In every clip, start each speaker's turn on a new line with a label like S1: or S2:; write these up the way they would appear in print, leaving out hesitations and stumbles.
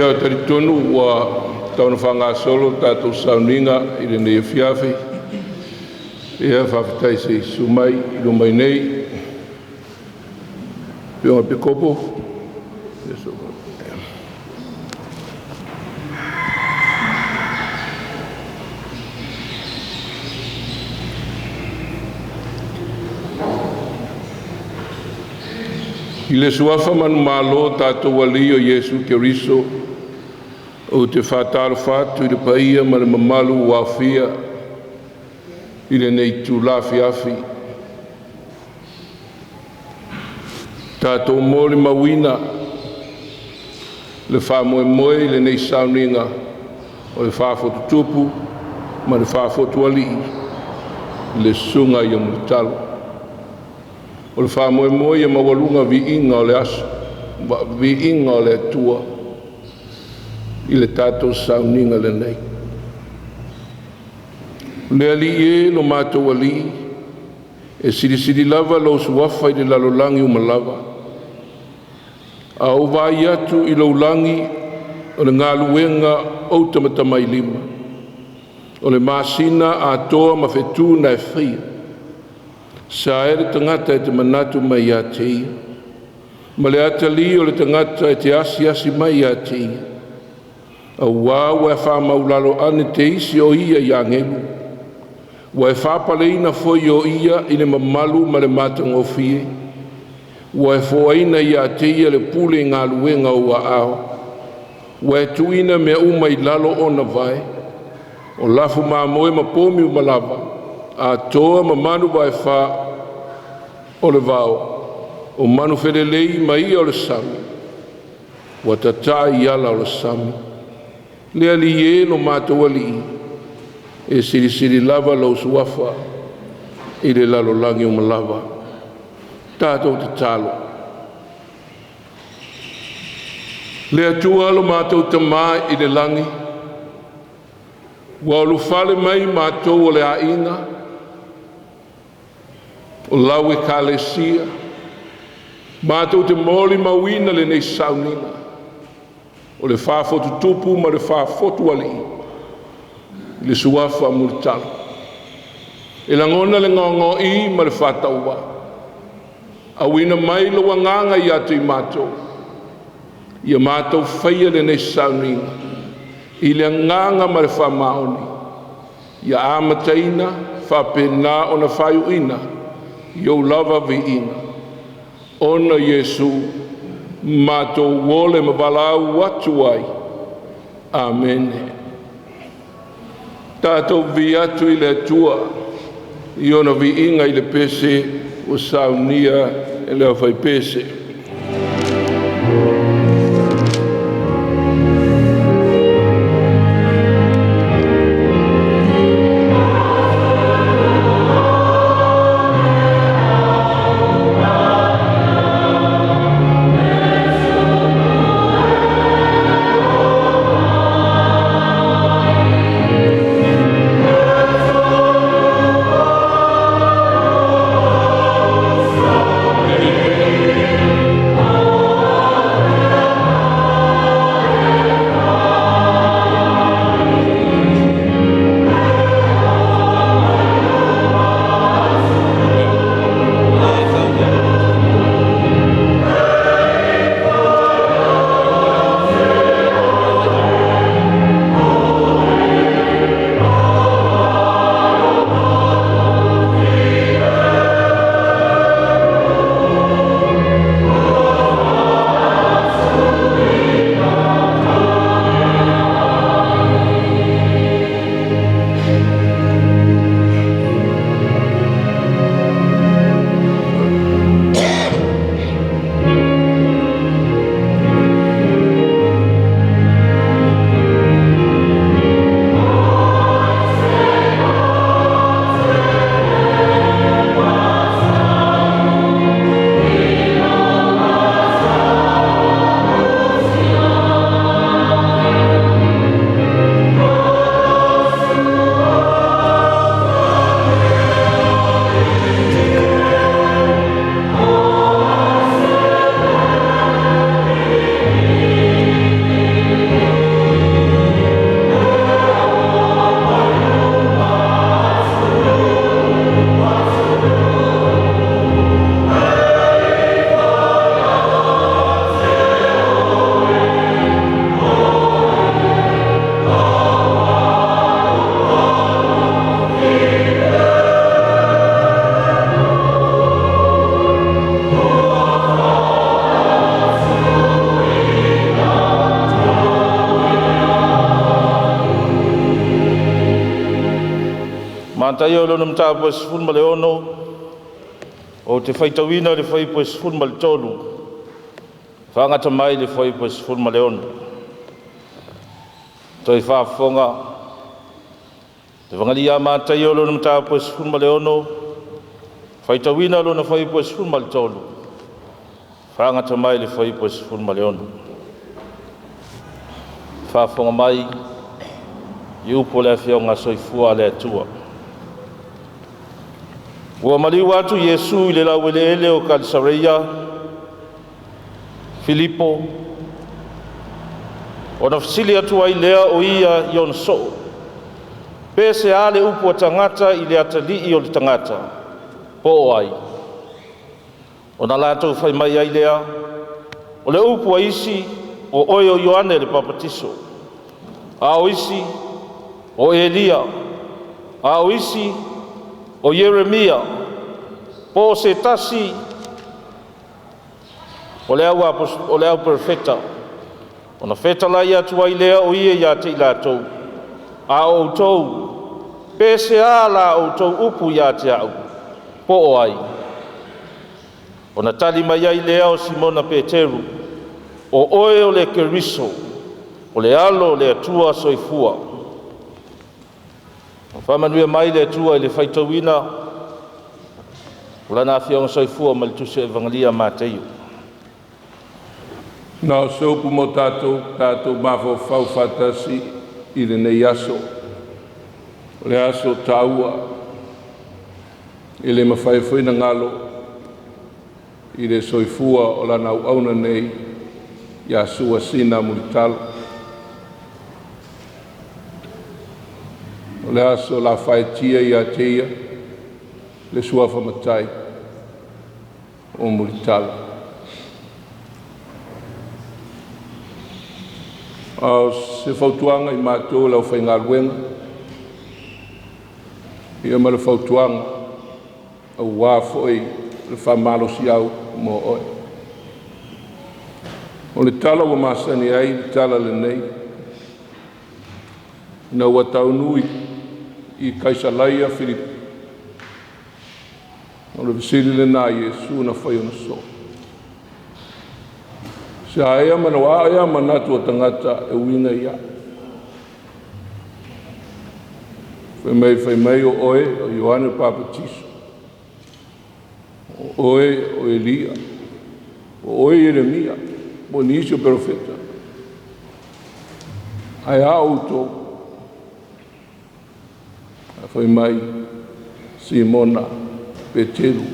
S1: Ia, talitonu ua tau ona faagasolo le tatou sauniga i lenei afiafi. Ia, faafetai se i susu mai i luma iinei, Afioga Epikopo. I le suafa manumalo o tatou Alii o Iesu Keriso, ou te faatalofa atu i le paia ma le mamalu ua aofia i lenei itula afiafi, tatou molimauina le faamoemoe i lenei sauniga o le Faafotu Tupu ma le Faafotu Alii, le Susuga ia Mulitalo. O le faamoemoe ia maualuga viiga o le aso, viiga o le Atua i le tatou sauniga lenei. Le Alii e, lo matou Alii, e silisili lava lou suafa i le lalolagi uma lava. A ou vaai atu i lou lagi, o le galuega a ou tamatamailima, o le masina atoa ma fetu na e faia, sa ea le tagata e te manatu mai ia te ia, ma le atalii o le tagata e te asiasi mai ia te ia? Auā ua e faamaualalo ane teisi o ia i agelu, ua e faapaleina foi o ia i le mamalu ma le matagofie. Ua e foaina ia te ia le pule i galuega a ou aao, ua e tuuina mea uma i lalo o ona vae, o lafumamoe ma pomi uma lava, atoa ma manu vaefa o le vao, o manufelelei ma i'a o le sami, ua tataa i ala o le sami. Le Alii e lo matou Alii, e silisili lava lou suafa i le lalolagi uma lava. Tatou tatalo. Le Atua lo matou Tama i le lagi, ua ulufale mai matou o le aiga o lau Ekalesia, matou te molimauina lenei sauniga o le Faafotu Tupu ma le Faafotu Alii i le suafa Mulitalo. E lagona le gaogaoi ma le faatauvaa. Auina mai lou agaga ia te i matou, ia matou faia lenei sauniga i le agaga ma le faamaoni, ia amataina faapena ona faaiuina i ou lava viiga, ona o Iesu matou ole ma valaau atu ai. Amene. Tatou viia atu i le Atua i ona viiga i le pese ua saunia e le aufaipese.
S2: Mataio i lona mataupu e 16, ou te faitauina le fuaiupu e 13 faagata mai le fuaiupu e 16. Toe faafofoga le Evagania a Mataio lona mataupu e 16, faitauina lona fuaiupu e 13 faagata mai le fuaiupu e 16. Faafofoga mai i upu o le Afioga Soifua a le Atua. Ua maliu atu Iesu i le laueleele o Kaisareia Filipo, ona fesili atu ai lea o ia i ona soo, “Pe seā le upu a tagata i le Atalii o le tagata, po o ai?” Ona latou fai mai ai lea, “O le upu a isi, o oe o Ioane le Papatiso, a o isi, o Elia, a o isi, o Ieremia, po o se tasi o le au perofeta.” Ona fetalai atu ai lea o ia ia te i latou, “A o outou, pe seā la outou upu ia te au, po o ai?” Ona tali mai ai lea o Simona Peteru, “O oe o le Keriso, o le Alo o le Atua soifua.” Faamanuia mai le Atua i le faitauina o Lana Afioga Soifua mai le Tusi Evagalia a Mateio.
S1: Na o se upu mo tatou, tatou mafaufau faatasi i lenei aso. O le aso taua, e le mafai foi na galo i le soifua o lana auauna nei, ia Sua Sina Mulitalo. O le aso lafaetia ia te ia le suafa matai o Mulitalo. A o se fautuaga i matou le aufaigaluega, ia ma le fautuaga aua foi le faamalosiau mo oe. O le tala ua masani ai le tala lenei, ina ua taunuu i Kaisalaia Filipo, o le fesili lena a Iesu na fai ona soo. Se a ea manawa ea manatu o tagata e uiga ia. Fai mai o oe o Ioane Papatiso, o oe o Elia, o oe Ieremia, po o nisi o perofeta. Ae a outou? Fai mai Simona Peteru,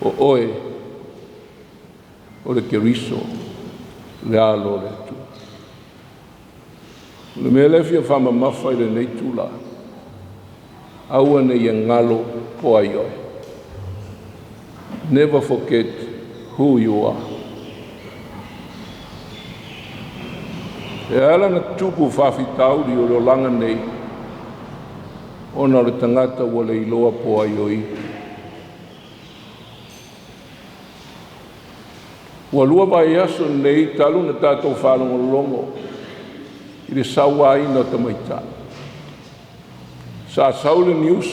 S1: o oe o le Keriso, le alo o le Atua. O le mea lea fia faamamafa i lenei tula, aua ne i e galo po ai oe. Never forget who you are. E ala na tupu faafitauli o le olaga nei, ona o le tagata ua le iloa po ai o ia. Ua 2 vaiaso nei talu na tatou faalogologo i le sauaina o tamaitai. Sa sau le news,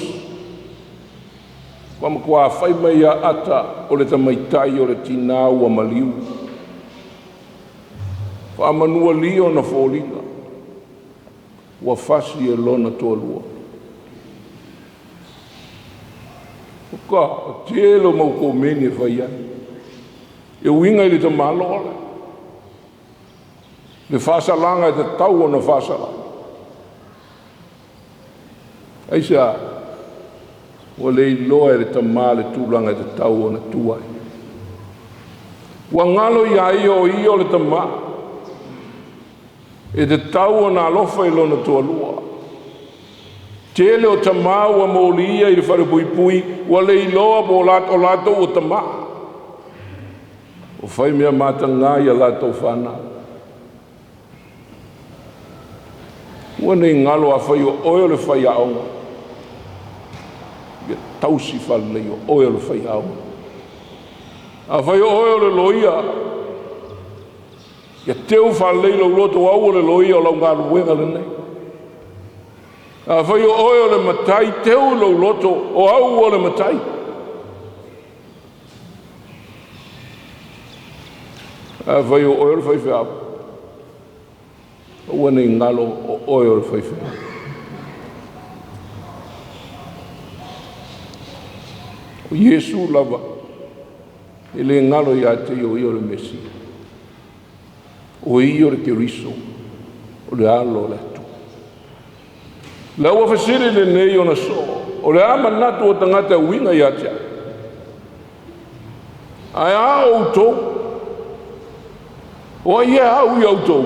S1: ua matua fai mai ia ata o le tamaitai o le tinā ua maliu. Faamanualia ona foliga, ua fasi e lona toalua. O ka, o tele o mau komeni e fai ai. E uiga i le tamaloa le. Le faasalaga e tatau ona faasala. Aisea? Ua le iloa e le tamā le tulaga e tatau ona tu ai. Ua galo ia ia o ia o le tamā. E tatau ona alofa i lona toalua. Tele o tamā ua molia i le falepuipui, ua le iloa po o latou o tamā. O fai mea mataga ia latou whanau. Ua nei ngalo a fai o oe o le whai aonga. Ia tausi whalei o oe o le whai aonga. A fai o oe o le loia. Ia teu whalei lau loto au o le loia o lau ngaluega lenei. Afai o oe o le matai, teu lou loto, o au o le matai. Afai o oe o le faifeau, aua ne i galo o oe o le faifeau. O Iesu lava e le galo ia te ia o ia o le Mesia, o ia o le Keriso, o le Alo o le Atua. La ua fesili lenei ona soo, o le a manatu o tagata e uiga ia te au? Ae a outou? O ai ea au ia outou?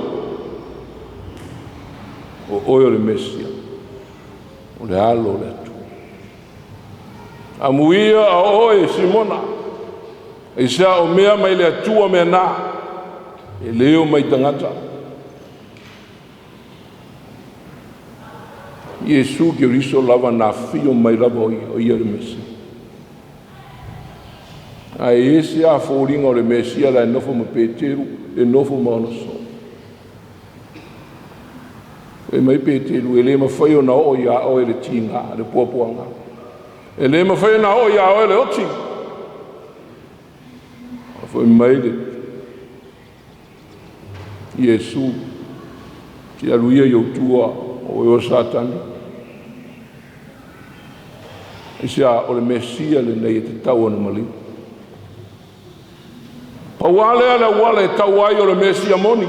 S1: O oe o le Mesia, o le Alo o le Atua. Amuia a oe, Simona, aisea o mea mai le Atua mea na, e le o mai tagata. Iesu Keriso lava na afio mai lava o ia, o ia le Mesia. Ae ese a foliga o le Mesia la e nofo ma Peteru, e nofo ma ona soo. E mai Peteru, e le mafai ona oo ia oe le tiga, le puapuaga. E le mafai ona oo ia oe le oti. Foi mai le Iesu, te alu ia i ou tua, o oe o Satani. Aisea, o le Mesia lenei e tatau ona maliu. Pau lava lea le auala e tau ai o le Mesia moni,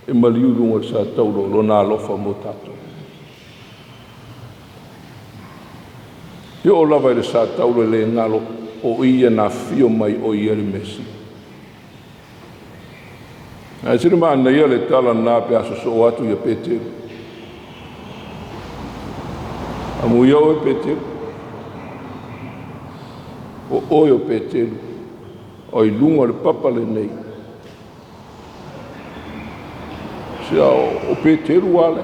S1: e maliu i luga o le sa taulo lona alofa mo tatou. E oo lava i le sa taulo e le galo o ia na afio mai o ia le Mesia. Ae se le manaia le tala na pe a sosoo atu ia Peteru. Amuia oe Peteru. O oe o Peteru. O i luga o le papa lenei. Sia o Peteru ale.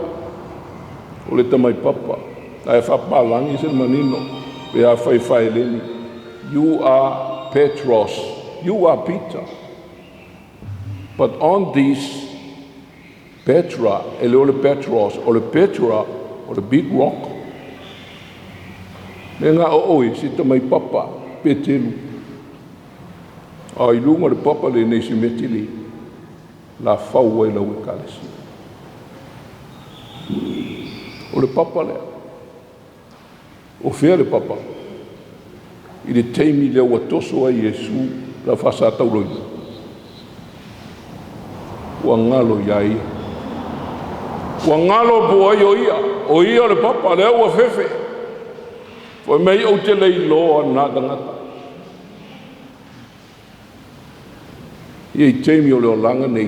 S1: O le tamai papa. Ae faapalagi se manino pe a fai faeleni. You are Petros. You are Peter. But on this Petra, e le o le Petros, o le Petra, o le big rock. Me ngā o oe, si tamai papa, Peteru. A i luga o le papa lenei simeti le, la fau ai lau ekalesia. O le papa lea. O fea le papa. I le taimi lea ua toso ai Iesu la faasatauloina. Ua galo ia ia. Ua galo po ai o ia. O ia o le papa lea ua fefe. Fai mai ou te le iloa na tagata. Ia i taimi o le olaga nei.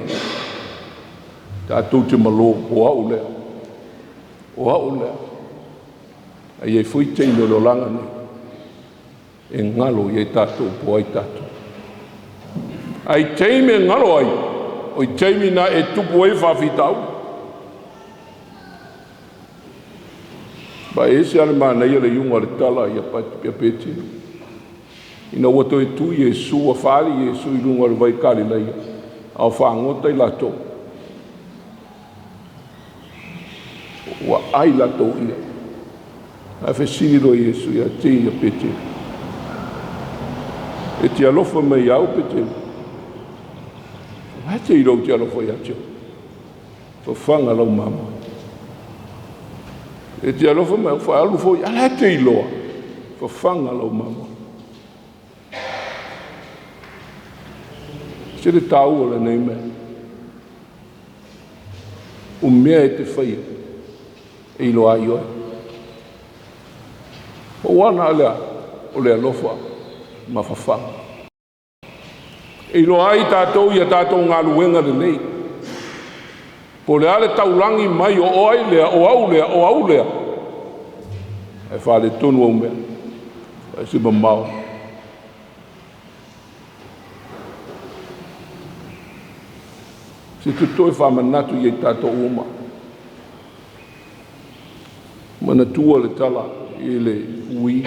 S1: Tatou te malo o au lea. O au lea. Ae i ai foi taimi o le olaga nei. E galo ia i tatou po ai tatou. Ai taimi e galo ai, o i taimi na e tupu ai faafitauli. Ba e ese ale manaia le iuga o le tala ia Peteru. Ina ua toe tu Iesu, ua faali Iesu i luga o le vai Kalilaia, a o fagota i latou. Ua ai latou ia. Ae fesili loa Iesu ia te ia Peteru. E te alofa mai au Peteru. Ai te i lou te alofa ia te au. Fafaga lau mamoe. E te alofa mai au whaalu foi, ala te iloa. Fafaga lau mamoe. Se le tāua lenei mea. O mea e te whaia. E iloa ai oe. O wana alea, o le alofa ma fafaga. E iloa ai tātou ia tātou galuega lenei. Po o le a le taulagi mai o oe lea, o au lea, o au lea. E faaletonu au mea. Ae se mamao. Se totoe faamanatu ia i tātou uma. Manatua le tala i le ui.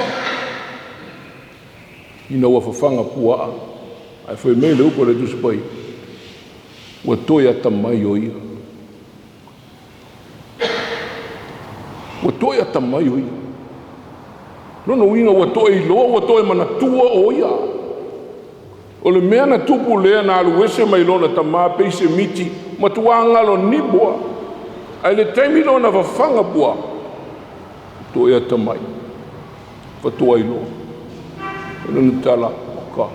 S1: Ina ua fafaga puaa. Ae fai mai le upu a le Tusi Paia. Ua toe atamai o ia. Ua toe atamai o ia. Lona uiga ua toe iloa, ua toe manatua o ia. O le mea na tupu lea na alu ese mai lona tamā pei se miti, matuā galo nipo a. Ae le taimi lona fafaga puaa, toe atamai, faatoa iloa. O lona tala, oka,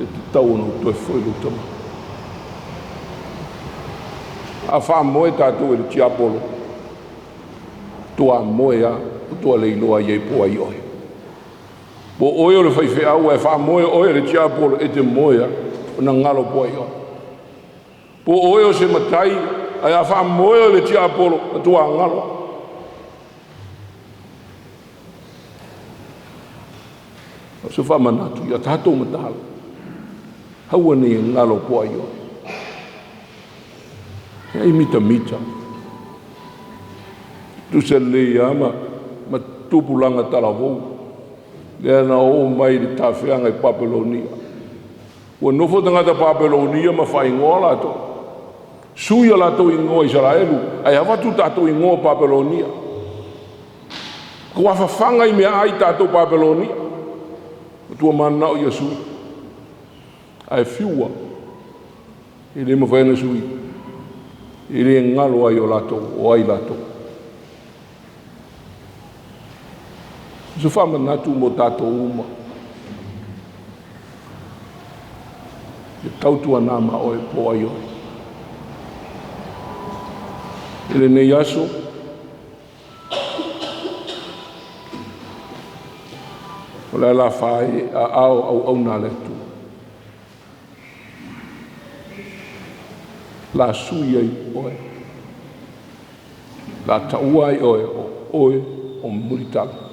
S1: e tatau ona ou toe foi i lou tamā. A faamoe tatou e le tiapolo, faatoa moe lava, faatoa le iloa ai po o ai oe. Po o oe o le faifeau ae faamoe oe e le tiapolo, e te moe lava, ona galo po o ai oe. Po o oe o se matai, ae a faamoe oe e le tiapolo, matua galo. O se faamanatu ia tatou mataala, aua ne i galo po o ai oe. E ai mitamita. Tusa lelei lava ma tupulaga talavou lea na oo mai i le tafeaga i Papelonia. Ua nofo tagata Papelonia ma faaigoa latou. Sui a latou igoa Isaraelu, ae avatu tatou igoa Papelonia. Ua fafaga i meaai tatou Papelonia. Matua mananao ia sui. Ae fiua, e le mafai ona sui. E le galo ai o latou, o ai latou. Se faamanatu mo tatou uma. E tautuana ma oe po o ai oe. I lenei aso, o le alafa ai aao auauna a le Atua. La sui ai oe. La taua ai oe o oe o Mulitalo.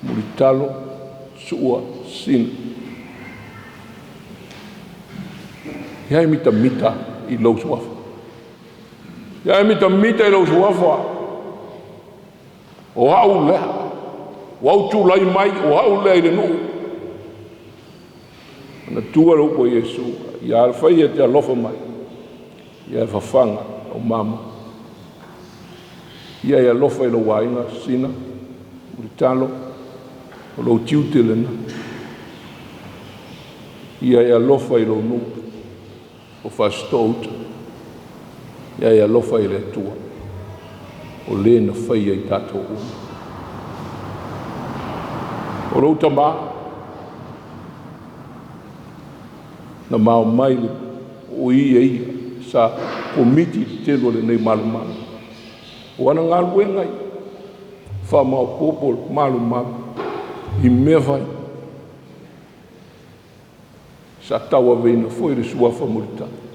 S1: Mulitalo Su'a Sina. Ia e mitamita i lou suafa. Ia e mitamita i lou suafa. O au lea. Ua ou tulai mai, o au lea i le nuu. Na tua le upu a Iesu, ia alafai e te alofa mai, ia e fafaga o mama. Ia e alofa i lou aiga, Sina, Mulitalo, o lou tiute lena. Ia e alofa i lou nuu, o Fasitoo-uta. Ia e alofa i le Atua, o le na faia i tatou uma. O lou tamā, na mao mai le o ia ia sa komiti i le tele o lenei malumalu. O ana galuega ia, faamaopoopo le malumalu i mea fai. Sa tauaveina foi le suafa Mulitalo.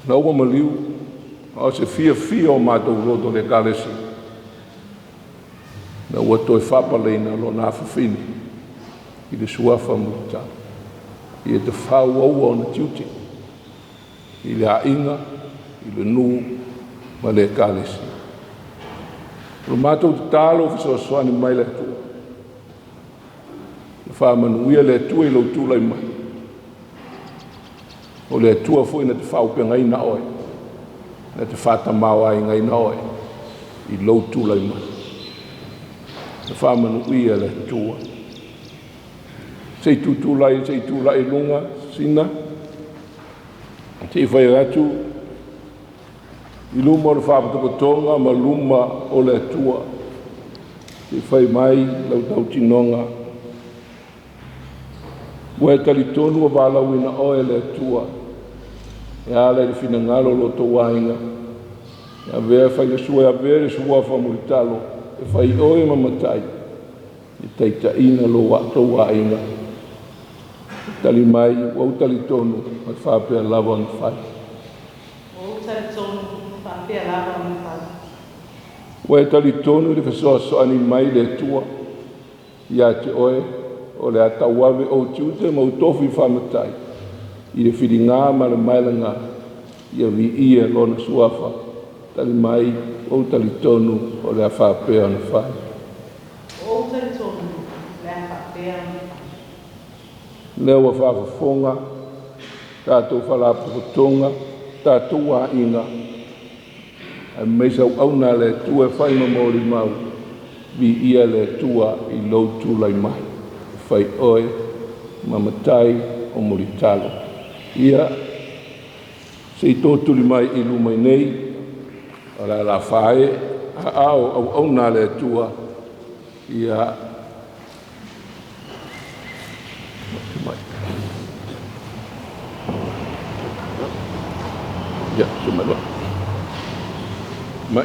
S1: Na ua maliu, a o se fiafia o matou loto le Ekalesia. Na ua toe faapaleina lona afafine i le suafa Mulitalo. Ia te fāuaua ona tiute i le aiga, i le nuu ma le Ekalesia. O le matou tatalo fesoasoani mai le Atua. Ia faamanuia le Atua i lou tulai mai. O le Atua foi na te faaauupegaina oe, na te faatamāoaigaina oe i lou tulai mai. Ia faamanuia le Atua. Se i tutulai, se i tulai i luga, Sina. Se i fai atu i luma o le faapotopotoga ma luma o le Atua. Se i fai mai lau tautinoga. Ua e talitonu ua valaauina oe e le Atua. E ala i le finagalo o lo outou aiga. E avea fai le sua, e avea le suafa Mulitalo. E fai oe ma matai. E taitaiina lo outou aiga. Tali mai, ua ou talitonu, ma faapea lava ona fai.
S3: Ua ou talitonu, faapea lava ona fai.
S1: Ua e talitonu i le fesoasoani mai le Atua. Ia te oe, o le a tauave ou tiute ma ou tofi faamatai. I le filiga ma le maelaga, ia viia lona suafa. Tali mai, ua ou talitonu, o le a faapea ona fai.
S3: Ua ou talitonu, o le a faapea ona fai.
S1: Lea ua faafofoga, tatou faalapotopotoga, tatou aiga, Aemaise auauna a le Atua e fai ma molimau, viia le Atua i lou tulai mai, e fai oe ma matai o mulitalo. Ia, se i totuli mai i luma i nei, o le ala fae aao auauna a le Atua, ia, mai. Ia, se mai loa. Mai.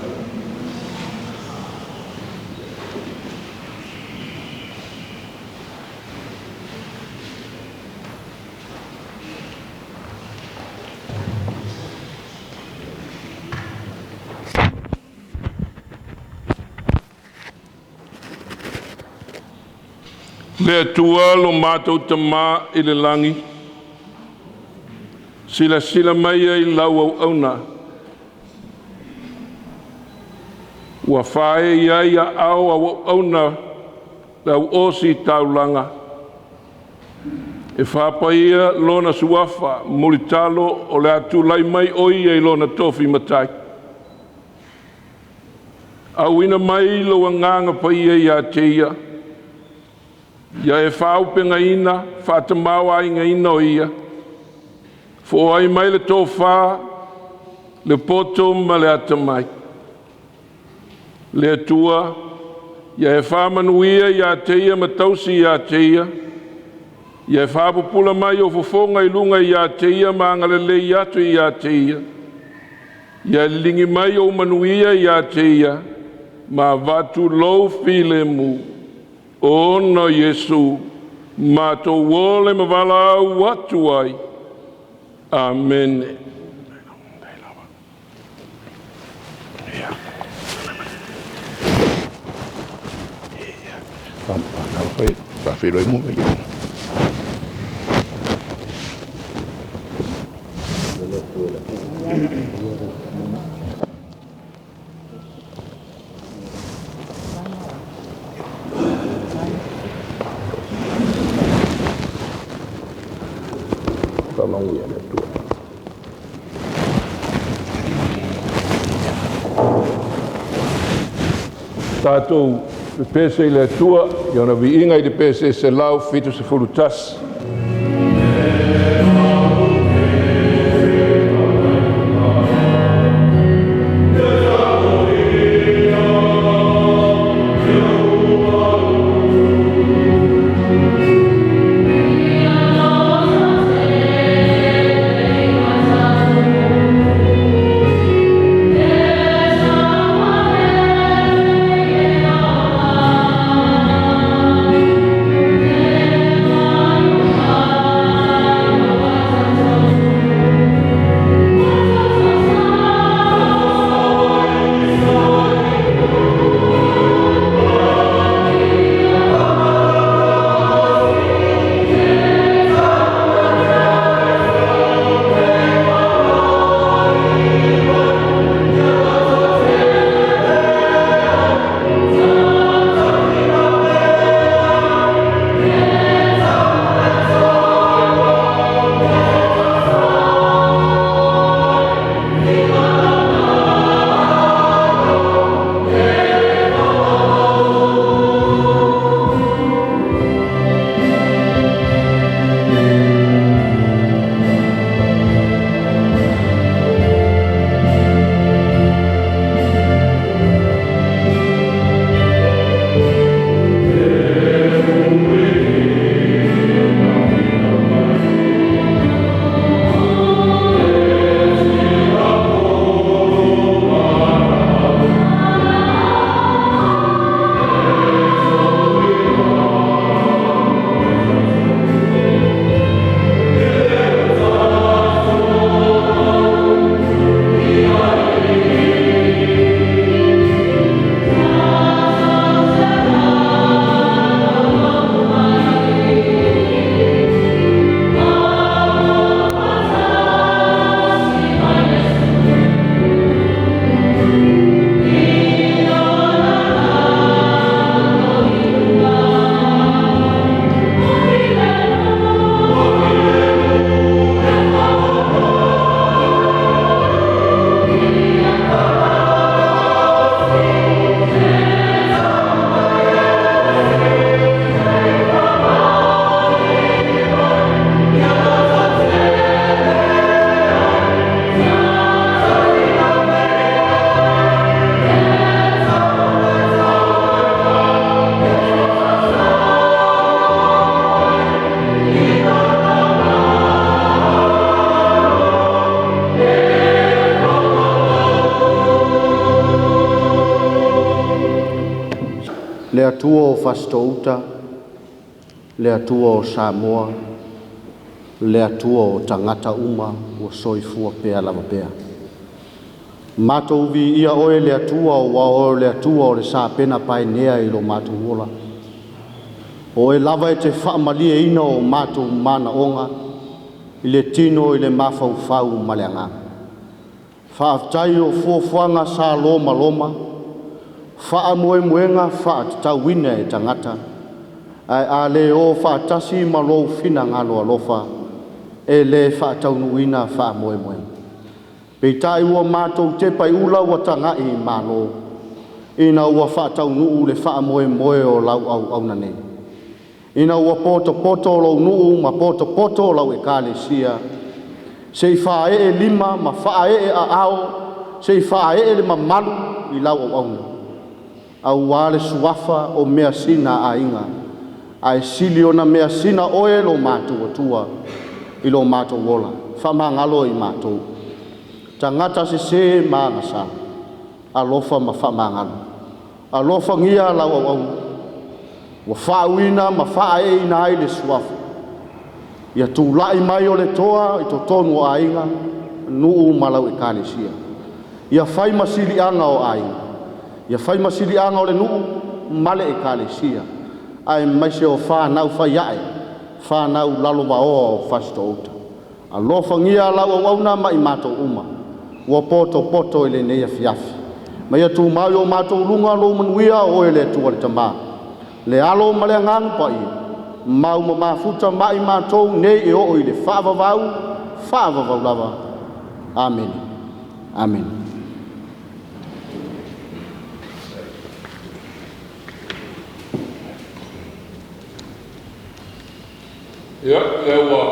S1: Le Atua lo matou Tamā i le lagi, silasila mai i lau auauna, ua fae i ai aao au auauna le au osi taulaga, e faapaia lona suafa mulitalo o le a tulai mai o ia i lona tofi matai. Auina mai lou agaga paia ia te ia, ia e faaaupegaina, faatamāigaina o ia, foai mai le tofa, le poto ma le atamai. Le Atua, ia e faamanuia ia te ia ma tausi ia te ia, ia e faapupula mai o fofoga i luga ia te ia ma agalelei atu ia te ia, ia liligi mai ou manuia ia te ia, ma avatu lou filemu, ona o Iesu, matou ole ma valaau atu ai. Amene. Faafeiloai mo mai. Faamanuia le Atua. Tatou pepese i le Atua i ona viiga i le pese 171.
S4: Le Atua o Fasitoo-uta, le Atua o Samoa, le Atua o tagata uma ua soifua pea lava pea. Matou viia oe le Atua ua oe le Atua o le sapena paenea i lo matou ola. Oe lava e te faamalieina o matou manaoga i le tino i le mafaufau ma le agaga. Faafetai o fuafuaga sa lomaloma, faamoemoega faatatauina e tagata, ae a le o faatasi ma lou finagalo alofa, e le faataunuuina faamoemoega. Peitai ua matou tepa i ula ua tagai i malo, ina ua faataunuu le faamoemoe o lau auauna nei. Ina ua potopoto lou nuu ma potopoto lau Ekalesia, se i faaee lima ma faaee aao, se i faaee le mamalu i lau auauna, aua le suafa o measina a aiga, ae sili ona measina oe lo matou Atua i lo matou ola. Faamagalo i matou, tagata sesē ma agasala, alofa ma faamagalo. Alofagia lau auauna, ua faauuina ma faaeeina ai le suafa, ia tulai mai o le toa i totonu o aiga, nuu ma lau Ekalesia. Ia fai ma siliaga o aiga, ia fai ma siliaga o le nuu ma le Ekalesia, aemaise o fanau faiae, fanau lalovaoa o Fasitoo-uta. Alofagia lau auauna ma i matou uma ua potopoto i lenei afiafi, ma ia tumau i o matou luga lou manuia, oe le Atua le Tama, le Alo ma le Agaga Paia, mau ma mafuta ma i matou nei e oo i le faavavau, faavavau lava. Amene. Amene.
S1: Ia, lea ua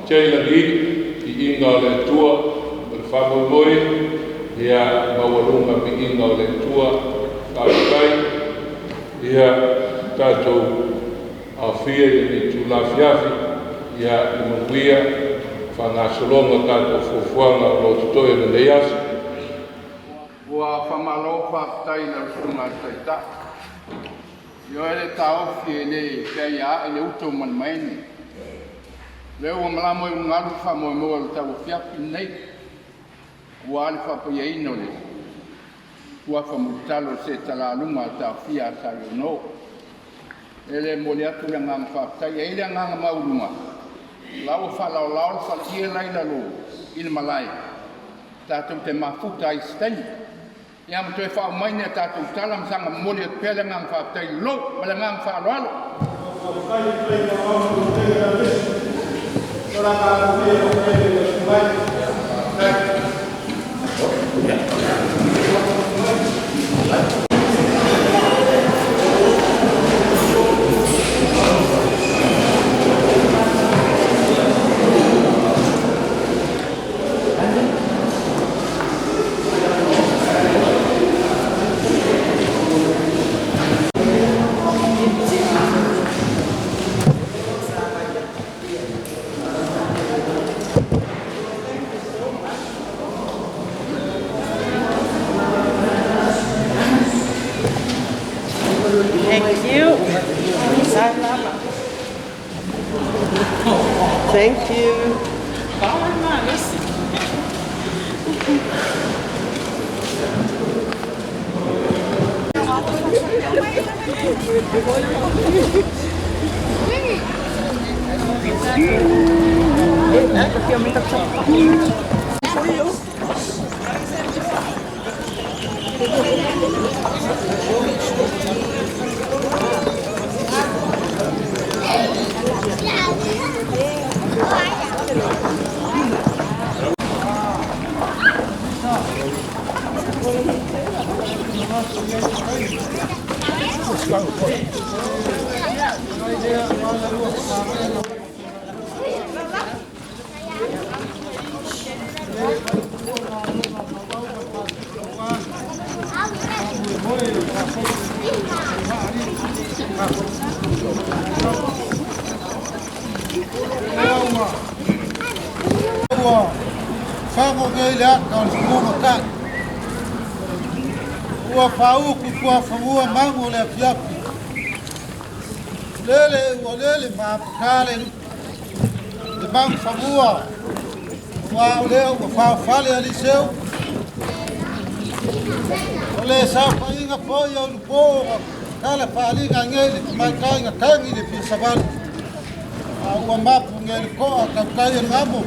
S1: tea i lagi viiga o le Atua ma le faamoemoe, ia maualuga viiga o le Atua. Faafetai, ia tatou aofia i lenei itula afiafi, ia le manuia faagasologa o tatou fuafuaga o lo o totoe o lenei aso.
S5: Ua faamalo faafetai i lau Susuga i le Taitai. Ioe le taofi e le feaiaai le uto ma le maene. O lea ua malama i ulugalu le faamoemoe o le tauafiafi lenei, aua le faapaiaina o le suafa mulitalo o le seetalaluga a le taofia a Salelologa. E le momoli atu le agaga faafetai. E i ai le agaga maualuga, o la ua faalaolao le faleie la e i lalo i le malae, tatou te mafuta ai i se taimi. Ia ma toe faauma mai ni a tatou tala ma saga momoli atu pea le agaga faafetai i lou ma le agaga faaaloalo.
S3: Thank you. Thank you.
S6: Ua fago nei le ata o le fuamatai, ua faaupu tuafanua manu o le afiafi. Lele ua lele ma apakā le le magufanua uā o lea ua faofale aliseu o le saofaiga foi o lupō kala faaliga agei le tamaitaiga tagi le pisavali a ua mapu ge le ko'a tautai e gamo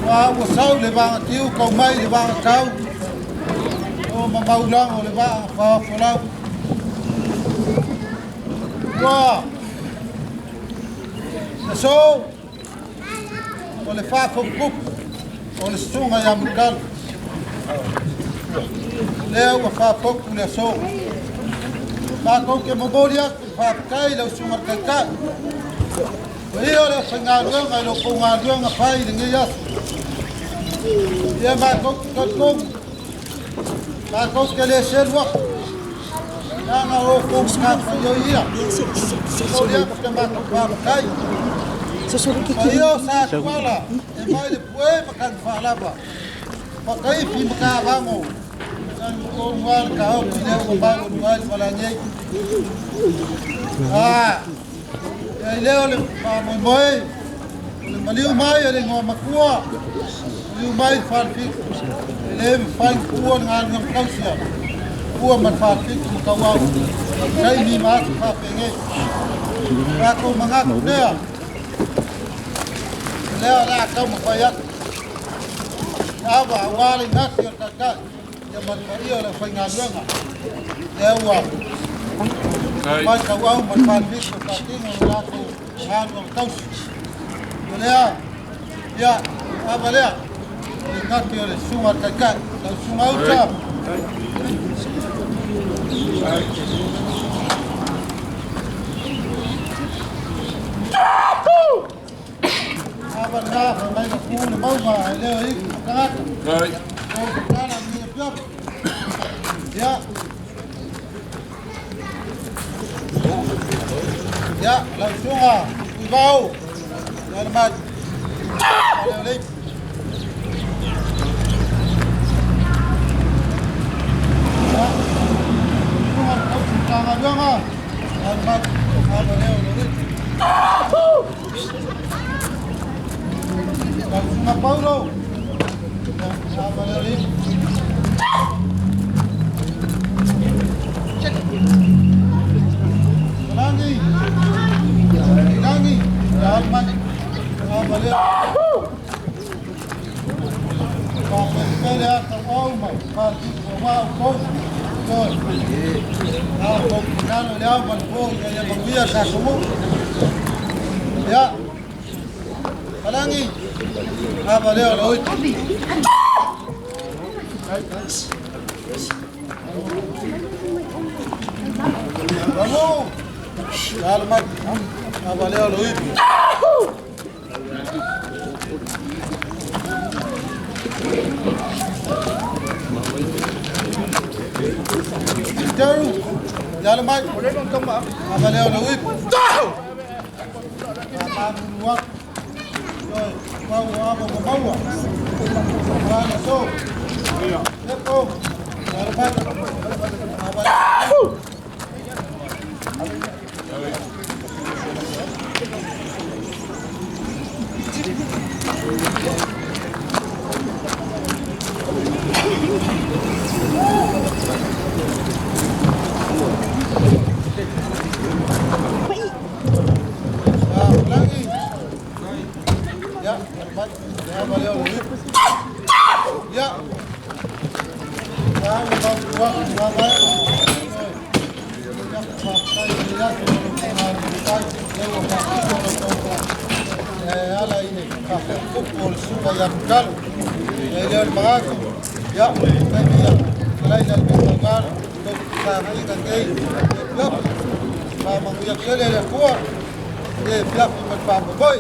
S6: uā ua sau le vagatiu kau mai le vagatau o mamaulaga o le vaaga faofolau ua aso o le faafopupupu o le susuga iā Mulitalo lea ua faafopu le aso matou te momoli atu le faafetai lau susuga le taitai o ia o le aufaigaluega i lo tou galuega fai i lenei aso ia matou te talitonu matou te lē selu atu leaga o outou matafaioi ia momoli atu te matou faafetai ma ia o sa tuala e mai le pue ma tagufaalava fakaifi ma ta'avago tonu a le taofi lea ua maualuga ai le palagei a ia i lea o le faamoemoe o le maliu mai e le igoa matua maliu mai le falefitu e lē mafai pua le galuega tausia pua ma le falefitu ma tauau taimi ma aso faapegei tatou manatu lea lea o le a taumafai atu ava auā le igasi o le taitai ia ma le paia o le aufaigaluega lea ua mai tauau ma le falefitu o faatino le latou galuega tausi o lea ia ava lea o le igasi o le susuga le taitai lau susuga uta. Ava lena fai mai na ku le mauga e leo i tagata o kala ni pia ia ia lau susuga Tuivao ia le mai leo lei ia susuga le tausi Matagaluega ia le mai ava leo le lau susuga Paulo ia ava leo lei Langi Langi ia le mai ava leo faapelipele ata au ma faatito ua outou ioe a tou finalo le ao ma le po ina ia manuia tatou nuu ia Palangi ava leo le oito. Vamos! Ia le mai ava leo le oito. Teru ia le mai ava leo le oito. Faamamulu atu ioe pau ava ma maua ua le aso Lepo ia le mai ava leo. Ya, lagi. Ya, mai. Ya, baliau lagi. Ya. Ya, mau dua, dua mai. Ya, pakai ya, ala ini, pukul suka yang kalau. Ya, dia magaku. Ya, ya. Lain al bisogar, to sa ngai kan gei. Ya. Pa manguia kele le kua. E fiafi ma fa boy.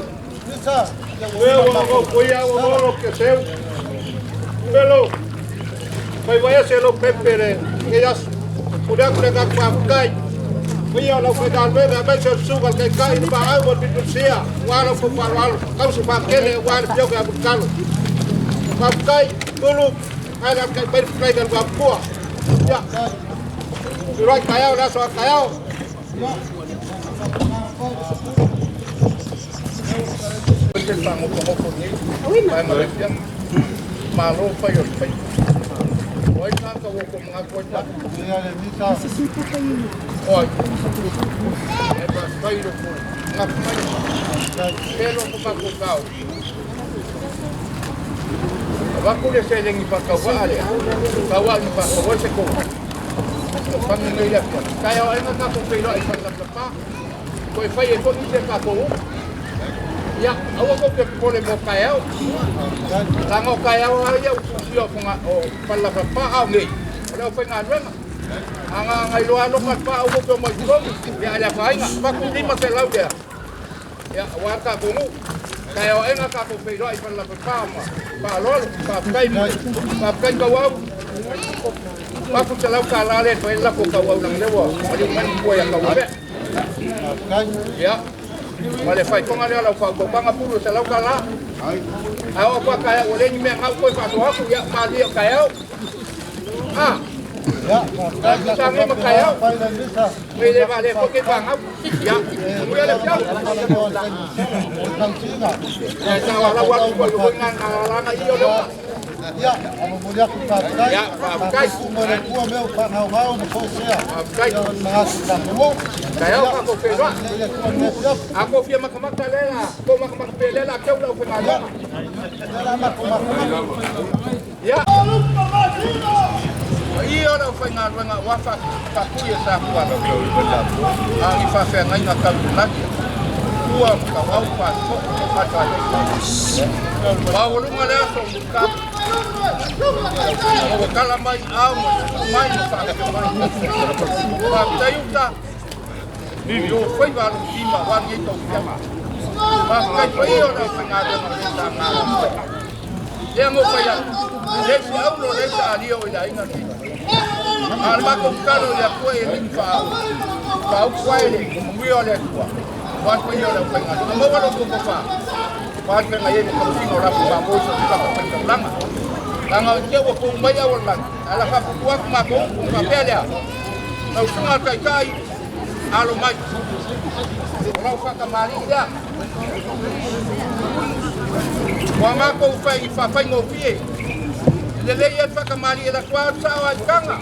S6: Nisa.
S5: Ua ua ke seu. Pelo. Fai vai se lo pepe le ke as. Pura kure ka kwa kai. Ia lau fai galuega aemaise o le susuga le taitai le maau ma le pipilusia ua lau faufaaloalo tausi faatele ua le fioga ia Mulitalo. Faafetai tulu ae le alakaʻi mai le fetalaiga le vaapua. Ia. Iloai taeao le aso a taeao. Malo fai o le fai. O ai tagata ua tou manatu ai tatou? O ai? E faafetai i lo outou manatu mai. Pelo ko matou tao. Avatu le seleni faatauvaa lea. Tau ina faatau ai se koko. O fanu nei le afiafi. Taeao aena tatou feiloai i Faletalapapa. Toe fai ai foi nisi a tatou upu. Ia, aua tou te popole mo taeao. Leaga o taeao lava ia ua tuusia o Faletalapapa, a o nei, o le aufaigaluega. A na ona iloa alofa le pa aua tou te omai i totonu, ia ae le afaina. Avatu $500 lea, ia, aua le tatou nuu. Taeao aena tatou feiloai i Faletalapapa ma faaaloalo. Faafetai, faafetai Tauau. Avatu $100 lea e fai ai le lafo o Tauau leaga o lea ua maliu mai le matua ia Tauauvea. Ia, ma le faitoga lea o lau faautautaga Pulu e $100. A oo atu lava taeao ua leai ni mea gau toe faasoa atu, ia malie o taeao. A, sa nei ma taeao. Nei le valea foi kei fanau. Ia, manuia le afiafi. Ia, sa o lau atu foi foi na lana i o le uta.
S6: Ia, momoli atu faafetai.
S5: Ia, faafetai.
S6: Uma le Atua mea o faagaogao ma foesea.
S5: Faafetai.
S6: Ia manatu tatou.
S5: Taeao tatou feiloai.
S6: Ia, le Atua le afiafi.
S5: A tou fia matamata lea la, tou matamata pea lea la teu le aufaigaluega.
S6: Ia la matou matamata.
S5: Ia. Paia o le aufaigaluega aua faatui e Satua a ni faafeagaiga tau i le lagi. Tua ma Tauau Fasifoo ma Falefaaletai. Maualuga le aso o Mulitalo. Ua tala mai ao ma tutu mai ma faafia mai. Faafetai uta i o faiva alu lima aua lenei tausiaga. Faafetai paia o le aufaigaluega o lenei Matagaluega. Lea na ou fai atu, e leai se aulo, e leai se alia o i le aiga lenei. A o le matou tatalo i le Atua e alii faaupu ae le manuia o le Atua, aua le paia o le aufaigaluega. Maua lo outou tofa, aua le feagai ai ma tausiga o latou mamoe i so o se fatafaitaulaga. Leaga i te i ua tou mai au o le lagi, ae o le a faaputu atu matou upu ona faapea lea, Lau susuga i le Taitai, alo mai. O lau faatamalii lea. Ua matou fai faafaigofie. E lelei ai le faatamalii e alu atu sao lava i taga.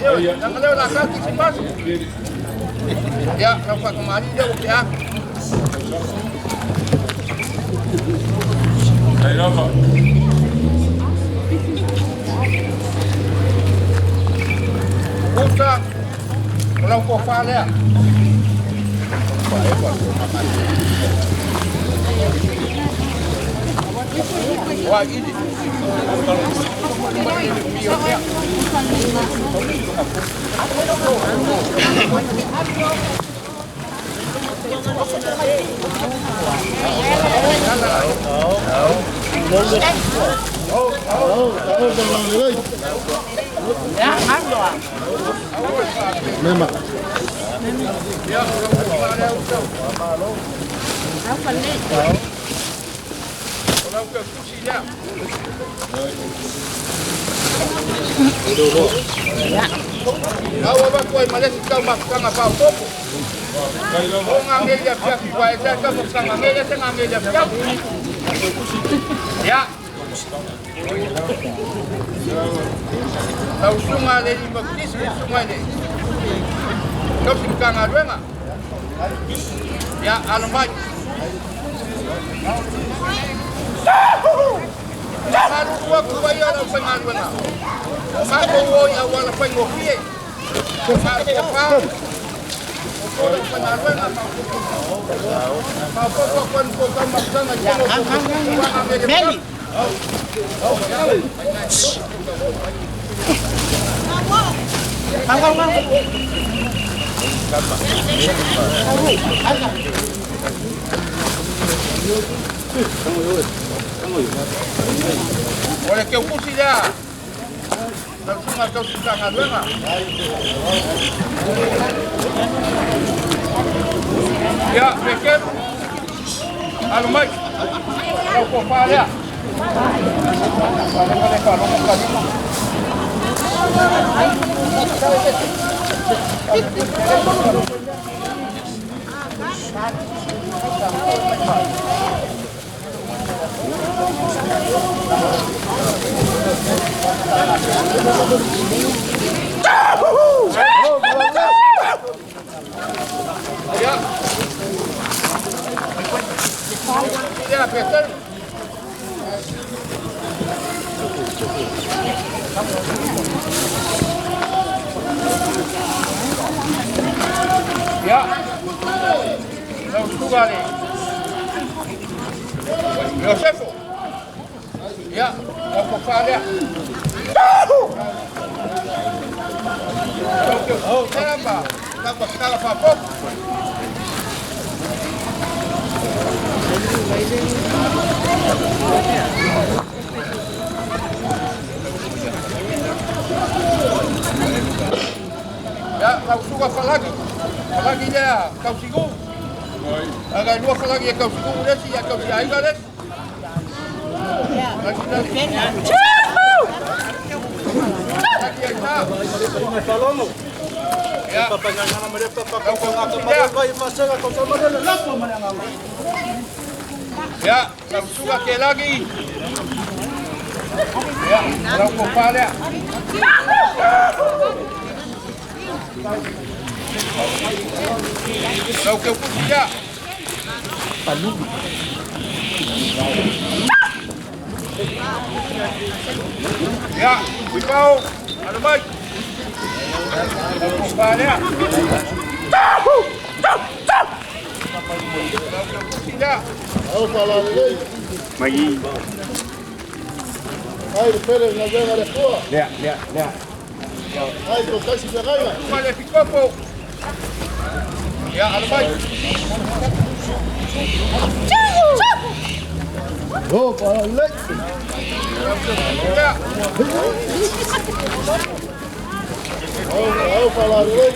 S5: Ioe, leaga lea o le a ta kerisimasi. Ia, lau faatamalii lea ua tea atu. Uta, o lau tofa lea. Ua ili.
S6: Mema.
S5: O lau tautusi lea. Au avatu ai ma le isi taumafataga faaopoopo. O gagei i le afiafi, aua e ese lava le taumafataga nei, ese gagei i le afiafi. Ia. Lau susuga a le alii Metotisi, le susuga i le tausi Matagaluega. Ia, alo mai. Faamalulu atu ai o le aufaigaluega. O matou o i auala faigofie. Faaopopo o le aufaigaluega faaopoopo atu ai ma tou taumafataga i totonu o tou tulaga. O le teutusi lea, lau susuga i le tausi Matagaluega. Ia, Pekelu, alo mai, lau tofa lea. Ia. Ia, Peter. Ia. Lau susuga le Iosefo. Ia, lau tofa lea. Lau tala ma lau tala faapopo. Ia, lau susuga Falagi. Falagi lea tausigu. Aga lua Falagi e tausigu le isi, ia tausiaiga le isi. Falagi lea. Falagi ai ta. Ia. Lau taukusi lea. Ia, lau susuga Kelagi. Ia, lau tofa lea. Lau keukusi lea. Ia, Uipao, alo mai. Lau tofa lea. Lau keukusi lea.
S6: Au falalelei. Ai le pele na vega le fua.
S7: Lea, lea, lea.
S6: Ai ko taisi feagaiga.
S5: Susuga le Fikopo. Ia, alo mai.
S6: O falalelei.
S5: Lau keukusi lea.
S6: Au falalelei.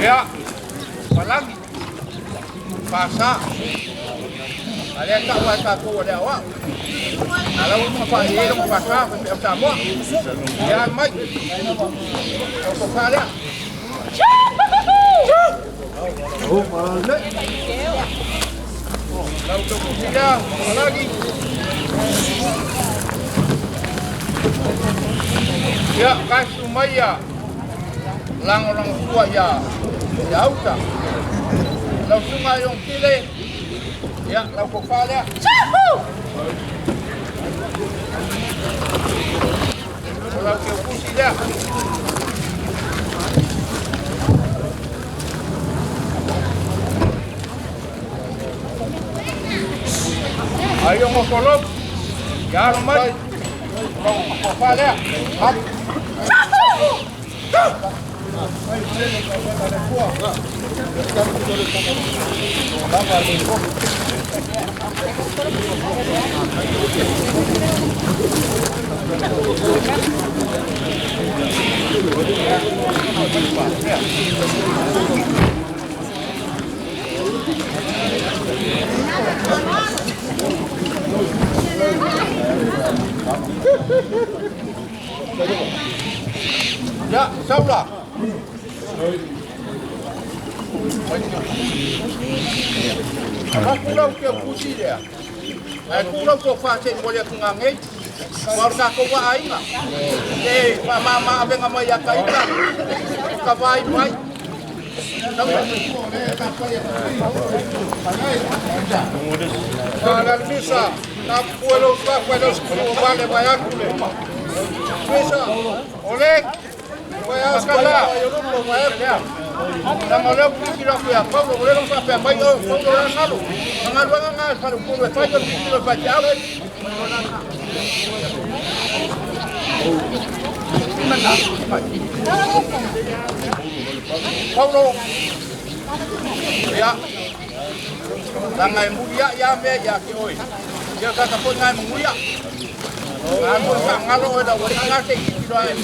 S5: Ia, Falagi. Fasa. A lea ta'u ai tatou o le aoa'u. A lau uma fa'aiē logo fasa faife'au Samoa. Ia alu mai. Lau tofa lea.
S6: Au falalelei.
S5: Lau taukusi lea Falagi. Ia kasu mai ia lagolagosua ia ia auta. Lau susuga i Logotile. Ia, lau tofa lea. O lau teukusi lea. Ai o gofolopu. Ia alo mai. Lau tofa lea. Ia, Saula. Avatu lau teukusi lea. Ae tuu lau tofa se'i momoli atu gagei. Ua o le tatou vaaiga. E faamama avega mai ia taita. Ka vai mai. Saula. Faalalmisa, na pue lou suafa e lou sefulu o vale vai atu le. Misa, ole, ua e asala. Langa o lea piki la kuia Paulo, o lea faapea mai o Paulo e galu. A galuega ngā e whalepulu e whai o le piki lo whai te au. Paulo, ia, langa e muri ia ia mea ia ke oi. Ia kaka po ngai munguia. Ngā mua wha ngalo oe lau wali ngā te kiki loa e.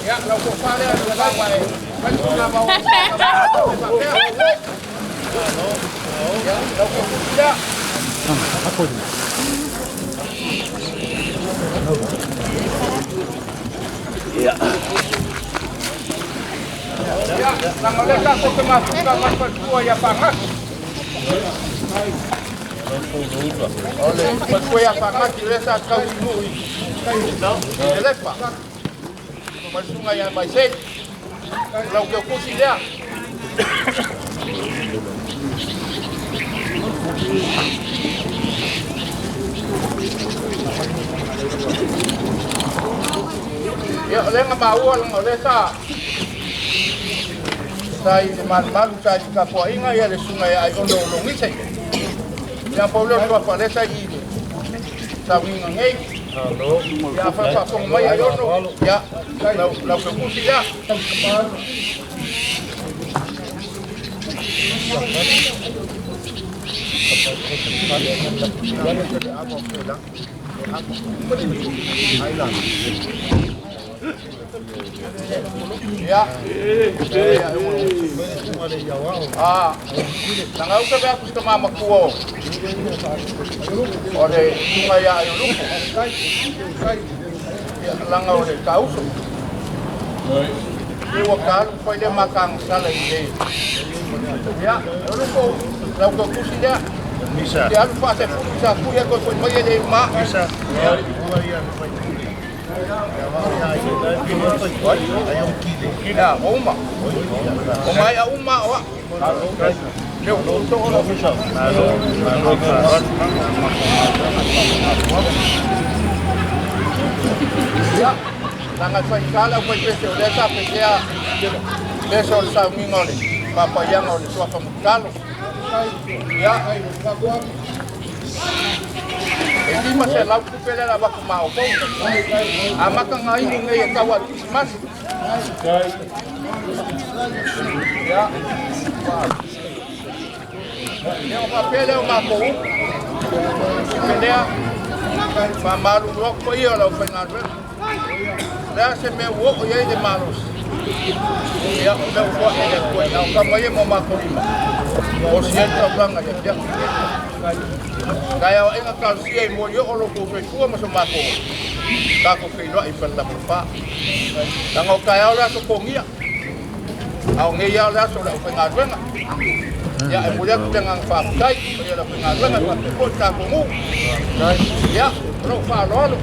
S5: Ia, lau ko whare a lau lau e. Whai tu ngā wau. Ia, lau ko kuki lea. Ia, leaga o lea tatou te mafuta ma le faletua ia Fagasi. O le faletua ia Fagasi lea sa tausinuu i Lelepa ma le susuga ia Maisei. O lau teutusi lea. Ia, o lea na maua leaga o lea sa sa i le malumalu sa i le tapuaiga ia le susuga ia Aiono o Logise. Ia pau lea o le suafa lea sa i le sauniga nei. Ia afai faafofoga mai Aiono, ia lau lau teutusi lea. Ia. Ah, langa uta be aku tama matua o. O le susuga ia Aiolupo. Ia langa o le tauso. E ua kalu fai le makanga sala i le. Ia, Aiolupo, lau tautusi lea. Te alu faasefulu sa kui e koe mai e le ma. Ia, o uma. O mai a uma o a. Leo. Ia, langa fai sala fai pese o lea sa pesea pese o le sauniga o le papaiaga o le suafa mutalo. Ia, e 500 tupe lea la avatu ma outou. Amata ngā inu nei e tau a le Kisimasi. Ia, ia o faapea lea o matou upu. Pe lea, faamalulu atu paia o le aufaigaluega. O le a se mea ua oo i ai le malosi? Ia, o mea ua foai e le Atua i aoga mai e mo matou lima. Osi ai le taulaga ia te au. Taeao aʻega talosia i moli oo lo tou soifua ma so matou tatou feiloai i Faletalapalapa. Leaga o taeao le aso togia, a o nei lava o le aso o le aufaigaluega. Ia, e momoli atu le agaga faafetai i le aufaigaluega e faapea foi le tatou nuu. Ia, o lou faaaloalo.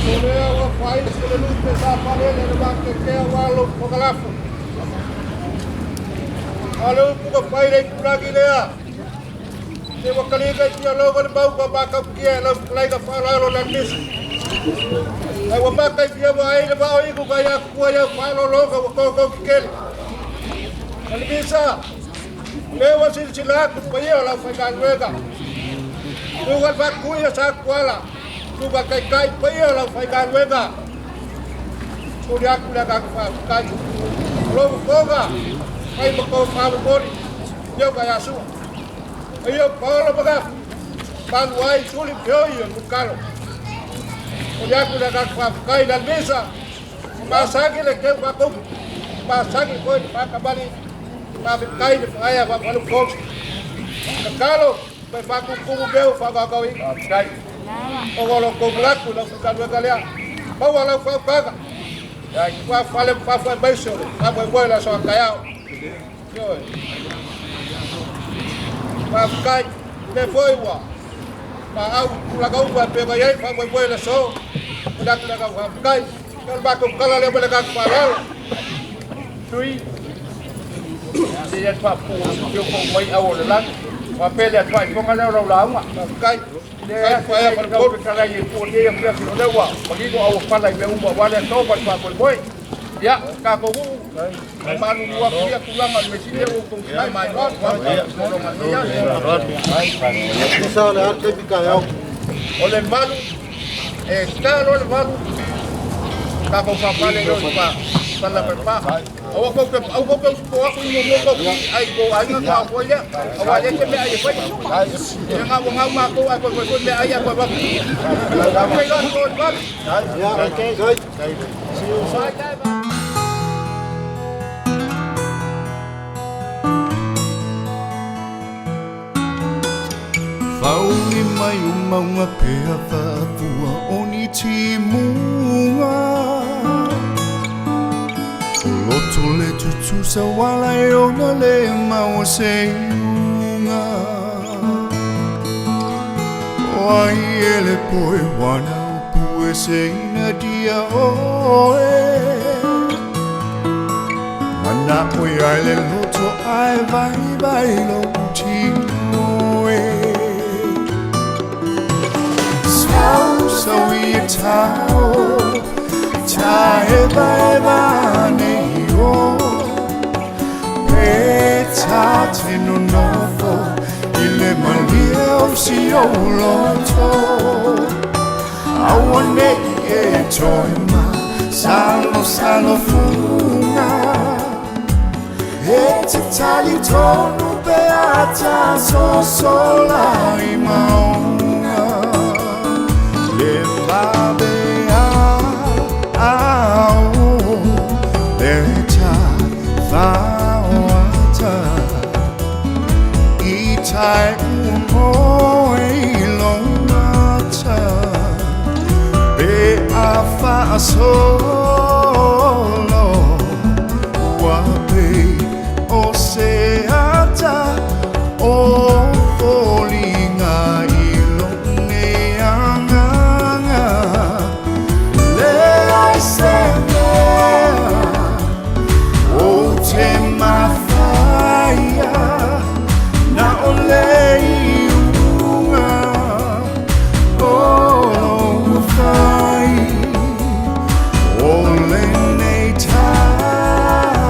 S6: O lea ua faaisi le lupe sa faalele le vakeakea aua lou fogalafo. A o le upu na fai le itulagi lea, se ua kaliga i fialoga le mauga makaukia e lau fetalaiga faaaloalo le Almisi. Ae ua maka i fiaua ai le vao igu kai akua iau faalologa ua koukou kekele. Almisa, o lea ua silasila atu le paia o lau faigaluega. Susuga le faatui a Satuala, susuga taitai paia o lau faigaluega. Momoli atu le agaga faafetai. O lou fofoga, fai ma kou faamolemole, afioga ia Sua. Paia o Paolo ma Gafa, malu ai suli ma feoi o le mulitalo. Momoli atu le agaga faafetai i le Almisa, ua masani le teu faatoupu, masani foi le faakamali, faafetai le faaea faafalupotu. Tatalo, toe faatutumu mea ua faagaogaoina.
S5: Faafetai.
S6: Ona o lo outou manatu i lau faigaluega lea, maua lau faautaga, faafale ma faafoemaise o le faamoemoe o le aso a taeao. Ioe. Faafetai. O lea foi ua maau i tulaga uma e pei ona i ai le faamoemoe o le aso. Momoli atu le agaga faafetai. Ia o le matou tala lea ma le agaga faaaloalo.
S5: Tui, se i atu faapuupuu o mai au o le lagi. Faapea le atu aifoga lea o lau lauga.
S6: Faafetai.
S5: Le aso nei tau fetalai e tua nei afiafi o lea ua manino au fala i mea uma aua le aso ma le faamoemoe. Ia, tatou nuu, faamalulu atu ia tulaga o le measili ua outou sinai mai loa.
S6: Tusa o le a le taimi taeao.
S5: O le 8, e ta loa le 8, tatou faafale lea o le Faletalapalapa. Aua tou te, aua tou te usupo atu i muamua tou ki ai tou aiga ka foi lea. Aua le se mea ai e fai. E ngā ua ngau mātou ai koe koe koe mea ai a koe watu. Fei loa le 8.
S6: Ia, okay.
S1: Fau
S7: Amuli mai o maunga pea faafua o ni timuga. O loto le tutusa wala e ona le maua se iuga. O ai e le poe wana upu e se ina dia oe. Mana oi ai le loto ai vai vai lo tino e. Sau sau i e tau, ta e vai vane o. Pe ta te no nofo, i le malia o si o loto. Aua nei e toe ma, salo salo funga. E te tali tonu pe ata so sola i maunga. Le vabe a ao, le ta whaoata. I tai umoe i lo mata. Pe a whaasolo, ua pe o se ata o foliga i lo nei agaga. Leai se mea o te mafaia na o le iuga o lou fai. O lenei tala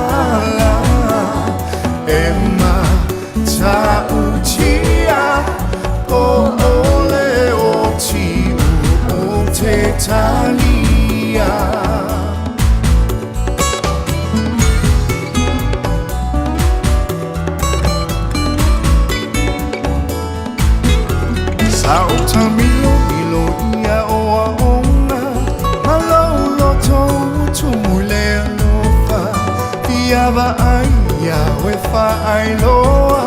S7: e matautia o o le oti o te talia. Sa o tamilo milo ia o a onga, ma lau loto tumu le alofa. Fiava ai ia oe fa ai loa,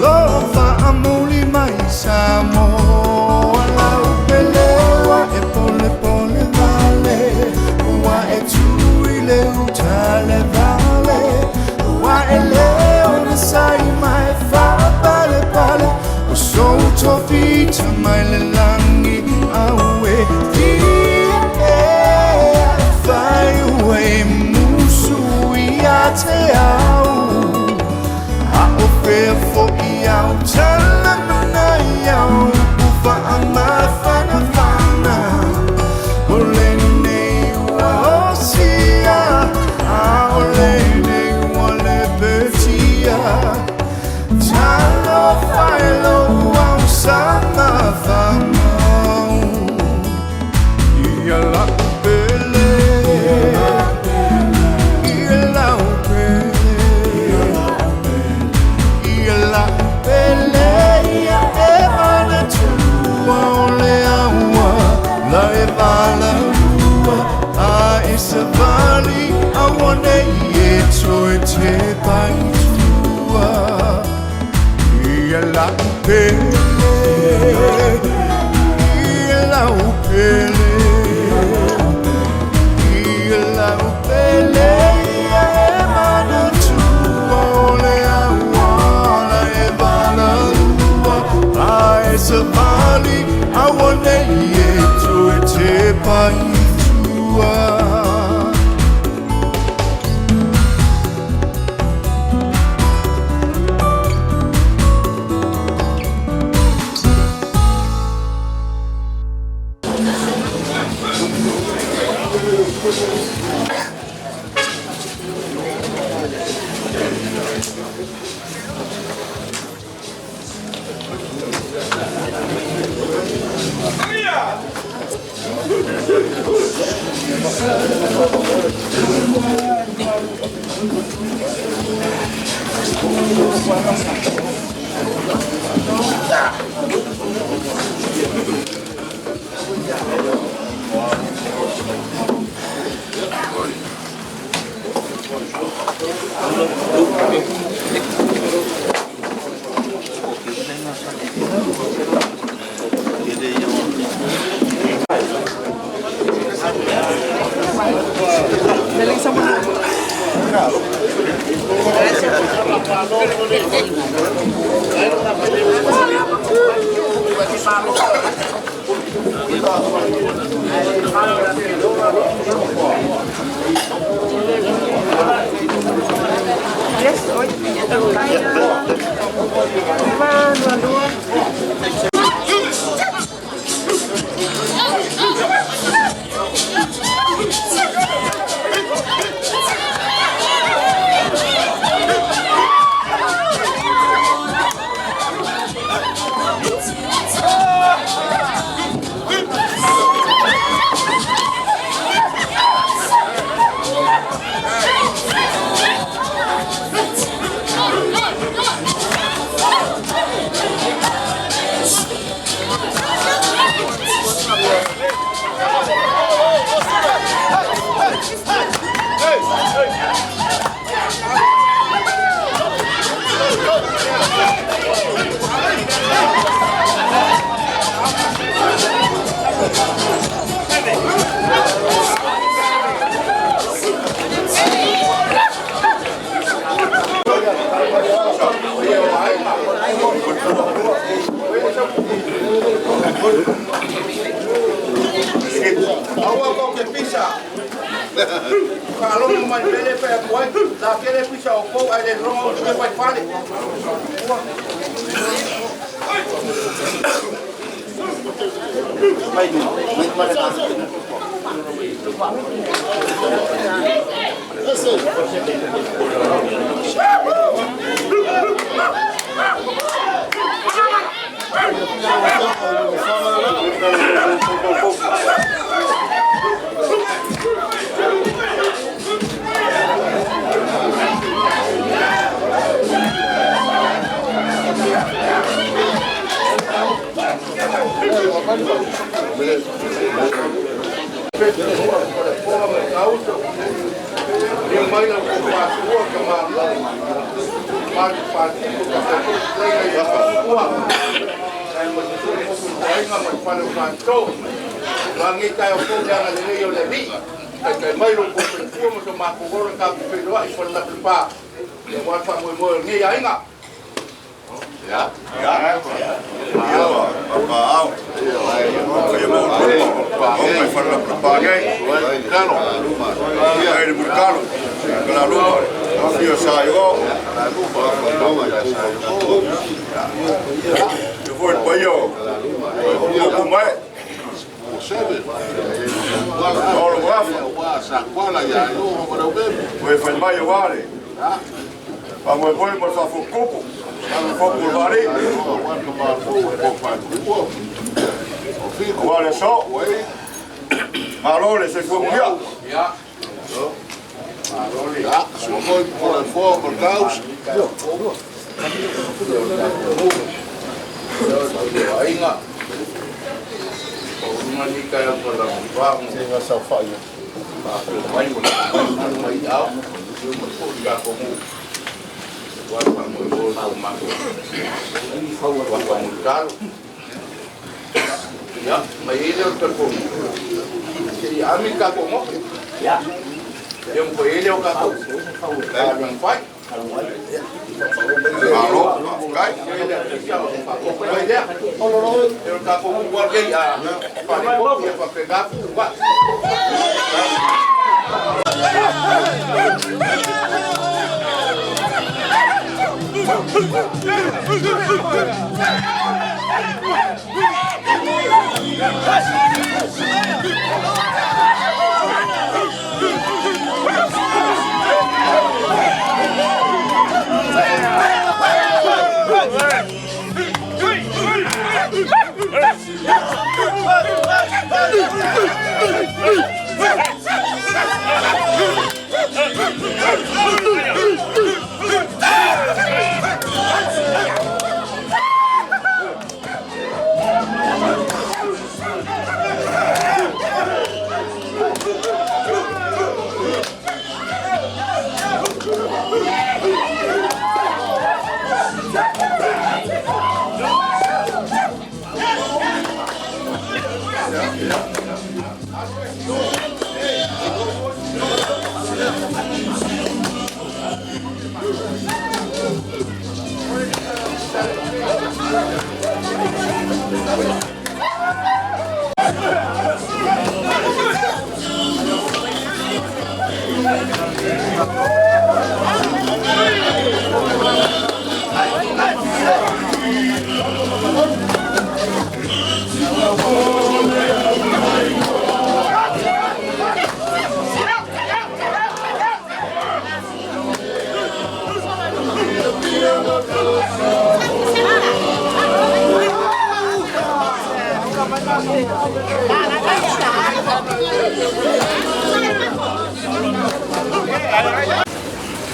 S7: lofa amuli mai Samoa. Lau pelewa e pole pole vale, ua e tui le utale vale. Ua e leo na sai mai fa pale pale, o so tofita mai le langi aue. Fia e fai ue musu ia te au. A o fea fo i au tala mana i au ufa a mafana fana. O lenei ua osia, a o lenei ua le petia. Talo whaelo au sama whamau. Ia lau pele, ia lau pele, ia lau pele, ia e mana tua o le aua, la e vala lua, a e sa vali, a wane e toe te pai tua. Ia lau pele, ia lau pele, ia lau pele, ia e mana tua o le aua, la e vala lua, a e sa vali, a wane e toe te pai tua.
S5: Aua ko ke pisa. Faalogo mai pele pe atu ai. La kele pisa o kou ai le rongo o te fai fale.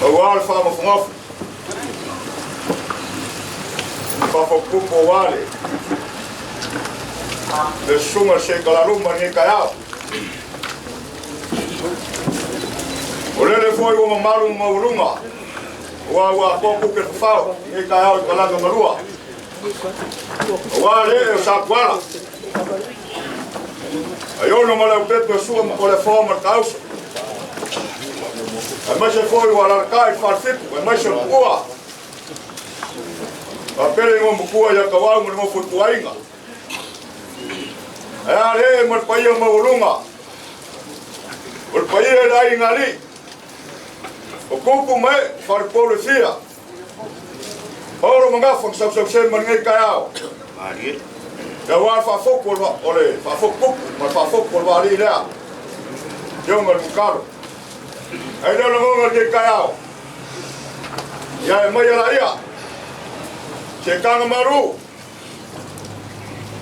S8: Aua le faagofogofu, faafokupu aua le le susuga le Seikalaluma i lenei taeao. O lele foi ua mamalu ma maualuga, aua ua atoa puke fafao i lenei taeao i talaga malua. Aua le ee o Sapuala, Aiono ma Leaupepe o Sua ma Toleafoa ma le Taauso, aemaise foi ua alalatai i le Falefitu, aemaise o le Tupua. Faapea le igoa matua ia Tauau ma le nofo ituaiga. Ae a le ee ma le paia maualuga, o le paia i le aiga alii, o tupu ma ee, falepolu e fia, Paolo ma Gafa na sausausē ma lenei taeao. Aua le faafotu o le faafotu tupu ma le faafotu o le vaalii lea. Afioga i le Mutalo. Ai lea o lagona lenei taeao. Ia e mai ala ia. Se taga malu.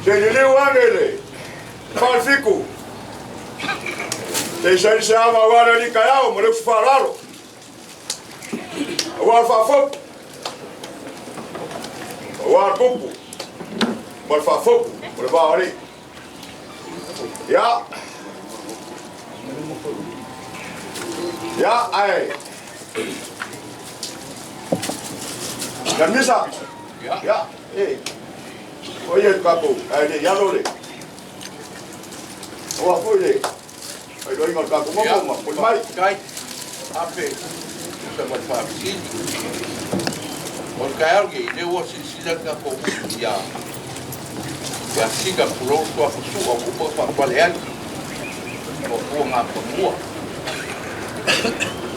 S8: Se liliu ane le falefitu. Se i saili se ava aua le alii taeao ma le usu faaaloalo. Aua le faafotu, aua le tupu ma le faafotu o le va o alii. Ia, ia, ae, ia misa, ia, e, o ia i tatou, ae le i alo le, aua foi le, Failoaiga o le tatou nofo ma poli mai.
S5: Faafetai. Ape, tusa ma le faafesili. O le taeao lenei, lea ua silasila le tatou ia ia Sina tulou le suafa Sua ua uma ona faapale ai ua gafamua.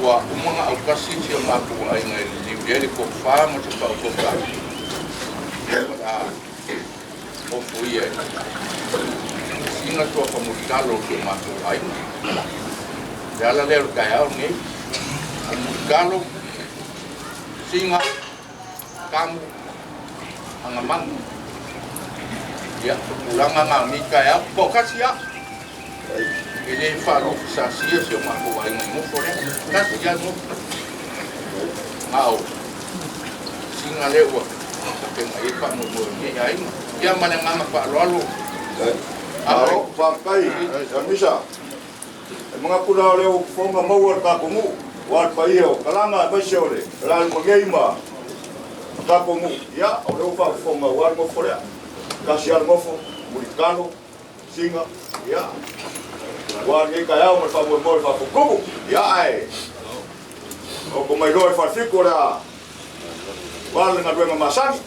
S5: Ua uma ona autasi si o matou aiga e liliu i ai le tofa ma se faautautaga. O le a Ofoia e Sina suafa mulitalo o si o matou aiga. O le ala lea o le taeao lenei, o mulitalo, Sina, Tamu, Agamanu. Ia, o tulaga na o lenei taeao, toatasi lava. E le faaluafesasia si o matou aiga i nofo lea. Tasi lava le nofo. Na o Sina lea ua tapena i ai le faamoemoe o lenei aiga. Ia ma le agaga faaaloalo.
S8: Malo, faafetai Misa. E manatu la o lea ua fofoga maua le tatou nuu, aua le paia o Talaga aemaise o le Lalomagei ma tatou nuu. Ia, o lea ua faafofoga aua le nofo lea. Tasi lava le nofo, Mulitalo, Sina, ia, aua lenei taeao ma le faamoemoe o le faafotumu. Ia, ae oko mai loa i Falefitu o le a aua le galuega masani.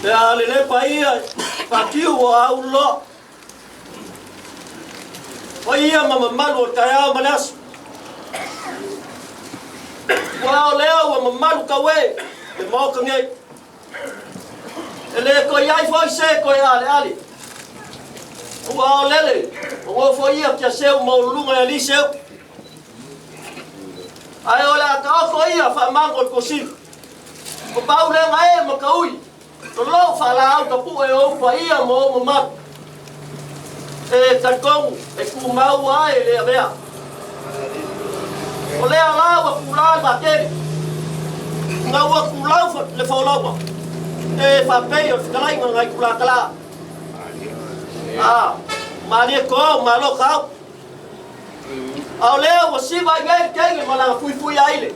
S9: Pe a lelei paia fatiu ua auloa. Paia ma mamalu o le taeao ma le aso. Ua o lea ua mamalu tau e le Maota nei. E le toe i ai foi se toe aleale. Ua aolele, o nofoia kia seu maualuluga e alii seu. Ae o le a taoto ia faamago le tuasivi. O paulega e ma taui, lolou faalaau tapue o ou paia ma ou mamalu. E talitonu e tumau ai e le avea. O lea la ua tulā le vaatele, ina ua tulau le folauga, e faapei o le fetalaiga nai Tulatalā. A, malie ko, malo kau. A o lea ua siva ai nei le teine ma lana fuifui aile.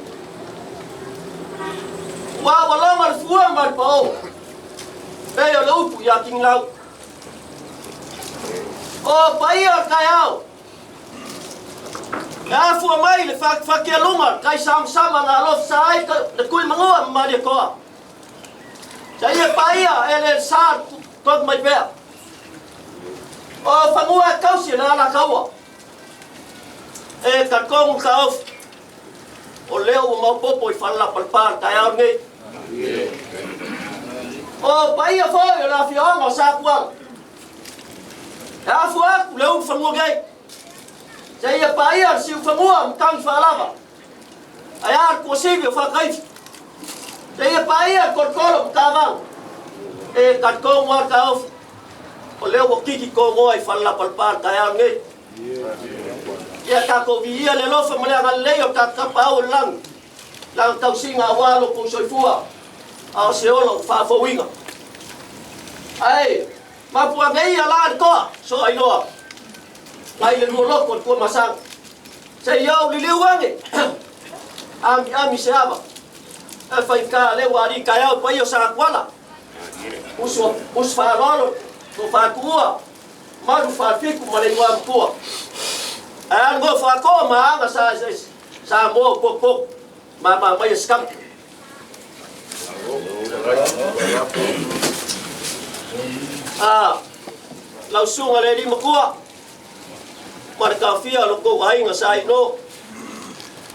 S9: Ua ua loga le fua ma le paō, pei o le upu iā Tigilau. O paia o le taeao, e afua mai le fakialuga le taisamasama na alofisa ai le Tuimanua ma Malietoa. Seia paia e le sa tonu mai pea. O fanua e tausi e le Alataua. E talitonu le taofi, o lea ua maopoopo i Falelapalapa le taeao lenei. O paia foi o le afioaga o Sapuala. E afua atu le ulufanua nei, seia paia le siufanua ma tagifaalava, ae a le tuasivi o Faataifi. Seia paia kolokolo ma tavaga e talitonu a le taofi o lea ua kiki togoa i falelepalapa le taeao lenei. Ia tatou viia le alofa ma le agalelei o le tatou Tapaau o le lagi, lana tausiga aua lo kou soifua, a o se ola ua faafouina. Ae mapu ane ia la le toa, soa iloa, mai le luoloto o le Tuamasaga. Se i ou liliu ane, ami ami se ava, e faigata lea ua alii taeao i paia o Satuala, usu, usu faaaloalo, tofa tuua, malu faafitu ma le igoa matua. Ae a le nofo atoa ma aga sa Samoa o potopoto ma mamaia sikama. A lau susuga le alii matua ma le taofia o lo outou aiga sa ino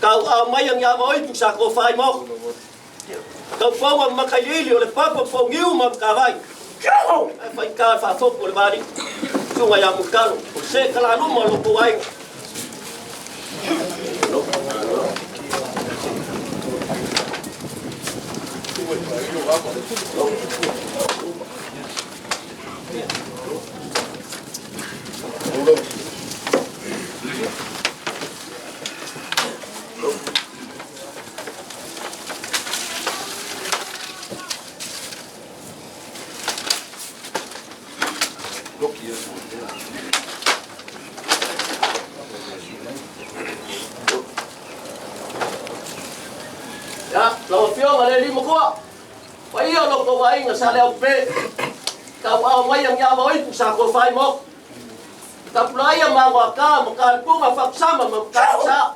S9: tauaao mai ni ava oipu sa tofa ai maoka. Taufauga ma makailiili o le papa pouniu ma matavai. Ae faigata le faafotu o le valii susuga ia Mulitalo o se kalaluma o lo outou aiga. Ia, lau Afioga le alii matua, paia o lo outou aiga sa Leaupe, tauaao mai a ni ava o ipu sa tofa ai maoka. Tapulaia ma agoata ma talipuga fakusama ma matausa.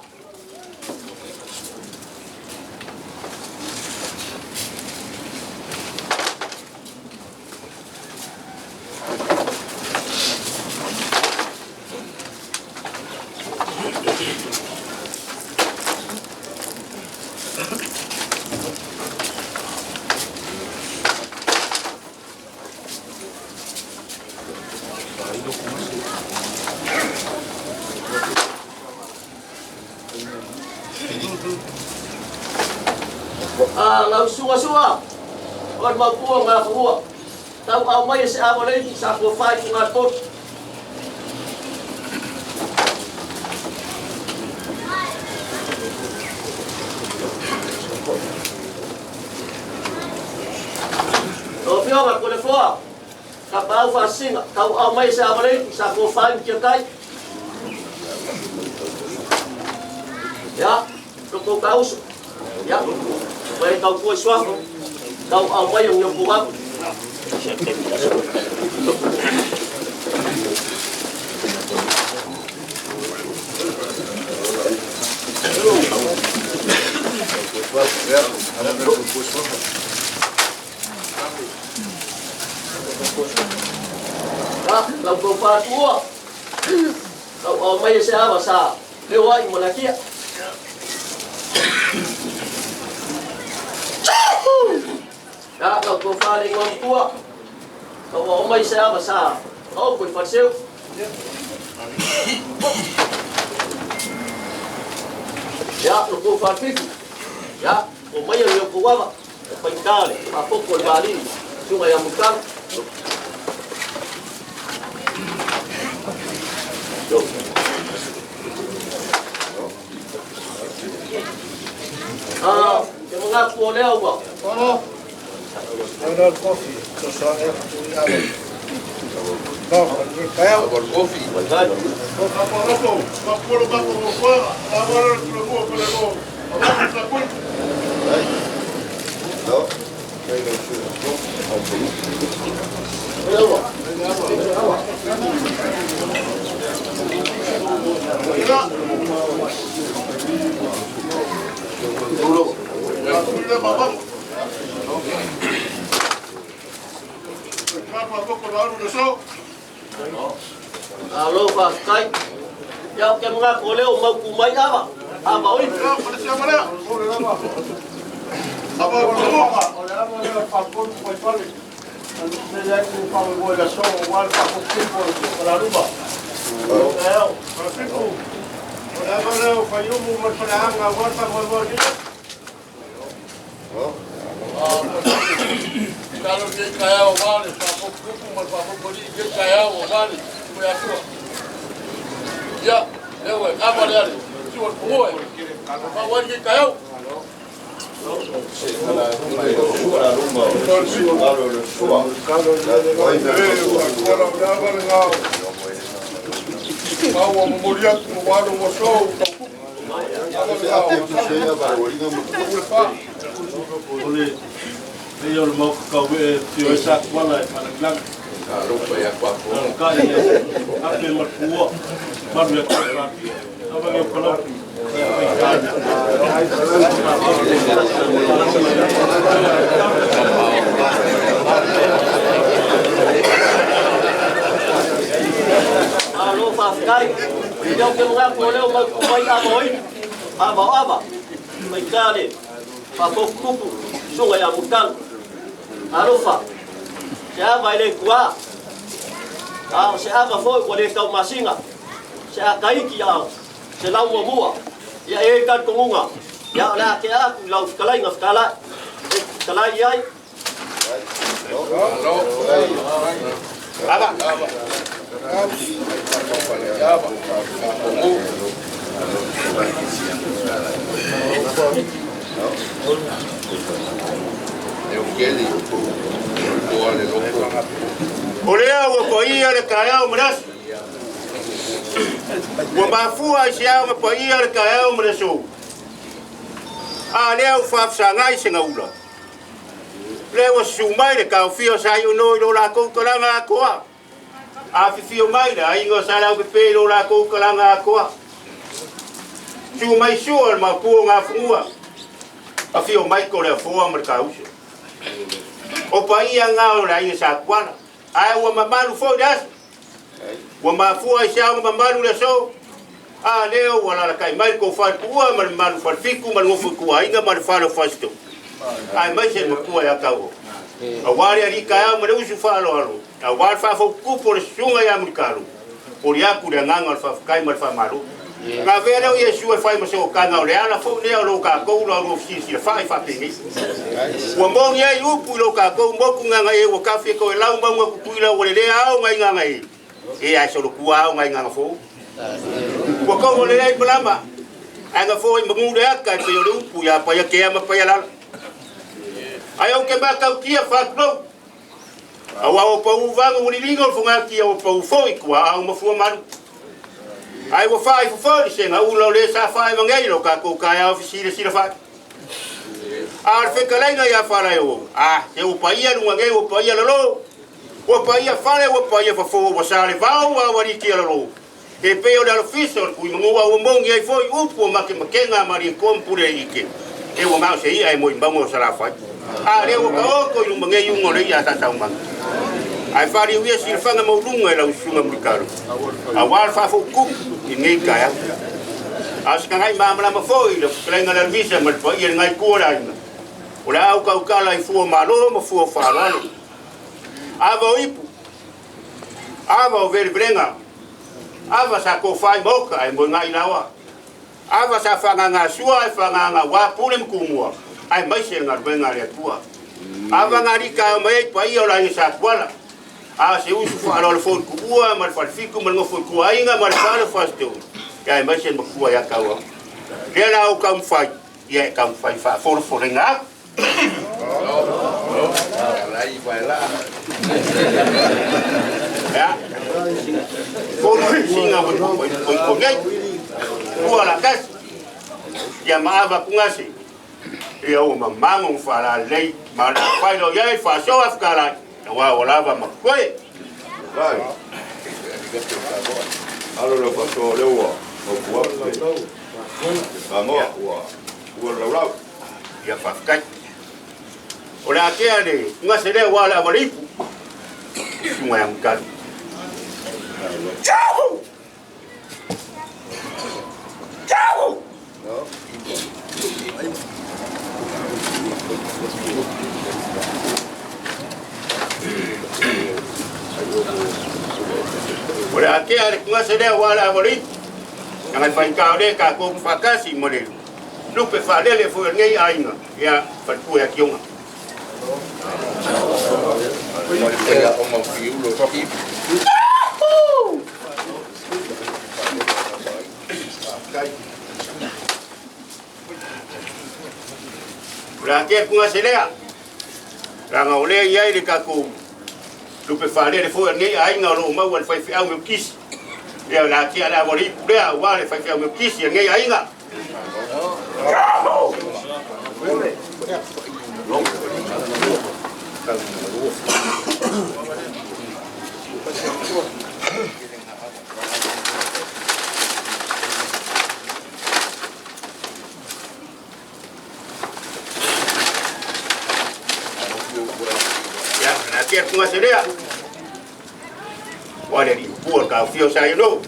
S9: A lau suga suga o le maupua ma afua tauaao mai e se ava o le ipu sa tofa i Fogatotonu. Lau Afioga Toleafoa, Tapaau Faasisina, tauaao mai e se ava o le ipu sa tofa i Mutiatai. Ia, lo tou tauso. Ia, ua e tautua i suafa, tauaao mai o ni outou ava. Ia, lau tou faatuua, tauaao mai e se ava sa leo ai ma Lakia. Ia, lau tou fale igoa matua, tauaao mai se ava sa maopo i Faleseu. Ia, lo tou falefitu, ia, o maia ni outou ava, e faigata le faafoto o le valii, susuga ia Mulitalo. A, te manatu o lea ua.
S6: Olo, olo le kofi, sosoa e tui ava. No, le taeao. O kaporopo, kaporo kapo mo koa, awara le tula mua pele mo. Awara sa kui. Le mama. Kapa koko la aru le so.
S9: Alo faafetai. Ia ou te manatu o lea ua mautu mai ava, ava o ipu.
S6: Ia, o le siama lea. Ava o le O le ava lea faapolu mai fale. Mele ai ku whangai le aso o wale whakotipo o le la luma. Eo, whakotipo. O le ava lea o whaiumu mai whanehanga wale whangai ni.
S5: Talo ke kaya o vale, faafotutupu ma le faafotualii i kei taeao o vale, mo Atua. Ia, lea ua e ava le ale, siu o le pugua e, faaauau ai lenei taeao. Mau ua momoli atu ma ua alo ua so ua tautupu. Ava lena o Ua le fa.
S10: O le paia o le maota tauee e afio ai Satuala e faalagilagi. Alaalatai le Ape ma le Pua, mamalu ia te oe Pati. Ava lea o Palauli, ia faigata.
S9: Malo faafetai. Ia ou te manatu o lea ua mautu mai ava o inu, ava o ava, mai ta le faafotutupu susuga ia Mulitalo. Alofa, se ava e le tuā, a o se ava foi ua le taumasina, se ataiti a o se lau muamua. Ia e i ai le talitonuga, ia o le a tea atu i lau fetalaiga fetalai, e fetalai i ai.
S5: Ava. Ava.
S11: O lea ua paia le taeao ma le aso. Ua mafua i se ao paia le taeao ma le aso. A lea ua faafesagai se gaula. Lea ua susu mai le taofia o Saiono i lo lakou talaga atoa. Afifio mai le aiga o Salaupepe i lo lakou talaga atoa. Susu mai Sua le mapu o Gafanua. Afio mai Toleafoa ma le Tauso. O paia na o le aiga Satuala. Ae ua mamalu foi le aso. Ua mafua i se ao mamalu le aso. A lea ua alalatai mai le tofa i le Tuua ma le mamalu Falefitu ma le nofo ituaiga ma le fale o Fasito. Aemaise le matua ia Tauo. Aua le alii taeao ma le usu faaaloalo, aua le faafoutupu o le susuga ia Mulitalo, poli atu le agaga o le faafetai ma le faamalo. Na avea lea o Iesu e fai ma sootaga o le ala foi lea o lo tatou laulua fesilasilafai faapenei. Ua moni ai upu i lo tatou motu Gagae ua tafi e toelau mauga Tutuila ua lelea ao nai Gagae e ae solotua ao nai Gagafou. Ua tou lelei malama ae gafo i manu le ata e pei o le upu ia Paiatea ma Paialala. Ae ou te matautia faatulou, aua ua pau vagu ua liliga o le fogatia ua pau foi tuaau ma fuamalu. Ae ua faaifo foi le segaula o le sa faaeva nei lo tatou taeao fesilasilafai. A o le fetalaiga ia Falaeo, a, se ua paia luga nei ua paia lalo, ua paia fale ua paia fafo ua sa le vao a ua liki lalo. E pei o le alofisa o le tuimanu a ua moni ai foi upu o makemakega a Malietoa ma Puleaike, e ua na o se i'a e moe i mauga o Salafai. A lea ua taoto i luma nei iuga o le i'a a Tataumaga. Ae faaliu ia silafaga maualuga e lau susuga Mulitalo, aua le faafoutupu i lenei taeao. A o se tagai malamalama foi i le fetalaiga a le Alvisa ma le paia i lenai itu o le aiga, o le a ou tautala i fua o malo ma fua o faaaloalo. Ava o ipu, ava o velevelega, ava sa tofa i maota ae moegai laoa, ava sa faagaga sua ae faagaga ua pule ma tumua, aemaise le galuega a le Atua. Ava galika e omai ai paia o le aiga Satuala, a o se usu faaaloalo foi i le Tuua ma le Falefitu ma le nofo ituaiga ma le fale o Fasiteo, aemaise le matua ia Tauau. Lea la ou taumafai, ia e taumafai faafolafoleina atu. Ia, folo sina ua tupu ai nei. Tua la tasi, ia maava tugase, ia ua mamago ma faalalelei, ma o le a fai loa i ai le faasoa afutalai, aua ua lava ma totoe.
S8: Alo le fasoa lea ua mautu atu le fagoa ua ua le laulau.
S11: Ia faafetai. O le a tea le tugase lea aua o le ava le ipu, susuga ia Mutalu. Tau! Tau! O le a tea le tugase lea aua o le ava le ipu, leaga e faigata o lea tatou te faatasi ma le lupe faalele foi o lenei aiga, ia faletua ia Tioga. La tia kunga se lea. Ranga o lea iai le kakou lupe whalele fo nei ainga o loo maua le whaiwhiau me kisi. Ia la tia la wali lea wa le whaiwhiau me kisi nei ainga. Ya la tia kunga se lea. Wale li pua ka fio sa ino.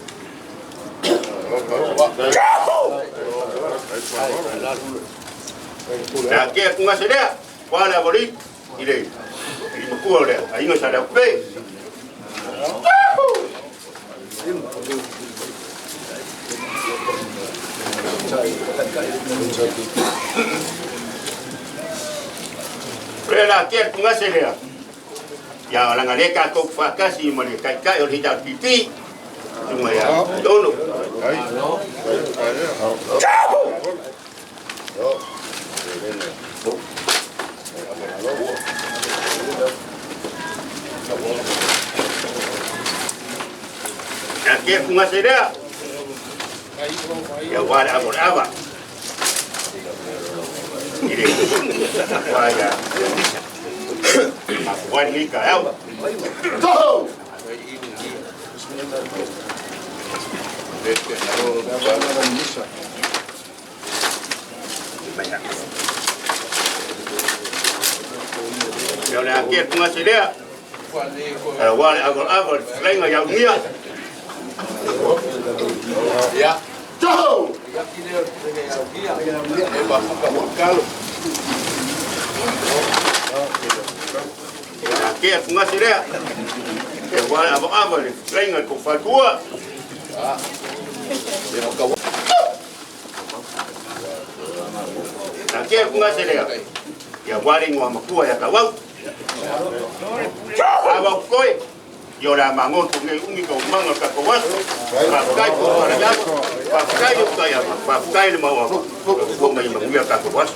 S11: La tia kunga se lea. Wale wali ile i makua lea. Ainga sa lea pe. La tia kunga se lea. Ya la ngaleka ko fakasi mo le kai kai o hita pipi. Tunga ya. Dono. Ya tia kunga se lea. Ya wala abor aba. Ile. Waya. Wani ka au. Go. Yo le aquí con esa idea. Wale agor agor lenga ya mia.
S5: Ya.
S11: Go. Kia kunga se lea. E wale avo avo le lenga ko fatua. Na kia kunga se lea. Ia wale ngua makua ya kawau. Awa koe. Yo la mango tunge ungi ko manga ka ko wasu. Pakai ko para ya. Pakai yo kaya. Pakai le mawa. Ko mai manguia ka ko wasu.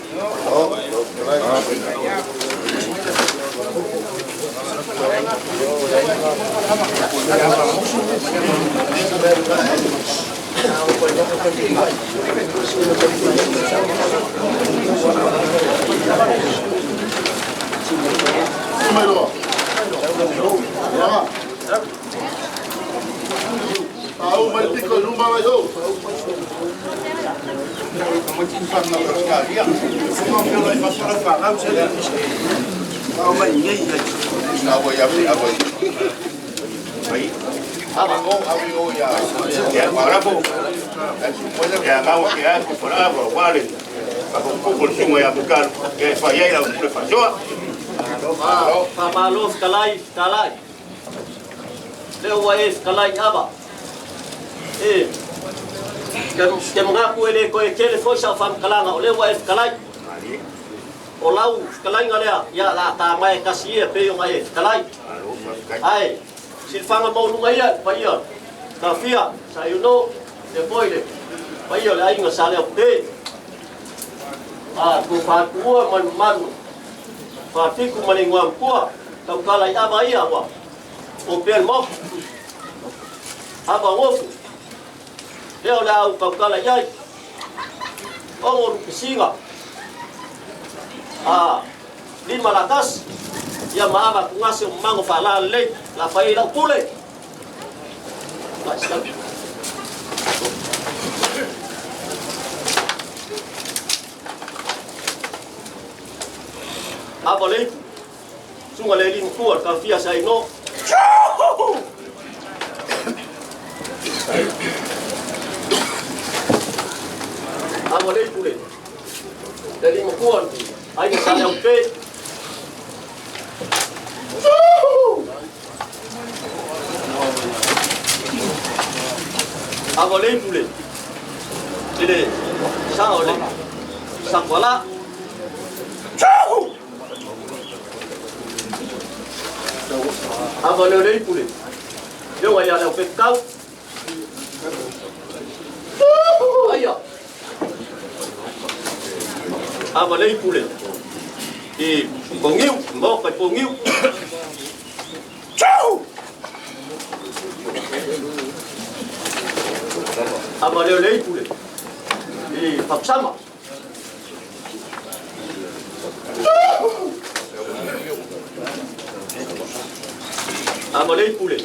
S9: Pamalo kalai kalai. Leo wa es kalai aba. E ke mga ku ele ko e kele fo sa fam kalanga o leo wa es kalai. O lau kalai ngalea ya la ta mai kasi e pe yo ngai kalai. Ai silfanga mau lunga ia pa ia. Ka fia sa you know te boile. Pa ia le ai nga sale o pe. A ku fa ku man man. Fatiku malinguam kua tau kala i aba ia wa o pel mok aba ngofu leo la au tau kala iai ongo rupisinga a lima latas ia maava kungase o mango fala lei la fai lau pule. Aba lei sunga le lima kua ka fia sa ino. Aba lei pule le lima kua ai ka sa leo pe. Aba lei pule le sa ole sa kola. Ava leo le ipu le. Leo ai leo pekau. Aia. Ava le ipu le. I pongiu, mo kai pongiu. Ciao. Ava leo le ipu le. I papsama. Ava le ipu le.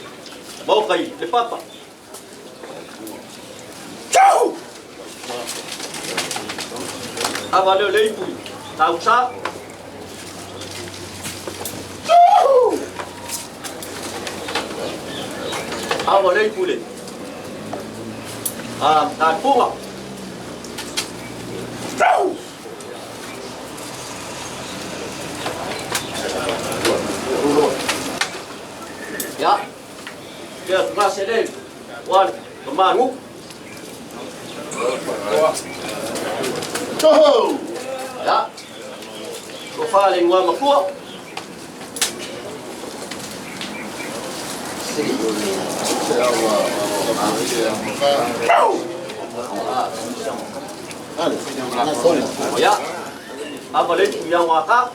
S9: Mo kai le papa. Ciao. Ava leo le ipu. Tausa. Ava le ipu le. Tapunga. Ya. Kia klase le. Wan, kemangu. Toho. Ya. Ko fale ngwa makua. Ya. Ava le ipu ia waka.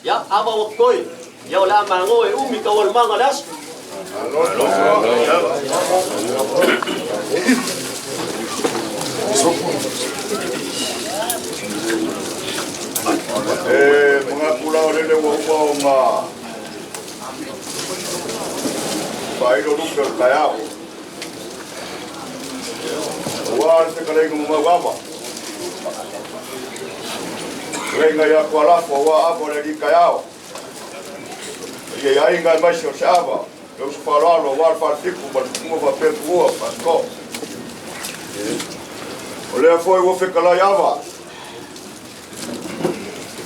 S9: Ya, ava wakoi. Ya ola mango e umi ka wal manga las.
S8: Mga pula o lele ua uma o ngā whairo lupe o le kaiao. Ua le whekaleinga mo mauava. Reinga ia kua lafo ua ava o le li kaiao. Ia ia inga e maisi o se ava. Leo se whaloalo ua le whalfiku ma le tukunga whapepu ua whasko. O lea foi ua whekalai ava.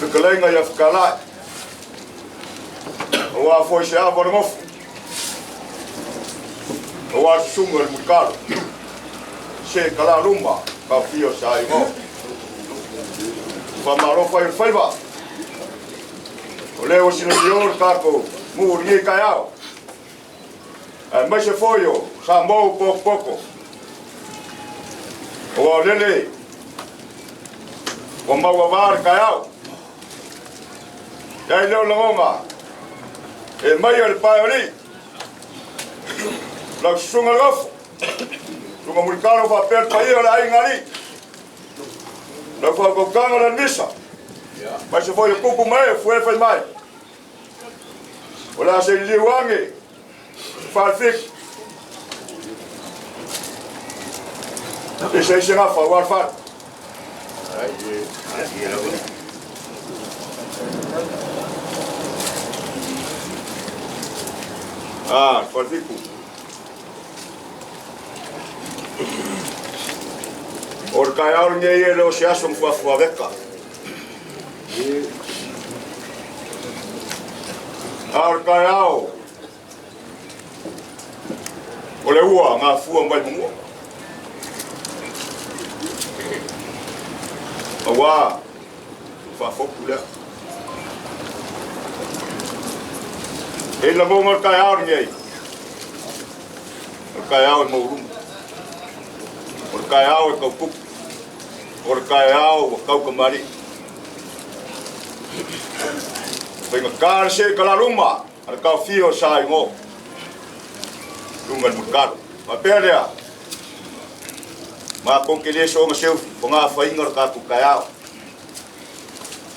S8: Whekaleinga ia whakalai. Ua foi se ava o le ngofu. Ua susunga le mulikalo. Se kala luma ka fio sa ingo. Whamaro whai o whaiwa. O leo sina lio le kākou mu o kai ao. Ai mai se foio sa mou poko poko. O au lele. O maua vā le kai ao. Iai leo langonga. E mai o le pae o li. Lau susunga le gofu. Sunga mulikalo whapea le paia o le ainga li. Lau whakaukanga le misa. Mai se foi o kupu mai, o fue fai mai. O la se liu ange. Whalfik. E se ise ngafa, o alfat. Ah, whalfiku. O le kai ao nei e leo se aso mfuafua veka. A o le kai ao o le ua ngā fua mai mungua. A wā, whaafoku lea. E la monga o le kai ao nei. O le kai ao e mauruma. O le kai ao e kaupuku. O le kai ao o kaukamari. Whainga kāre se ka la luma, a le kau fio sa ingo. Lunga le mulikalo. Ma pēr lea, mā kongke le so nga seu, o ngā whainga o le kātou kai ao.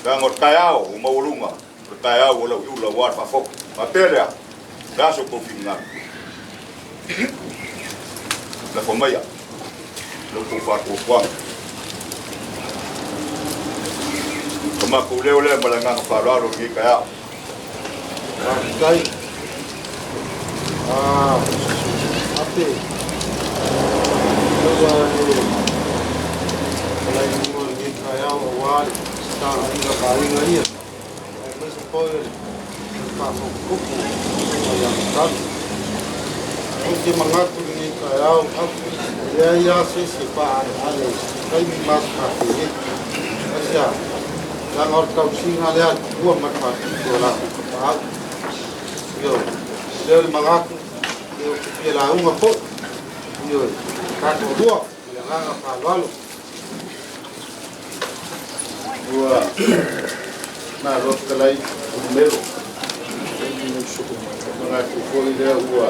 S8: Ka ngā kai ao o maurunga, o le kai ao o lau iula o ar whafoku. Ma pēr lea, la so kau whingā. La whamaia. Lau kou whātua kuanga. Ka mākou leo lea ma le nganga whāroaro i kai ao.
S6: Kai. Ape. Ua e palai mua i kai ao o wāle. Stāna inga kāinga ia. Ai maisa poi le whāwhakuku o ia mataru. O te mangatu i kai ao ia ia se se whaare ale kai mi mas ka te he. Asia. Leaga o le tausiga lea a le tupua ma le faapito o latou tapaau. Ioe. Lea o le manatu, ou te fia lauga foi. Ioe. Tatou lua, ma le agaga faaaloalo.
S12: Ua malo fetalai Ulumelo. Manatu foi lea ua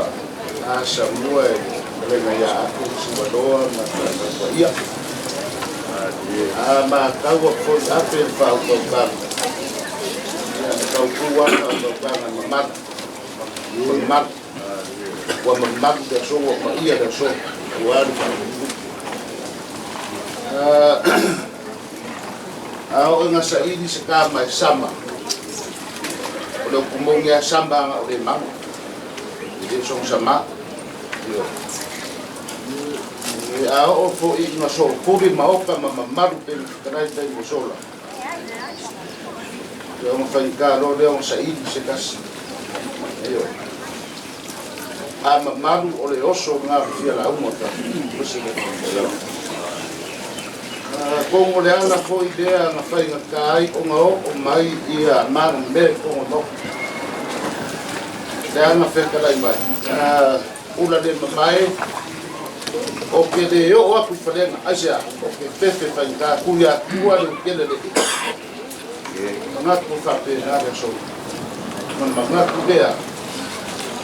S12: asamua e fetalaiga ia Ape Sivaloa ma tatou paia. A matau atu foi Ape le faautautaga. Ia e tautu lava le faautautaga e mamalu. Mamalu. Ua mamalu le aso, ua paia le aso, aua le faauluulu. A oo ina saili se tama e sama, o le upu moni lava sama aga o le malu, e le soona sama. Ioe. A oo foi ina soopuli maota ma mamalu pei ona fetalai le taimi ua sola, ia ona faigata loa lea ona saili se tasi. Ioe. A mamalu o le oso lena o le fia lauga o le tatou President. Atonu o le ala foi lea na faigata ai ona oo mai ia magamea i totonu o le Maota. Lea na fetalai mai, ula le mamae, ou te le oo atu i Falega, aisea, ou te fefe faigata tui atua le utele le ika. Manatu faapena le aso. Ma le manatu lea,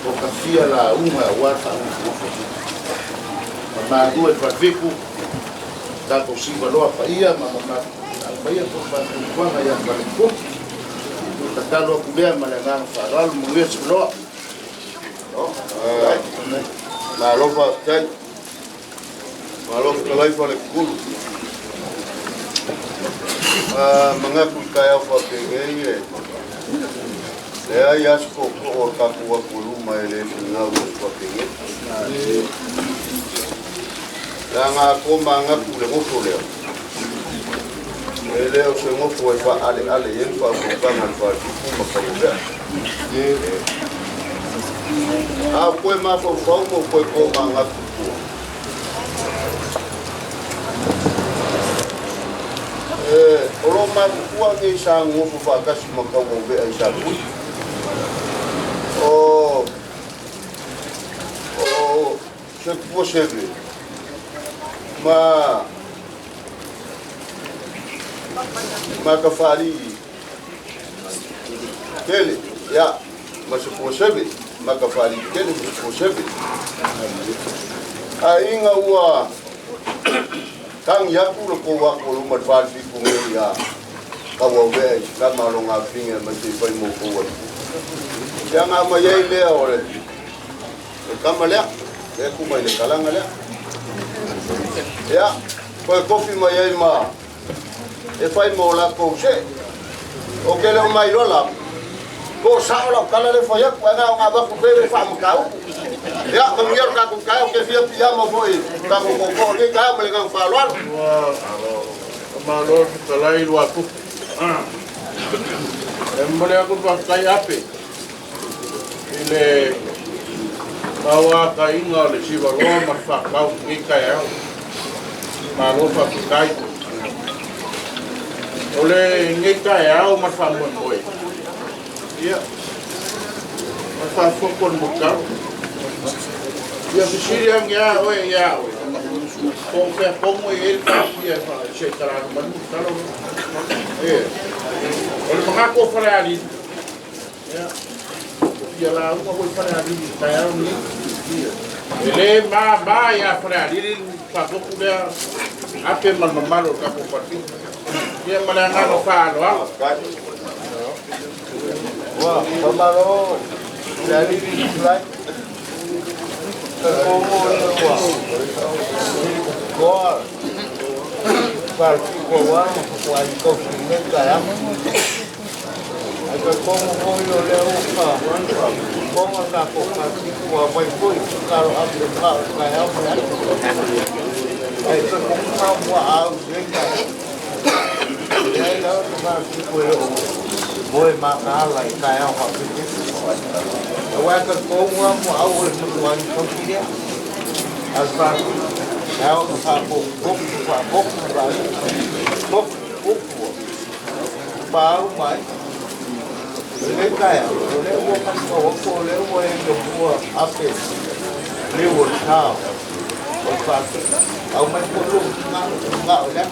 S12: o ka fia lauga aua le faagofogofa. Ma matua i le Falefitu, tatou sivaloa paia ma mamalu, aumaia tou faatuatuaga ia Faletupu. Tatalo atu lea ma le agaga faaaloalo, manuia Sivaloa.
S8: Malo faafetai. Malo fetalai Falekulu. Manatu i taeao faapenei e leai lava se tootoo o le tatou atu i luma e le finau i aso faapenei. Leaga a tomanatu i le nofo lea, e le o se nofo e faaaleale i ai le faautautaga a le Faletupu ma Tauauvea. A o toe mafaufau ma o toe tomanatu i tua, o lo o matutua nei sa nonofo faatasi ma Tauauvea i Sapui. O se pua seve ma Matafaalii tele, ia, ma se pua seve, Matafaalii tele ma se pua seve. Aiga ua tagi atu le tou atu o luma i le 47 nei ia Tauauvea i se tama o lona afine mai se i fai mo tou atu. Ia na mai ai lea o le tama lea, lea tu mai le kalaga lea. Ia, toe tofi mai ai ma e fai mo latou se. O ke le o mai loa la, po o sao lau tala lea e fai atu, ae na ona avatu pea le faamataupu. Ia, manuia lo tatou taeao, ou te fia piama foi i tatou tootoo i lenei taeao ma le agaga faaaloalo.
S1: Ua faamalo le fetalai Luatupu. E momoli atu le faafetai Ape i le tauataina o le Sivaloa ma le Faatau i lenei taeao. Malo faafetai. O lenei taeao ma le faamoemoe, ia, o le faafofoga o le molimau. Ia fesili ane lava oe ia oe, po o fea tonu e i ai le taatia e se i talano mai le mulitalo lea. O le manatu o Falealili, ia, ua fia lauga foi Falealili i le taeao lenei. E le mama ia Falealili le faafotu lea Ape ma le mamalu o le tatou Falefitu. Ia ma le agaga faaaloalo.
S12: Ua faamalo le alii Nikolai. Talitonu ua toa Falefitu aua ma faatoai tausi i lenei taeao. Ae talitonu foi o lea ua fofoga le tatou Falefitu ua aumai foi tatalo ave le mao i le taeao ma le aso. Ae talitonu ua au i lenei taeao. Leai lava se Falefitu e le o moe mataala i taeao faapenei. Aua e talitonu lava muaau o le matuai tausi lea. A le Falefitu, e ao ona faafotufotu, faafotu, faafotu, upu.
S13: pa au mai. Le kai o le ua ka o ko le ua e no ua ape le ua tao o pa au mai ko lu nga nga o le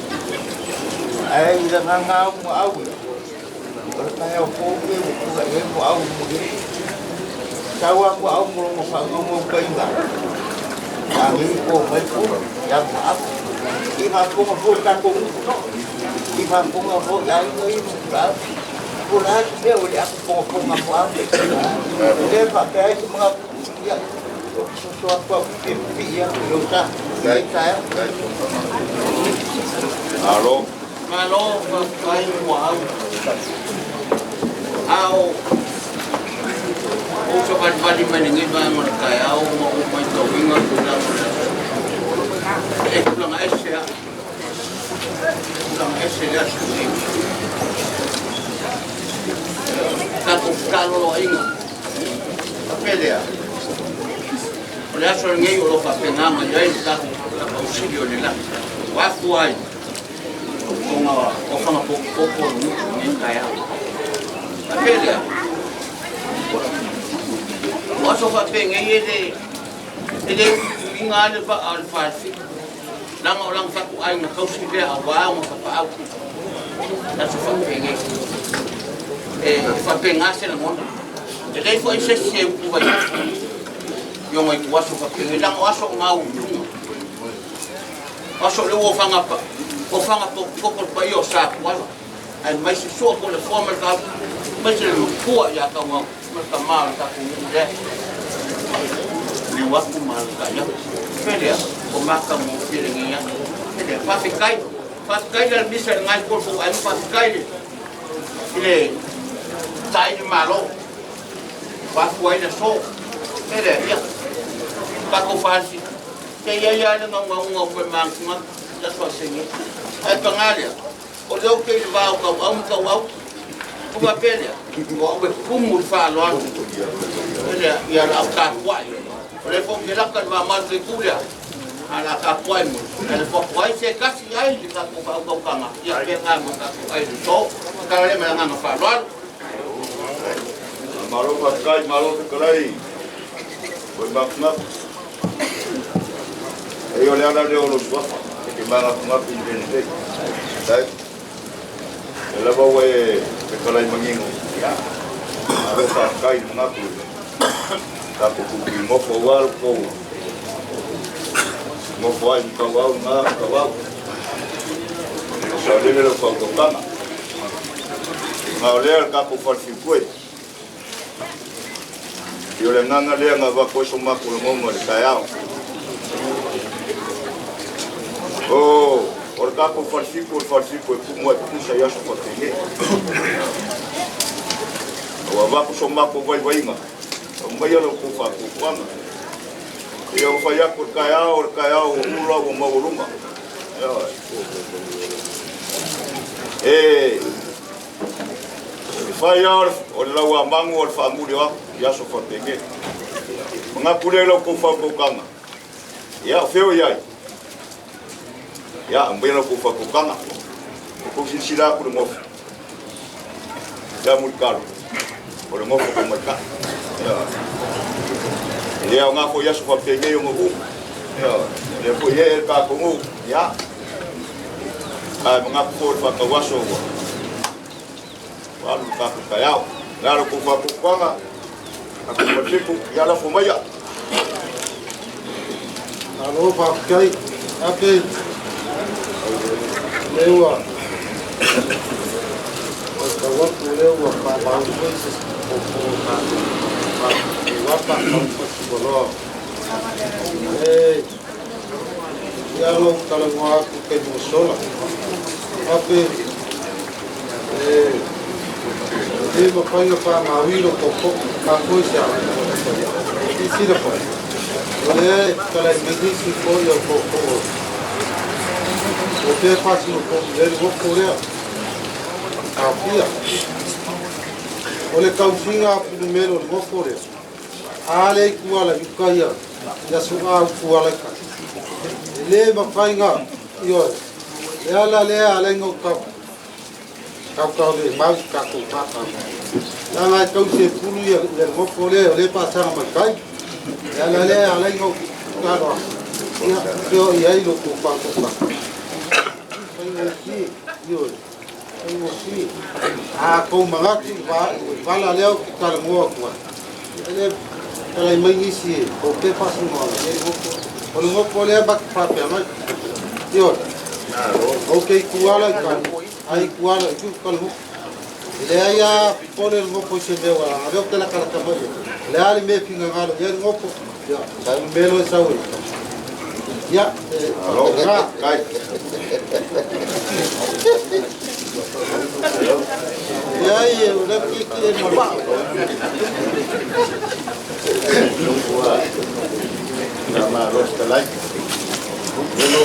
S13: ai i nga nga mo au o le kai o ko ke mo ku e mo au mo ge tau a ko au mo mo fa mo kai nga a ni ko mai ko ya mo au i ma ko mo ko ta ko i ma ko mo ko ya i mo ka ko la te o le ko ko ma ko au le pa pe ai mo ya so so ko pi pi ya lo ta ai ta
S8: Alo.
S14: Malo kai mo au. Ao o sa vali vali mai lenei vaega o le taeao ma ou matauina tulaga o le aso. E tulaga ese a. Tulaga ese le aso nei. Tatou fetaloloaiga. Faapea lea. O le aso lenei o lo o faapena mai ai le tatou Tapausili o le lagi. Ua afua ai ona o fana popopo o le gutu lenei taeao. Faapea lea. O aso faapenei e le e le ututuina lava le vaa o le Falefita. Leaga o lana fatuaiga tausi lea aua ona tapaau. Le aso faapenei. E faapena se lagona. E leai foi se isi e utu ai i ona ituaso faapenei. Leaga o aso o gautuga. O aso lea ua ofaga ofaga potopoto le paia o Satuala. Aemaise sua po le foa ma le tau, aemaise le matua ia Tauau ma le tama o le tatou nuu lea. Liu atu ma alatai atu. Pele a, o matagofie lenei aso. Pele a, faafetai. Faafetai le alamisa i lena itu o le tou aiga, faafetai le i le taili malo. Ua afua ai le aso. Pele a, ia, tatou falesi. Te i ai lava le naunauga o toe manatunatu i le aso Asenea. Ae paga lea, O lea ou te i le va o tauau ma tauau. Ua faapea lea, o au e tumu i le faaaloalo ia o le a ou tapuai. O lea foi ou te lata i le va malu i le itu lea, a o le a tapuai mo le lafo atu ai se tasi ai le tatou faautautaga, ia faapena ma tatou ai i le aso. Tatalo lea ma le agaga faaaloalo.
S8: Malo faafetai, malo fetalai o i mafumafu. Ei o le ala lea o lou suafa, e te manatunatu i mea lelei. Faafetai. O lea lava ua e fetalai manino, ia, malo faafetai i le manatu i le tatou puipui nofo aua lo outou nofo ai ma tauau na tauau. E saolele lau faautautaga. Ma o lea le tatou falefilipue. I o le agaga lea na avatu ai so matou lagona i le taeao. O, o le tatou falefitu o le falefitu e tumu ai pusa i aso faapenei. Ua avatu so matou vaivaiga, aumaia la outou faatuatuaga. Ia ua fai atu le taeao, o le taeao ua ula ua maualuga. Ioe. E E fai lava o le lauamanu o le faamuli o atu i aso faapenei. Manatu lea i la outou faautautaga, ia o fea o i ai? Ia, aumaia la outou faautautaga. Outou silasila atu i le nofo ia Mulitalo, o le nofo tamaitai. Ia, e le aoga foi i aso faapenei ona uma. Ia, o lea foi e ee le tatou nuu, ia, ae manatu foi o le faatauaso ua Ua alu le tatou taeao. O le a la outou faatuatuaga? Tatou falefitu, ia lafo maia.
S6: Malo faafetai. Ape lea ua matau atu lea ua faamaoni foi se popo o tatou faatuapa tau E ia lou talanoa atu i taimi ua sola. Ape e le mafai ona faamaui lo tou matou i se a. Silasila foi, o lea e fetalai mai nisi foi o tootoo o pea faasino foi le uopo lea taofia. O le tausiga a Pulumelo o le uopo lea, a le ituala i uka ia, ia soa utuala i kasi. E le mafai na, ioe, le ala lea ala i na Kau le mau ka ko papa. La ngai kau se pulu ia le ngofo le o le pasaga mai kai. Ia la le ala i ngau kalo. Ia feo i ai lo ko pa ko pa. Ai ngo si io. Ai ngo si. A ko mangaki va vala leo ki kala ngoa kua. Ele kala i mai nisi o ke pasu ngoa le ngofo. O le ngofo le bak pa pe mai. Io. O ke kuala ka. Ai kuala tu kala. Le ia pole ngofo se mea wala. Ave o te la kala kama. Le ali me finga ngalo ia ngofo. Ya, sa melo sa ui. Ya,
S13: Alo, kai.
S6: Ya, ye, le ki ki e mo.
S12: Na ma ro ta lai. Lelo.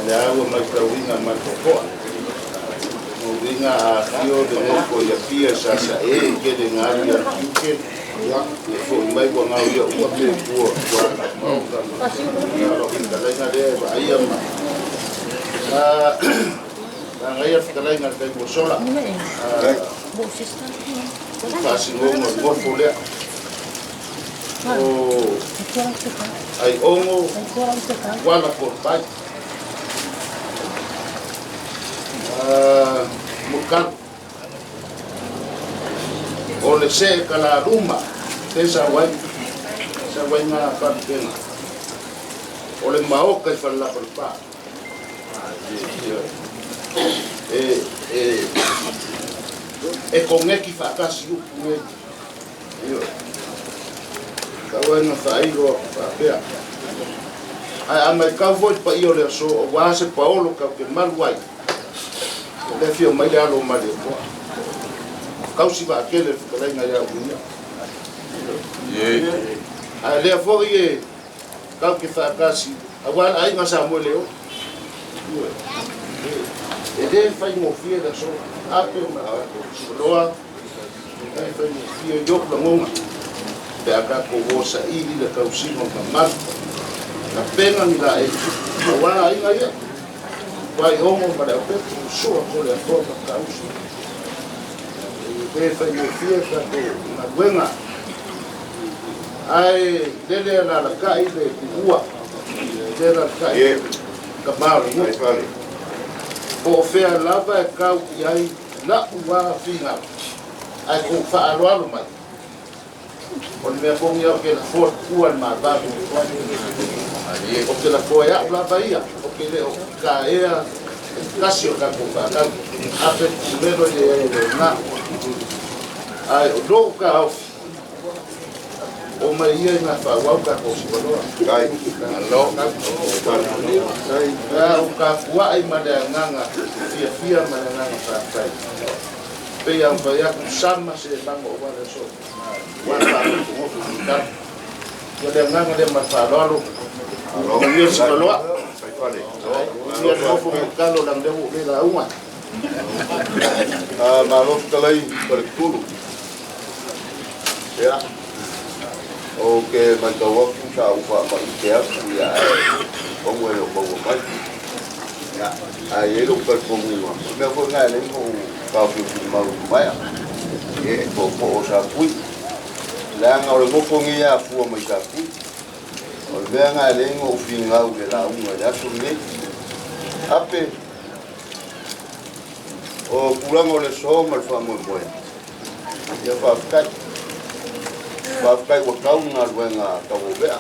S12: Le awa mai tauinga mai kokoa. Mo winga a fio de ngoko ia pia sa sa e ke de ngari ia kiuke. Ya, e fo mai wa ngau ia ua pe kua kua mau ka. Alo ka lenga le ba ia ma. Ah, ngai ka lenga te mo sola. Ah, pasi ngongo ngofo le. O ai ongo wala ko pai. Muka o le se kala ruma te sa wai ngā whakapena o le maoka i whalapa le pā e kongeki whaakasi upu nge ka waenga whaairoa whaapea ai a mai kau foi pa i o le aso o wā se paolo kau ke malu ai o le fio mai le alo mali o koa kausi wa akele whakalainga ia uia. Ai lea foi e kau ke whaakasi, a wala ai ngā sa moe leo. E le whai ngōwhia la so, ape ma loa, e whai ngōwhia yok la ngonga. Pe aka ko wō sa ili le kausinga ma malu. Ka penga ni la e, a wala ai ngā ia. Wai hongo ma le opepu, sua ko le atoa ma kausi. E whai ngōwhia ka ko ngā wenga. Ai lele la la kai le ua. Lele la kai ka maori ngo. Po fea lava e kau i ai la ua finga. Ai ko whaaloalo mai. O le mea kongi au ke la foa ua le māvaku. O ke la foa e au lava ia. O ke le o ka ea kasi o kako whaakau. Ape kumero i e le ngā. Ai o lou ka haufi. O mai ia i ngā whawau ka kōsiwaloa.
S13: Kai. Alo.
S12: O ka fuai ma le anganga, fia fia ma le anganga whaakai. Pei au whai aku sama se mango o wale so. Wale whaakutu ngofu ki kau. Ia le anganga le ma whaaloalo. O ia siwaloa. Ia ngofu mukalo lang lewu le la unga.
S13: Malo kalai pare tulu. Ya. O ke mai tau aku sa ufa mai te aku ya. O mo lo mo mai. Ya. Ai e lo per komu. Me fo ngai le mo ka fi mau mai. E po po sa pui. La nga o mo ko ngi ya fu mai sa pui. O le nga le ngo fi ngau le la unga ya su ni. Ape o kulanga o le so ma le faamoemoe ia faafetai faafetai ua tau galuega tauovea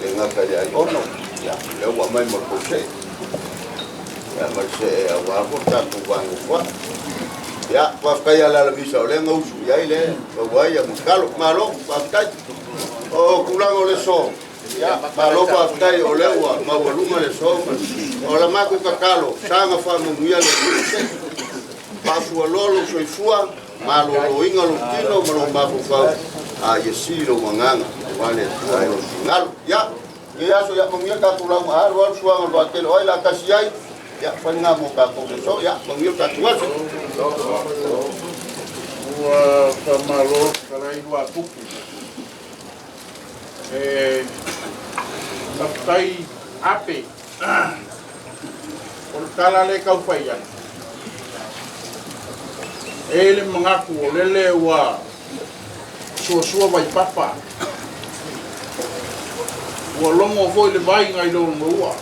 S13: le gata i ai ono ia lea ua mai ma le pousee ia ma le see auā fo le tatou vaegofoa ia faafetai a le alamisa o lea gausu i ai le pauai ia makalo malo faafetai o kulaga o le so ia malo faafetai o lea ua maualuga le so o la matou tatalo saga faamanuia le see faafualoa lou soifua malōlōiga lou tino ma lou mafaufau a ia sili lou magaga auā le Atua lou finagalo ia ia aso ia manuia tatou lauga alu alu suaga o loatele o ai la tasi ai ia faiga mo tatou le so ia manuia tatou aso
S5: ua faamalo kalai lua tupu e faafetai ape o le tala le kaufaia
S12: E le mangatu o lele ua suasua vai papa. Ua logo foi le vaiga i lou maua.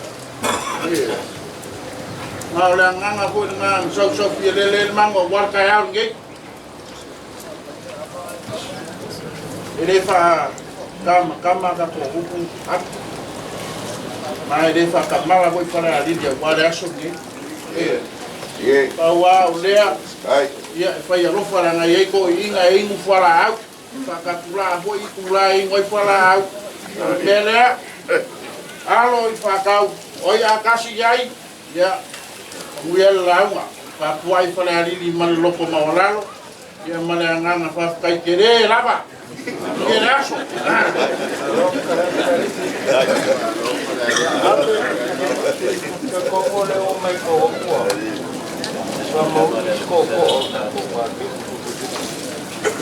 S12: Ma o le agaga foi lena na sausau fialele ai le mago aua le taeao lenei. E lē faatamatama tatou upu atu. Ma e lē faatamala foi Falealili aua le aso lenei. E pau lava o lea, ia e fai alofa leaga e i ai toʻiʻiga e inu fualaau, faatapulaa foi itulā e inu ai fualaau. O le mea lea, alo i faatau, o ai a tasi i ai, ia, manuia le lauga. Faatuai Falealili ma le loto maualalo, ia ma le agaga faafetai telē lava. Manuia le aso.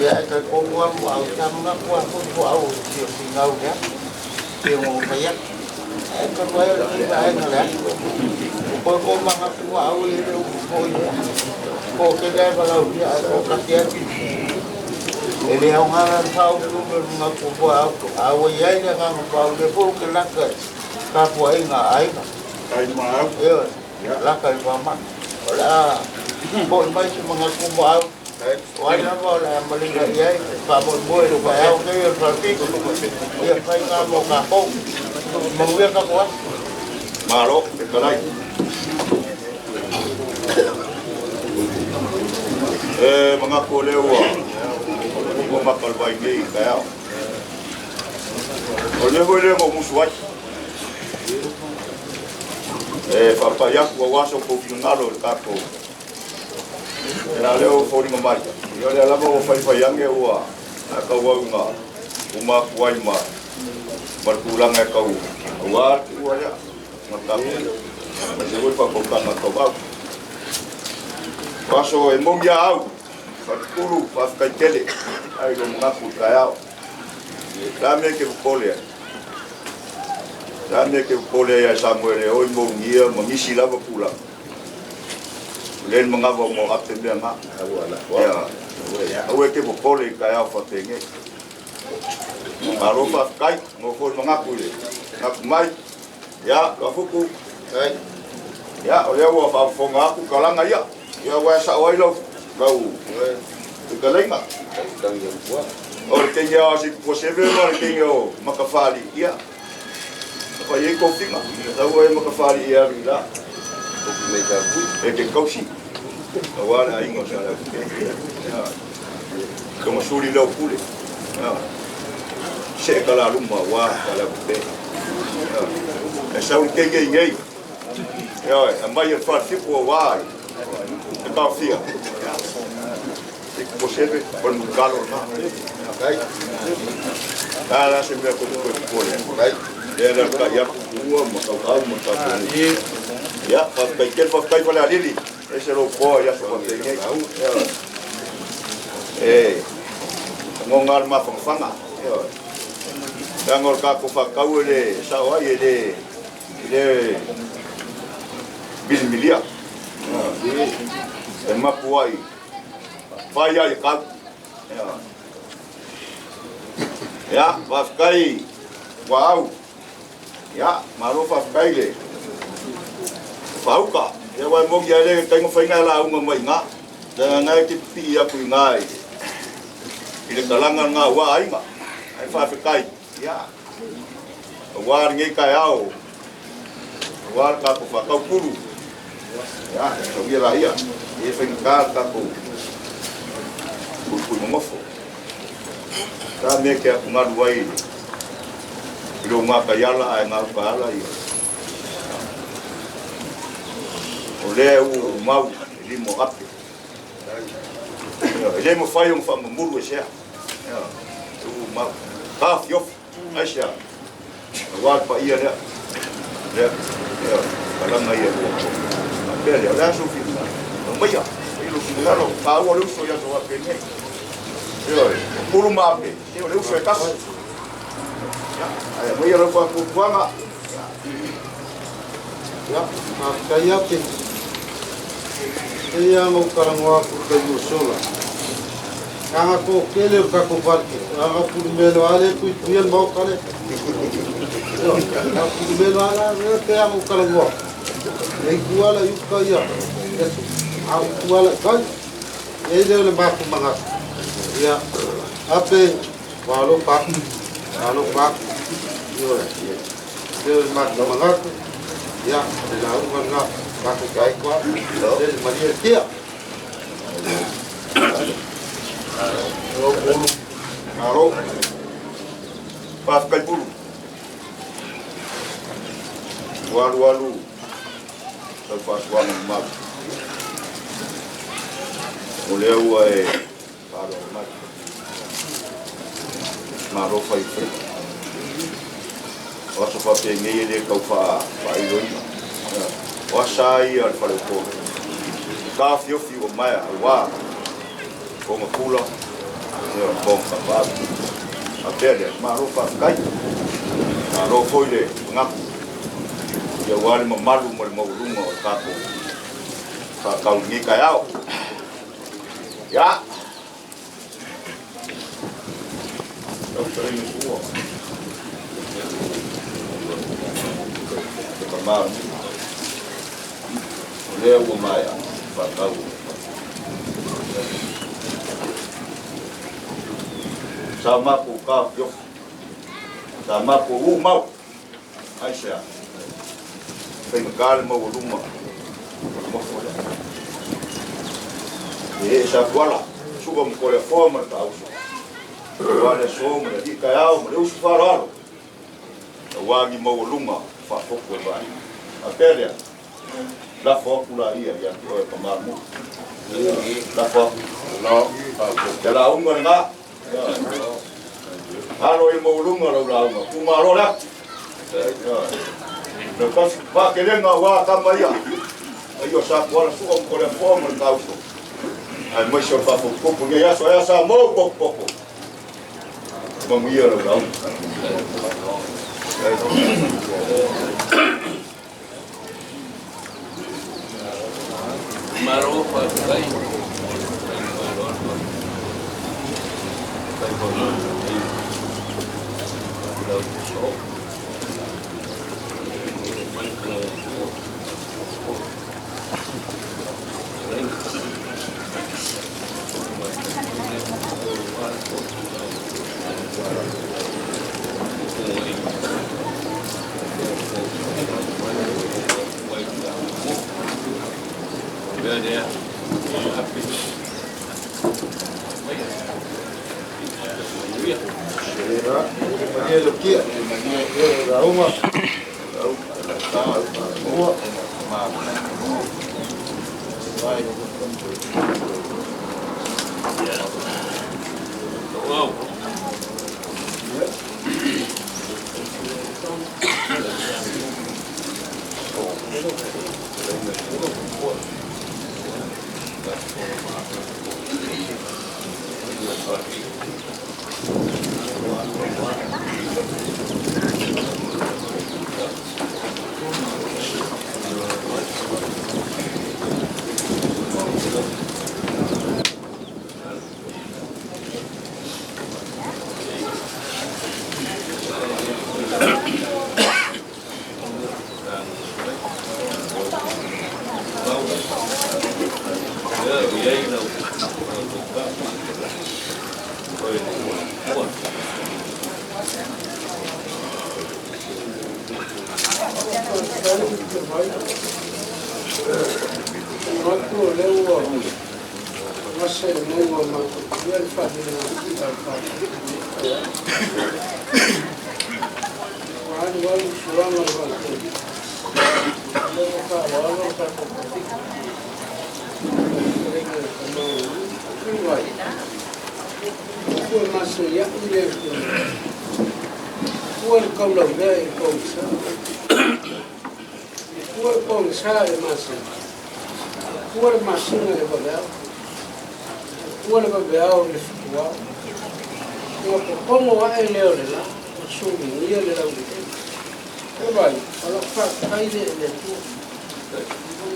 S13: Ia e talitonu lava muaau sa manatu lava foi tuaau i le fia finau lea pei ona ou fai atu. Ae talu ai o lenei vaega o le aso, ua toe tomanatu muaau e le upu foi lea. Toatele lava e valaaulia ae toatasi lava e filifili. E le aoga la le faauluulu o le manatu o muaau, a ua i ai le agaga pau, o lea foi ou te lata i tapuaiga a aiga. Ioe, lata i le faamai. O le a foi mai se manatu o muaau. O ai lava o le a malina i ai e faamoemoe i le taeao nei o le Falefita, ia faiga mo tatou. Manuia tatou aso.
S8: Malo, fetalai. E manatu o lea ua ua maka o le vai nei i taeao. O le mea foi lea na ou musu ai. E faapai atu aua so outou finagalo i le tatou E la lea ua foliga mai, ia o lea lava ua faifai ane ua tauau ina uma atu ai ma le tulaga e tau aua le tuua lea ma tatou aemaise foi le faapautaga tauau. O aso e moni a au, Faletulu, faafetai tele ai lou manatu i le taeao. O le a mea e te popole ai? O le a mea e te popole ai ia Samuele e oi mougia ma nisi lava tulaga? O lea le manava o ape mea na. Ia, aua e te popole i taeao faapenei. Malo faafetai, mo foi le manatu i le manatu mai. Ia, Luafuku. Ia, o lea ua faafofoga atu kalaga ia. Ia, ua e sao ai lau fetalaiga. O le teine o Sikupuaseve ma le teine o Makafali, ia, fai ai tofiga. Sau e Makafali e alu i la. E te kausi. Aua le aiga o Saleapupe. Ia, tonga suli leo pule. Ia, se e kala luma aua Saleapupe. Ia, e sau le teine i nei. Ia, e mai e le whalfiku aua e taofia. Ia, Sikupuaseve, o le mukalo lena. Ia, la se mea ko te koe popole. Lea le kai atu ua ma tauau ma tatou. Ia, faafetai tele, faafetai Falealili. E se lou koa i aso faapenei. E goga le mafangafaga. Leaga o le tatou faatau e le sao ai e le milimilia. E mapu ai, fai ai e kau. Ia, faafetai ua au. Ia, malo faafetai le faauka. Ia ua e moni ai le taiga faiga e lauga mai iga. Leaga na e te pipii atu iga i le kalaga lena aua aiga. Ae faafetai, ia, aua lenei taeao, aua le tatou faataupulu. Ia, sauia laia, e faigata le tatou puipui nonofo. Ta mea ke atugalu ai i lou gataiala ae gauta ala ia. O lea ua ou mau e lima o ape. E le mafai ona faamamulu e sea. E ua ou mau. Taofiofi, aisea? Aua le paia lea. Lea, ia, kalaga ia ua. Faapea lea, o le a sou finagalo? Aumaia, aumaia lou finagalo, taua le uso i aso faapenei. Ioe, o pulu ma ape, se o le uso e tasi. Ia, ae aumaia lau faatuatuaga.
S6: Ia, faafetai ake. Pei lava ona ou talanoa atu i le taimi ua sola. Aga toʻatele o le tatou faletupe, aga pulemelo a le puipuia le maota lea. Ioe, pulemelo a la lea pe aga ou talanoa e itu ala i uka ia aso, a ou itu ala i tai. E i ai lea o le matou manatu, ia, ape ua alofa atu, alofa atu, ioe, lea o le matou manatu, ia, le lauga lena, matou te ai koa, lele malie le tia.
S8: Malo. Faafetai Pulu. Ua alualu lau faasoaga mamalu. O lea ua e faaaloalo mai. Malo fai faiva. O aso faapenei e le tau faailoina. O asa ia o le faleupolu. Taofiofi ua maea aua ona pula ia o ona tapaau. Faapea lea, malo faafetai. Malo foi le manatu ia aua le mamalu ma le maualuga o le tatou faatau i lenei taeao. Ia, lau fetalaiga Sua, le tama o le nuu, o lea ua maea faatau. Sa matou taofiofi, sa matou umau, aisea? Faigata le maualuga o le nofo lea. E ee sa tuala, Sua ma Toleafoa ma le Taauso, aua le aso ma le alii taeao ma le uso faaaloalo, aua ni maualuga faafotu e vaai. Faapea lea, lafo atu laia ia te oe tama nuu. Lafo atu. Te lauga lena. Alo i maualuga lau lauga. Tumalo le atu. Le tasi vaakelega aua tama ia. Ai o sa tuala Sua ma Toleafoa ma le Taauso. Aemaise o le faafotufotu i lenei aso. Ae a Samoa ua potopoto. Manuia lau lauga.
S14: Malo faafetai. Faafetai foi i lau soo. Mai kana
S6: Malie le tia, malie lauga.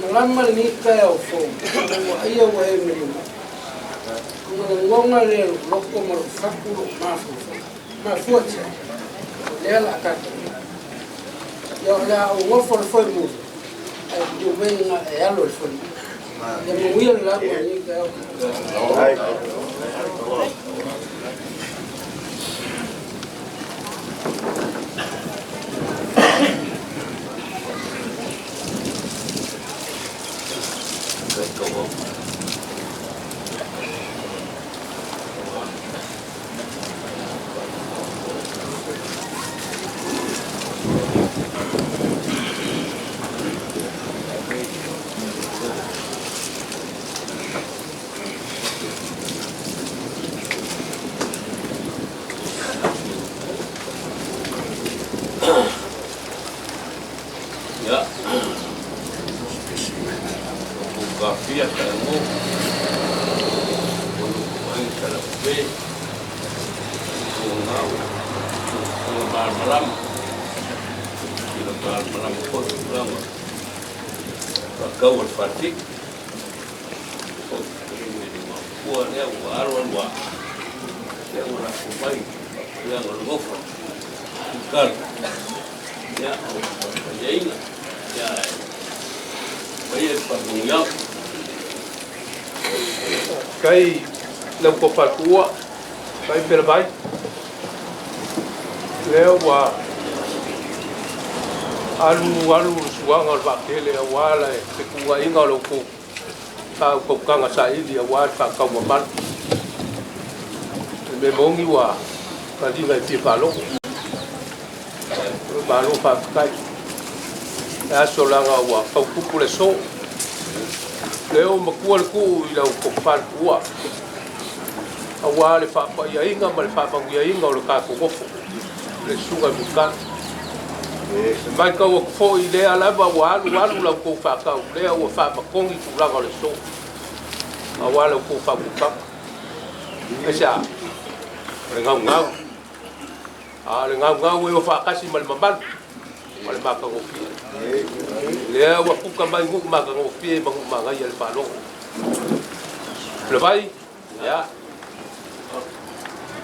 S15: Malama le taeao fou, ua ia ua e maliu mai. O lagona lea i lou loto ma lou fatu lou mafaufau. Mafua i se a? O lea o le a tatou i ai. Ia o le a ou nofo i le foemuli, ae liliu mai na e alo i le foemuli. Ia manuia le lauga i lenei taeao.
S14: Ia, o kafia ka ngo, o lo ai kala pe, o ngau, o malamalam, i le malamalam ko tulanga, ka kau al fatik, o ni ma pua lea ua alo alua, lea ua la mai, lea ua ngofa, kal, ia o papaia, ia e pa mungyang.
S16: Kai lau ko fatua kai pera vai lea ua alu alu suaga o le vaatele auā le fetuʻaiga o le outou faaukautaga saili auā le faataumamalu le mea maogi ua kaliga e fia faalogo o malo faafetai e aso laga ua fautupu le so lea ua matua le tuu i lau tofaletuua auā le faapaiaiga ma le faamanuiaiga o le tatou nofo le susuga i mulitalo e matau atu foʻi lea lava ua alu alu la outou faatau lea ua faamatogi tulaga o le so auā le outou faautautaga aisea o le gaugau a o le gaugau e o faatasi ma le mamalu ma le matagofie lea ua kuka mai nuu matagofie ma nuu magaia le faalogo le vai ia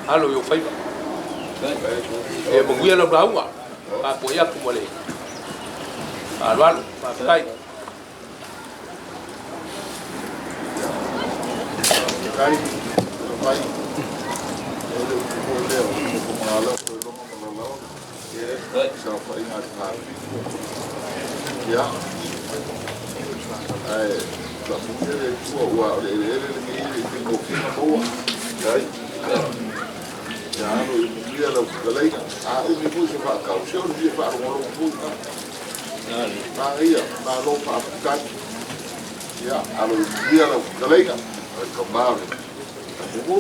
S16: alo i o faiva e manuia lau lauga faapoi atu ma le aloalo faafetai.
S12: Kai, vai. O le upu foi lea, o le magalo o iloga ma lalao. Sa whainga te ngā Ia. Ai, la fungia le tua ua o le ele ele le ngi le tingo fina maua. Kai. Ia alo i mulia lau kalaina. A umi fui se whaakau se o le fia whaarongolongo fui. Nā ia, nā lo whaaputani. Ia, alo i mulia lau kalaina. Ai ka maore. Mumu.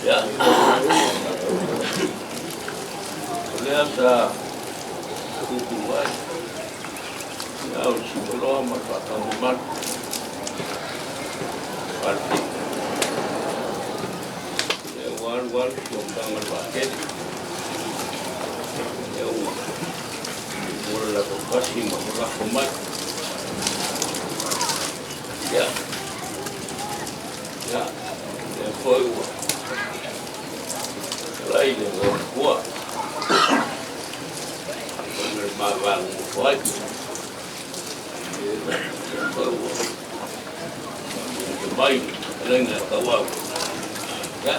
S14: Ia. O lea sa tutu mai. Ia o le sipaloa ma le faataumamalu. Falefiti. Lea ua alu alu fonotaga le vaatele. Lea ua mo le latou kasi ma o lafo mai. Ia. Ia. Lea foi ua lai le ua. O le mavalu mo foi. Lea foi ua mai lenga tauau. Ia.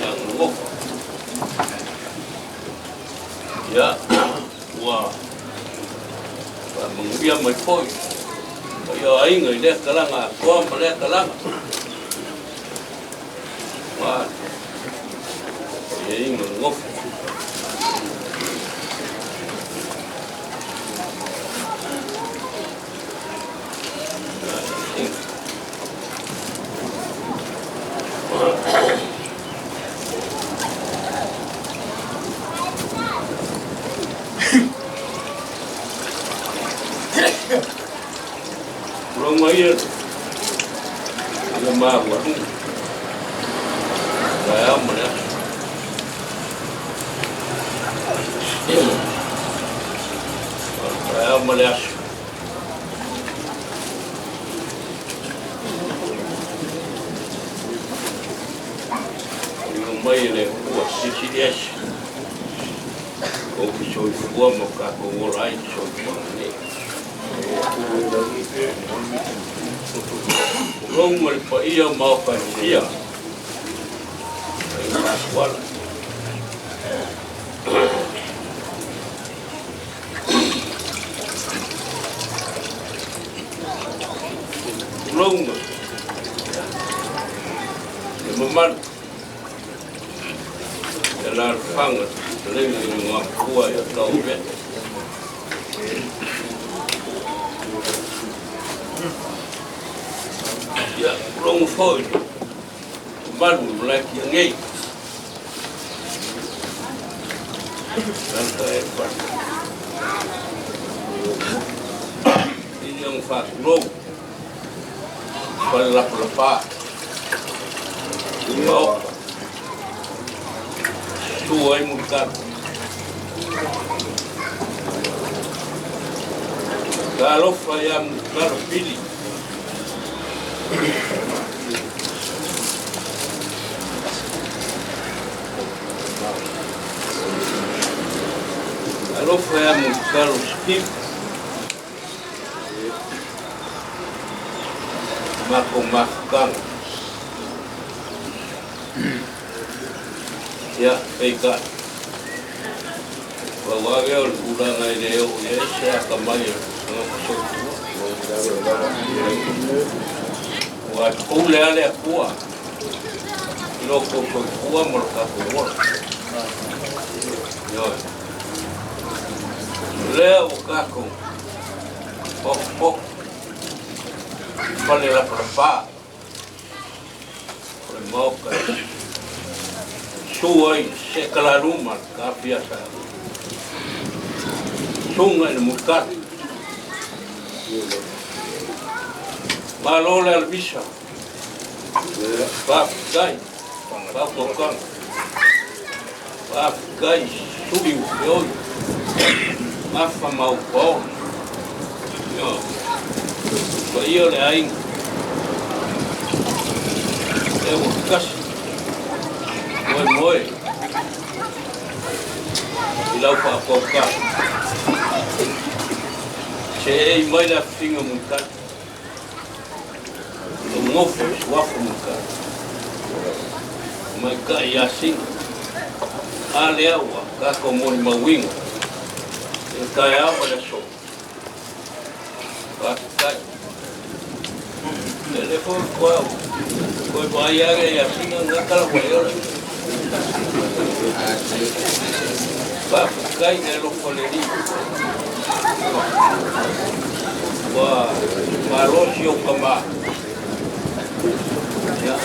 S14: Ia ngoko. Ia ua manguia mai foi. Ia aiga i lea kalaga atoa ma lea kalaga. Ua ia inga ngofo. ma le aso. Ina mai e le Atua silisili ese ou te soifua ma o tatou ola ai i le soifuaga nei. Tulou ma le paia o maoka e fia, ai Satuala. Tulou ma le mamalu le alaalafaga fetalaiga i le Igoamatua ia Taove'e. Ia, tulouna foi le mamalu o le malae Tiagei. Lanta e pale. Ili ona faatulou, fale lapalapa, maota, susu ai Mulitalo. Talofa ia Mulitalo Pili. Talofa ia Mulitalo Steve. Matou mafutaga. Ia, peitai. Pau lava lea o le tulaga e le oo i ai se atamai o le tagata soifua. Ua pule lava le Atua i lo outou soifua ma lo tatou ola. Ioe. O lea ua tatou potopoto i fale lapalapa o le Maota e susu ai se kalaluma le tafia sa susuga i le Mulitalo. Malo le alamisa, faafetai faautautaga, faafetai sui ua feoi, gafa ma aupaola. Ioe, paia o le aiga, lea ua tasi moemoe i lau faautautaga. Seei mai le afifiga Mulitalo, lou nofo i suafa Mulitalo, tamaitai ia Sina. A lea ua tatou molimauina i le taeao ma le aso. Faafetai. Ia lea foi ua toe vaai ane ia Sina lena tala ua e ola. Faafetai i le alofa o le Alii. Ua malosi ou tama. Ia.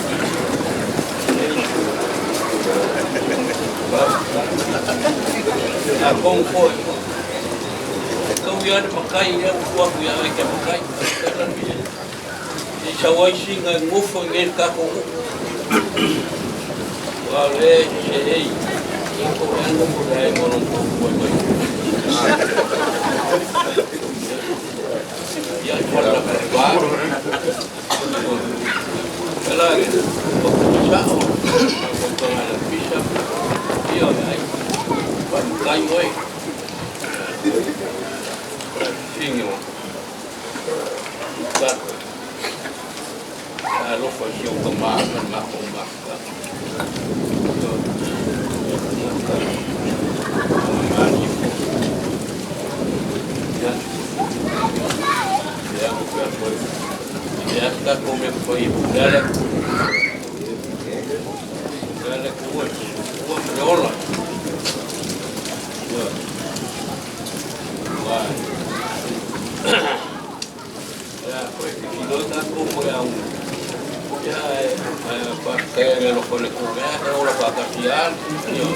S14: Faafetai. Atonu foi. Tau ia le matai lea ua tuu atu ia oe e te matai. Se i sau ai sina e nofo i inei i le tatou nuu. Aua o lea e seei i ai ma lona tou mai. Ia, i fale lapalapa. Ela o sao, o tanga la pisa, ia ai, faamatai oe. Fini o Talo. Alofa i si ou tama ma le matou mafutaga. Ia, tatou mea fai e pule ale. Pule ale ua, ua ma le ola. Ia. Ua. Ia, koe tilotilo tatou mo le auga. Ia, e faafetai le alofa o le Atua, ia, e ola faatasi lava. Ia.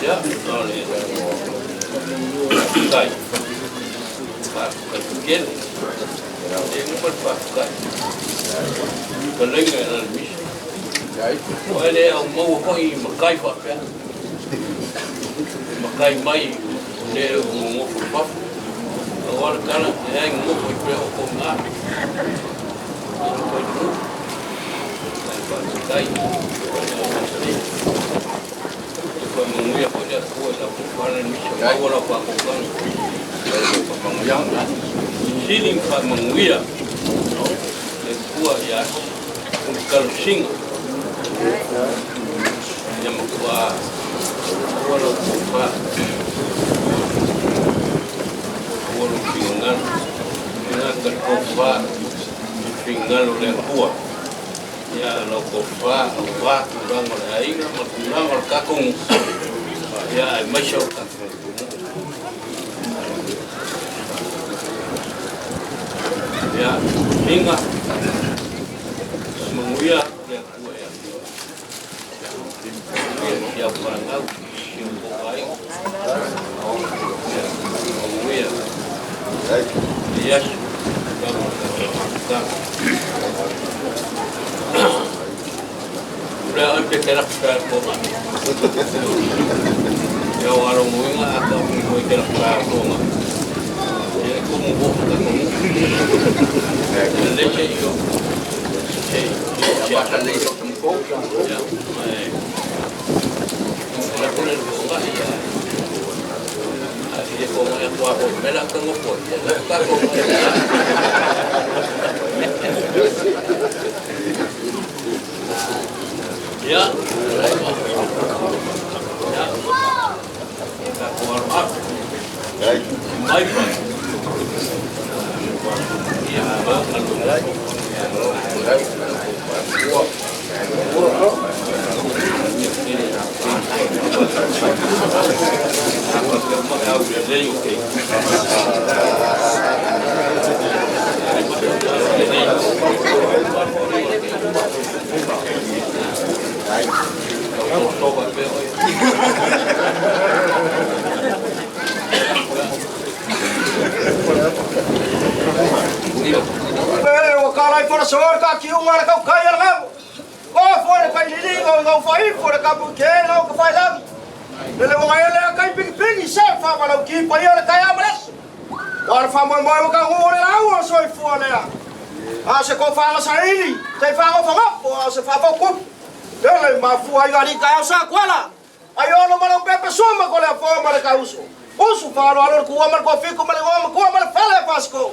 S14: Ia, o le Faafetai. Faafetai tele. E uma le faafetai. Fetalaiga e Alamisi. O ele au maua foi i matai faapea. Matai mai o le o ngofo i fafo. Au ala tala, e ai ngofo i pea o ko ngā. E koe nu. Ai faafetai. E whamanuia foi le Atua i lau tofa Alamisi. Maua lau faakokaga. Sili whamanuia. Le Atua ia kalusinga. Ia matua ua lau tofa. Ua lau fingalo. Ina ka tofa. Fingalo le Atua. Ia lau tofa au wā tulaga o le aiga ma tulaga o le tatou ia ai mai o le tatou ia inga manuia le Atua ia ia whanau si o ai manuia yes Lea oi pe te rapu pēr kōnga. Ia o aro muinga a ka ui hoi te rapu pēr kōnga. Ia e kumu ho ka kumu. Ia le se i o. Se i
S5: a le o tamko.
S14: Ia, mai. La kule kōnga ia. A i kōnga e kua ho mela ka ngopo. Ia la ka kōnga. Ia. Ia. Ka ko aro ap. Mai pai. Ia ma alu.
S8: Ele o kala i fora sor ka ki unga le kau kai ala ngabo. O fo le kai lili o ngau fai fo le kapu ke ngau ka fai langi. Ele o ngai le kai pingi pingi se fa ma lau ki pa ia le kai amales. Wara fa mo mo ka ngu le lau o soi fo le a. A se ko fa sa ili, te fa o fa o a se fa fa ku. Ele ma fu ai ali kai sa kwala. Ai olo ma lau pepe suma ko le fo ma le kauso. Usu fa alo alo ku ma ko fiku ma le ma ku ma le fele pasco.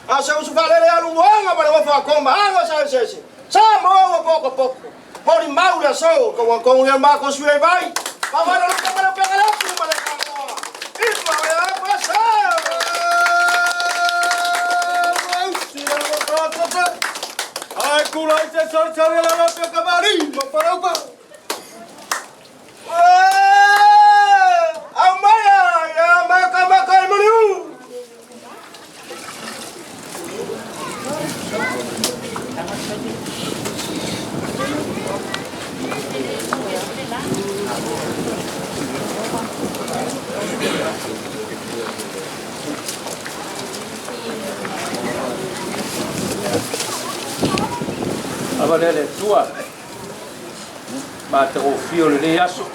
S8: A se usu fa le alu wanga ma le wa ko ma anga sa se se. Sa mo o poko poko. Mori maula so ko ko ngi ma ko sui vai. Ma va lo ka ma le pega le su ma le ka mo. Ifa ya pa sa.
S16: Ai kula i te sori sori la la pe kamari ma paraupa.
S8: Au maya ya maka maka i muriu.
S16: Ava lea le Atua ma te ofio le nei aso.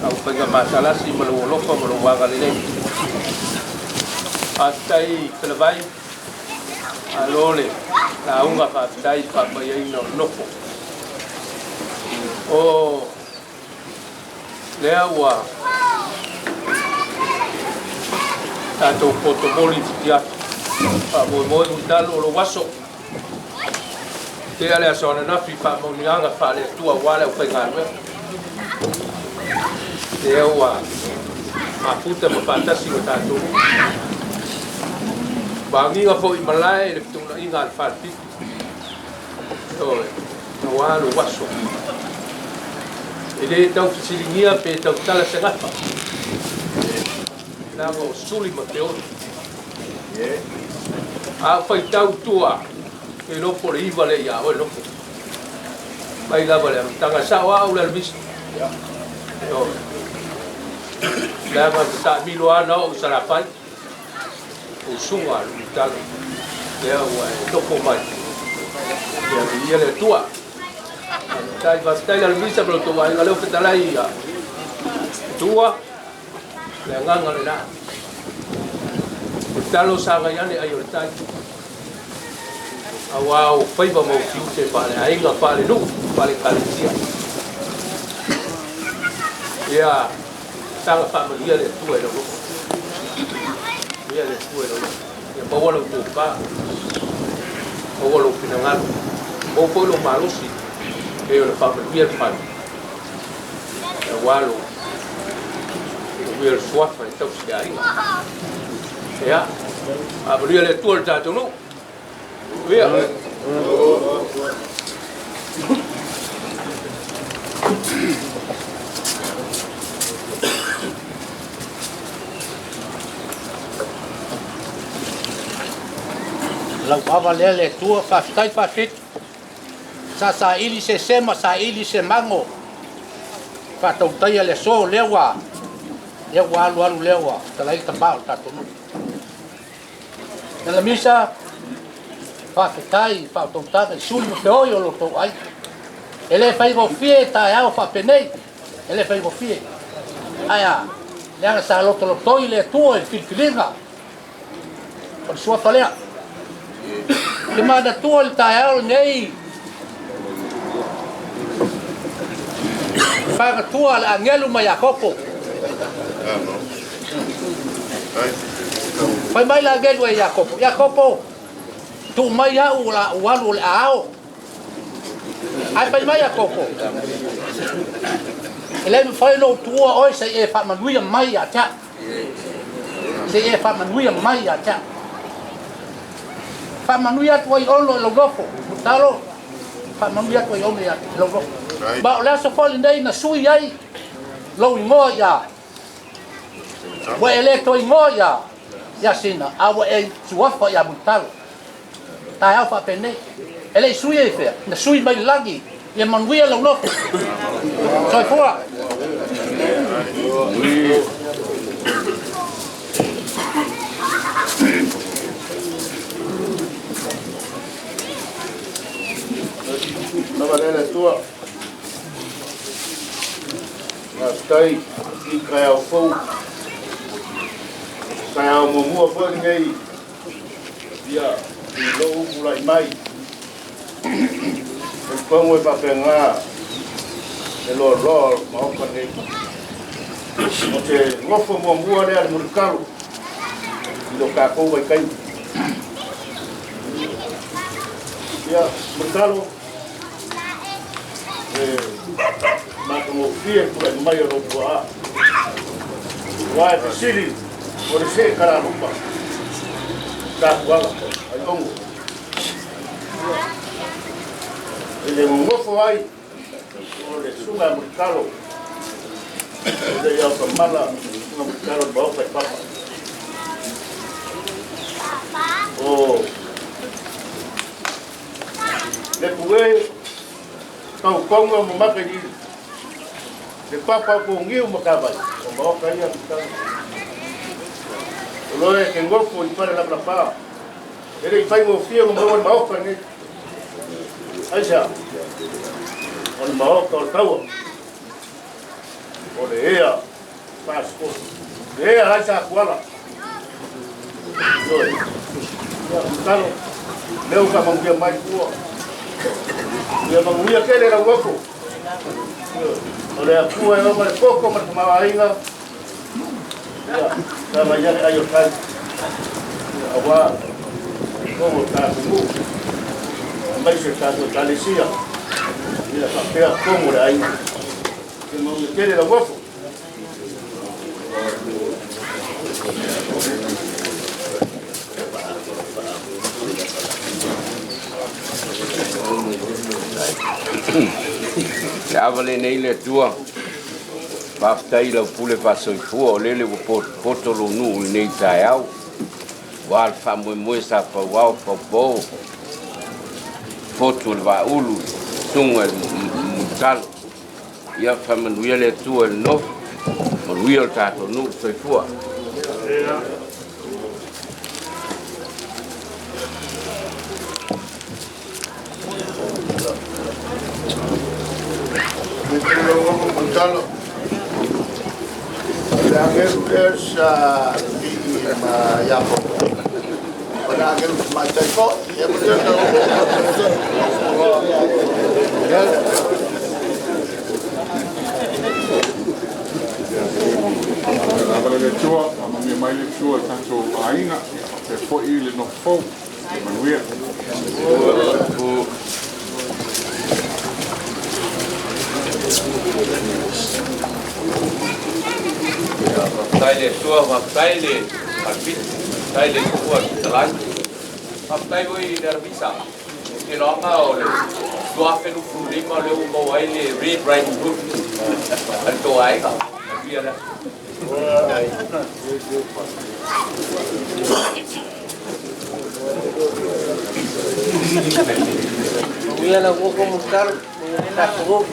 S16: Au whainga matalasi ma le olofa ma le waga lelei. Faafetai Talavai, alo le lauga faafetai faamaiaina o nofo. O lea ua tatou potomoli fitiafi. Faamoemoe uitalo o lou aso. Tea le aso ananafi faamauniaga faale-Atua auā le aufaigaluega. Lea ua mafuta ma faatasi ma tatou. Maagiga fo'i malae i le fetuunaiga a le falefitu. Ioe, auā lou aso. E lē tau fesiligia pe tautala se gafa. Laga o suli ma te oli. A faitau tua, e lofo le iva le ia oe nofo. Mai lava le amataga sao au le Alamisi. Ioe. Leaga na taamilo lava na oo i Salafai, usuga a Mulitalo, lea ua e nofo mai. Ia viia le Atua. Faafetai, faafetai le Alumisa ma lo outou aiga, lea ua fetalai ia Tua, le agaga lena. Mulitalo sagai ane ai o le tai, auā o faiva ma ou tiute faaleaiga, faalenuu, faale-ekalesia. Ia saga faamanuia le Atua i lau loto. Manuia le Atua i lau loto. Ia maua lau tofa, maua lou finagalo, maua foi lou malosi e ona faamanuia le fale, aua lou manuia o le suafa e tausi le aiga. Ia, faamanuia le Atua i le tatou nuu. Manuia.
S14: Lau ava lea le Atua, faafetai faafetu. Sa saili se sema, saili se mago, faatautaia le aso, lea ua lea ua alu alu lea ua talai le tamā o le tatou nuu. Alamisa, faafetai i faautautaga i suli ma feoi o lo outou aiga. E le faigofie taeao faapenei, e le faigofie. Ae a, leaga sa lotolotoi le Atua i le filifiliga o le suafa lea. Te manatua i le taeao lenei, fagatua le agelu ma Iakopo. Fai mai le agelu e Iakopo, Iakopo, tuu mai au o la ou alu o le a ao. Ae fai mai Iakopo, e le mafai ona ou tuua oe se i e faamanuia mai ia te au. Se i e faamanuia mai ia te au. Faamanuia atu ai ono i lau nofo, Mutalo, faamanuia atu ai ono i lau nofo. Ma o le aso foi lenei na sui ai lou igoa ia, ua e le toe igoa ia Iasina, a ua e suafa ia Mulitalo. Taeao faapenei. E le i sui ai fea, na sui mai le lagi, ia manuia lau nofo. Soifua.
S12: Lava lea le Atua. Faafetai i taeao fou. Taeao muamua foi lenei ia i lou tulai mai. Talitonu e faapena le loaloa o le Maota nei. O te nofo muamua lea le mulitalo i lo tatou vaitaimi. Ia, mulitalo, e matagofie tulai mai o lou tuaa. Aua e fesili o le see kalaluma tapuala ai ongo. E le nonofo ai o le susuga a Mulitalo, o le ia o Tamala, susuga Mulitalo i le Maota i Papa. O le pue tautoga ma maka i le papa o Pogiu ma Tavai, o Maota ia Mulitalo. O loe ke ngofo i pare lapalapa, e le i faigofie ona maua le Maota lenei. Aisea? O le Maota o le taua, o le ea passport, le ea lai sa kuala. Ioe. Ia, Mulitalo, lea ua faamanuia mai tua. Ia manuia tele lau nofo. Ioe. O le Atua e ona le poto ma le tamaoaiga, ia, sagai ane ai o tai. Ia, aua totogo o tatou nuu, aemaise tatou Ekalesia, ia faapea totonu o le aiga. Ia manuia tele lau nofo.
S17: Le ava lenei le Atua, faafetai i lau pule faasoifua o lele ua potopoto lou nuu i lenei taeao, aua le faamoemoe sa fauao faupo fotu o le Vaaulu, susuga i le Mulitalo. Ia faamanuia le Atua i le nofo, Manuia le tatou nuu, soifua.
S13: Le agelu lea sa pii ma Iakopo. O le agelu tamaitai foi. Ia ma
S18: Lava le Atua, faamanuia mai le Atua i tatou aiga, ia faapea foi le nofo fou. Manuia.
S16: Faafetai le Atua, faafetai le Falepili, faafetai le Tuua Fetalai. Faafetai foi i le Alavisa. Ou te iloaga o le 2025 lea ua maua ai le Red Riding Hood a le tou aiga. Manuia lea.
S15: Manuia la uoko multalo, tatou.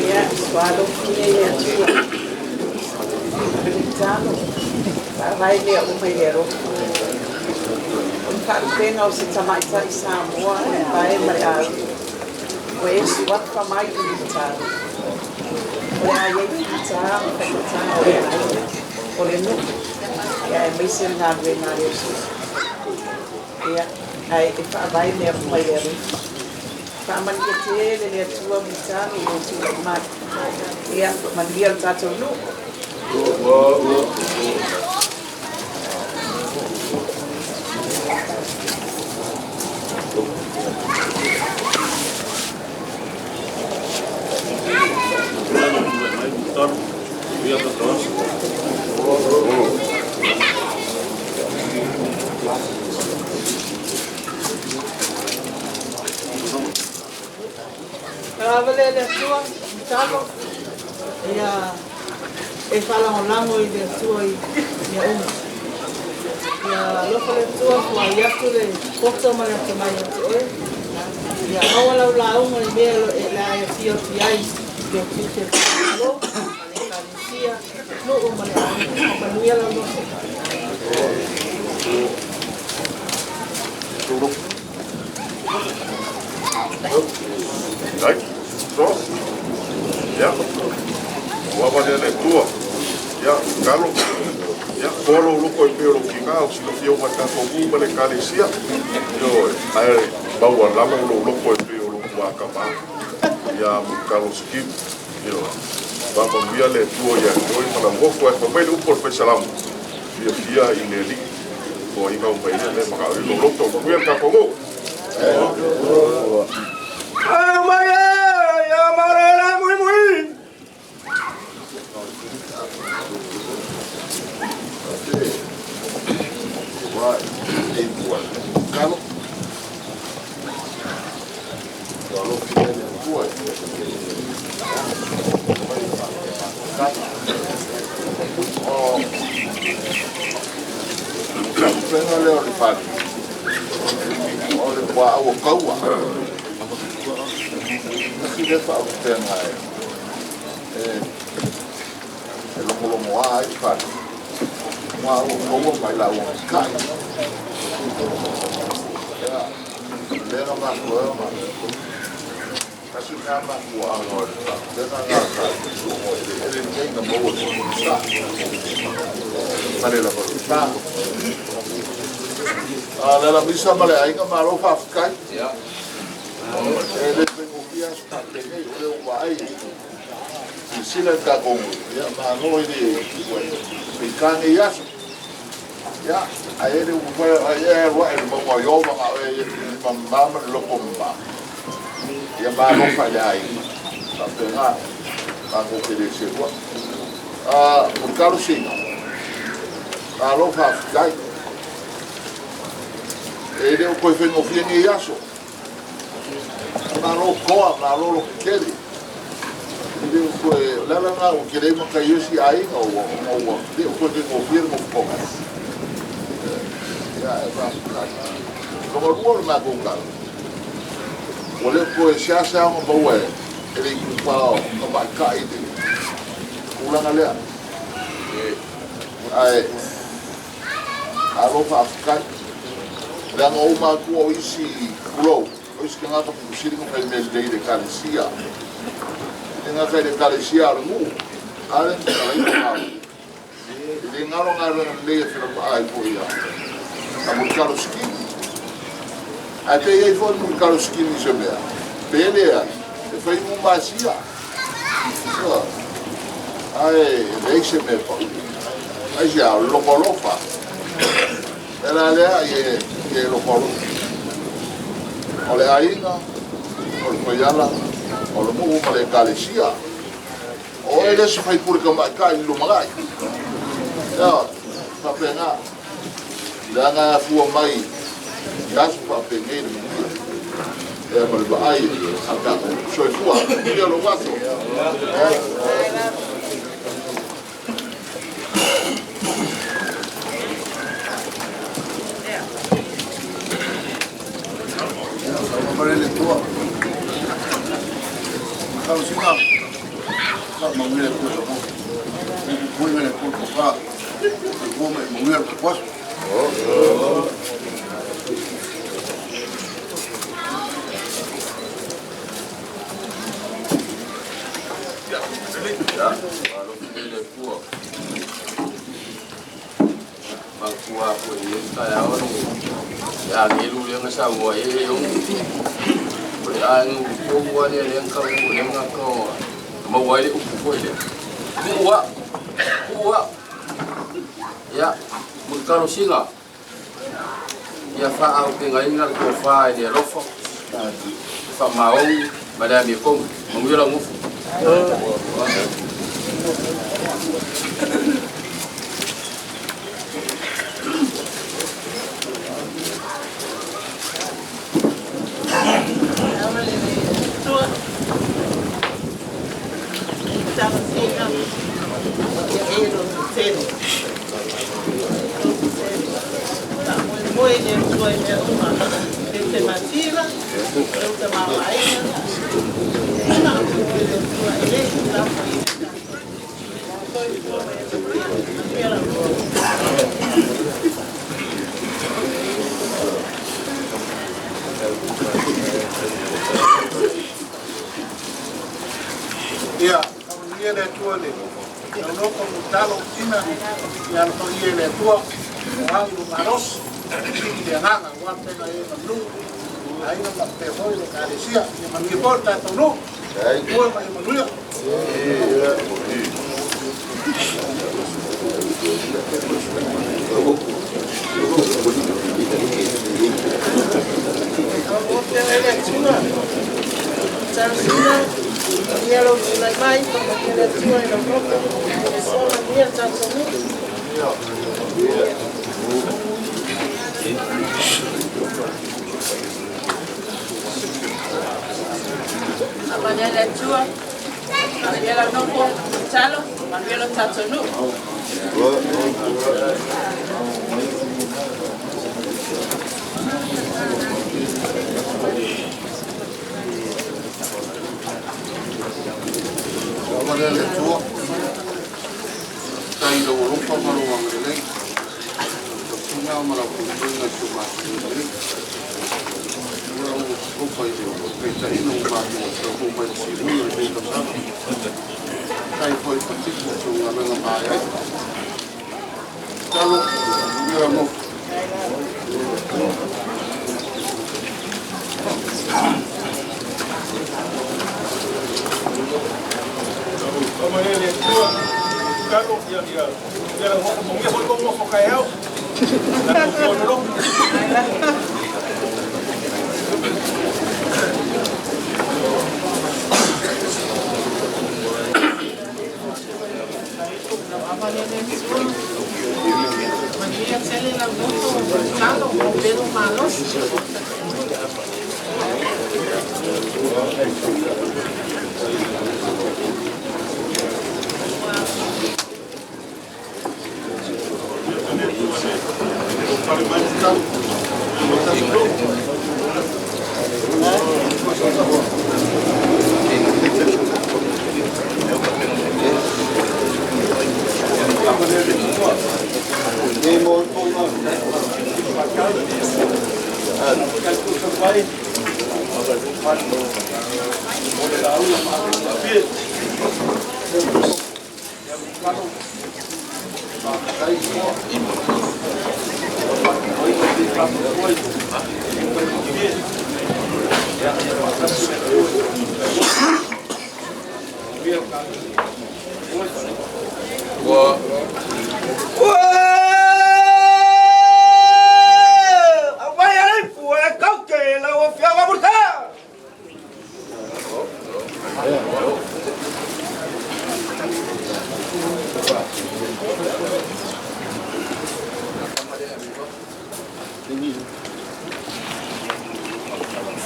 S15: Ia, ua alofia i le Atua. Militano, faavae mea uma i le alofa. O le faalupega o se tamaitai Samoa e pae ma le auga. Ua e suafa mai i Militano. O le a iai fita ma faigata o le aiga, o le nuu, ia aemaise le galuega a le Iesu. Ia, ae e faavae mea uma i le alofa. Faamanuia tele le Atua Militano i lou tulai mai. Ia, manuia le tatou nuu.
S3: Lava le le Atua, Militano. Ia, e faalagolago i le Atua i mea uma. Ia alofa le Atua fuai atu le poto ma le atamai ia te oe. Ia maua lau lauga i mea e le a e afio atu i ai i o tiute o le Malo, ma le Ekalesia, nuu ma le aiga. Manuia lau nofo.
S8: Ai, so. Ia. Ua ava lea le Atua. Ia, kalo. Ia, polo loko i peo lo kina o silafia o mai tatou nuu ma le Ekalesia. Ioe, ae maua lalo lo loko e peo lo kuakama. Ia, mu kalo sikimu. Ioe. Faamanuia le Atua ia te oe ma lau ofo e fai mai le upu o le Faisalamu. Fiafia i le Alii. O inga o mai le maka o lo loto. Manuia le tatou nuu.
S19: Ai mai e, ia marele mui mui.
S13: Ua e ua kalo. Ua alofia i le Atua. O faalupega lea o le fale, o le puaau o kaua. Tasi lea faalupega e e logologoā ai le fale. Puaau o kaua mai lauga kai. Ia, lea na mafua ai ona tasi lena mafuaaga o le faalupega lena sa o eleele lenei na maua i sa. Fale lava o le sa. A le la misa ma le aiga malo faafetai. E le faigofie aso faapenei o lea ua vaai silasila le tatou ia malo i le feita nei aso. Ia, ae le ua fai ai e alu ae le mauga o Iowa na oe e lima mama ma le loko mama. Ia malo fa i le aiga. Faapena, matou te le selua.
S12: Mo le talosaga, malo faafetai. E le o toe faigofie nei aso. Malo toa, malo lo tetele. E le o toe, o le ala lena ua tele ai matai o isi aiga ua ona ua le o toe faigofie le nofotoga. Ia e faafetai. Lona lua o le matou tala, ua le o toe seasea ona maua e le itupa o tamaitai le tulaga lea. Ae malo faafetai. Leaga o ou matua o isi tulou, o isi tagata pito sili ona faimea lelei i le Ekalesia. E le gata i le Ekalesia a o le nuu, a lea na tatalaina maua. E le galo galuega lelei e felapaa ai foi a Mulitalo Sikimu. Ae pe i ai foi le Mulitalo Sikimu i se mea, pe leai, e fai uma asia. Ae leai se mea pau. Ai se a, o le loto alofa. E la lea ia e loto alofa. O le aiga, o le faiala, o le nuu ma le Ekalesia. O oe le isi faipule tamaitai i le lumanai. Ia, faapena. Leaga e afua mai i aso faapenei le manuia. Ia ma le vaai a le tatou soifua. Manuia lou aso.
S13: Marele tua. Talosaga. Faamanuia le Atua i lau puipuiga le Atua tofa. Soifua ma ia manuia le tatou aso.
S17: Ia, malo le Atua. Manatua foi i lenei taeao le agelu lea na saunoa ai e Iogu. O le aiga ulutonu lava lea lea na taunuu lea na maua ai le upu foi lea. Tuu au, tuu au. Ia, Mulitalo Siga, ia faaaupegaina le tofa i le alofa, faamaoni ma le amiotonu. Manuia lau nofo.
S3: Talosaga, ia e lo tele. Faamoemoe i le Atua i mea uma. E te matila, e uta mamaina. Faamoemoe i le Atua e le tulafoina. Soifua ma ia manuia. Manuia lau
S6: Ia, faamanuia le Atua i le lauloko Mulitalo ina ia alofagia e le Atua, o au i lou malosi, sili le agaga aua le faiga e ma nuu, aiga faapea foi le Ekalesia. Ia manuia foi le tatou nuu. Soifua ma ia manuia.
S3: Ele Atua. Talosaga, ia lou tulai mai, faamanuia le Atua i lau nofo. Soifua manuia le tatou nuu. Faamanuia le Atua. Manuia lau nofo, Mulitalo, manuia lo tatou nuu.
S13: Faamanuia le Atua. Faafetai i lou alofa ma lou agalelei. Tausiga ma lau puipuiga i si o matou nei. Ua lau alofa i le taitaiga ua matou taunuu mai le siui o lenei tausaga. Faafetai foi i patiko o si ou galuega maea ai. Tatalo, manuia lau nofo.
S16: Faamanuia le Atua. Talo, ia ia ia lau nofo, manuia foi tou nofo taeao. Tatou fono.
S3: Alofa le Atua. Manuia tele lau loto talo mo pelo malosi.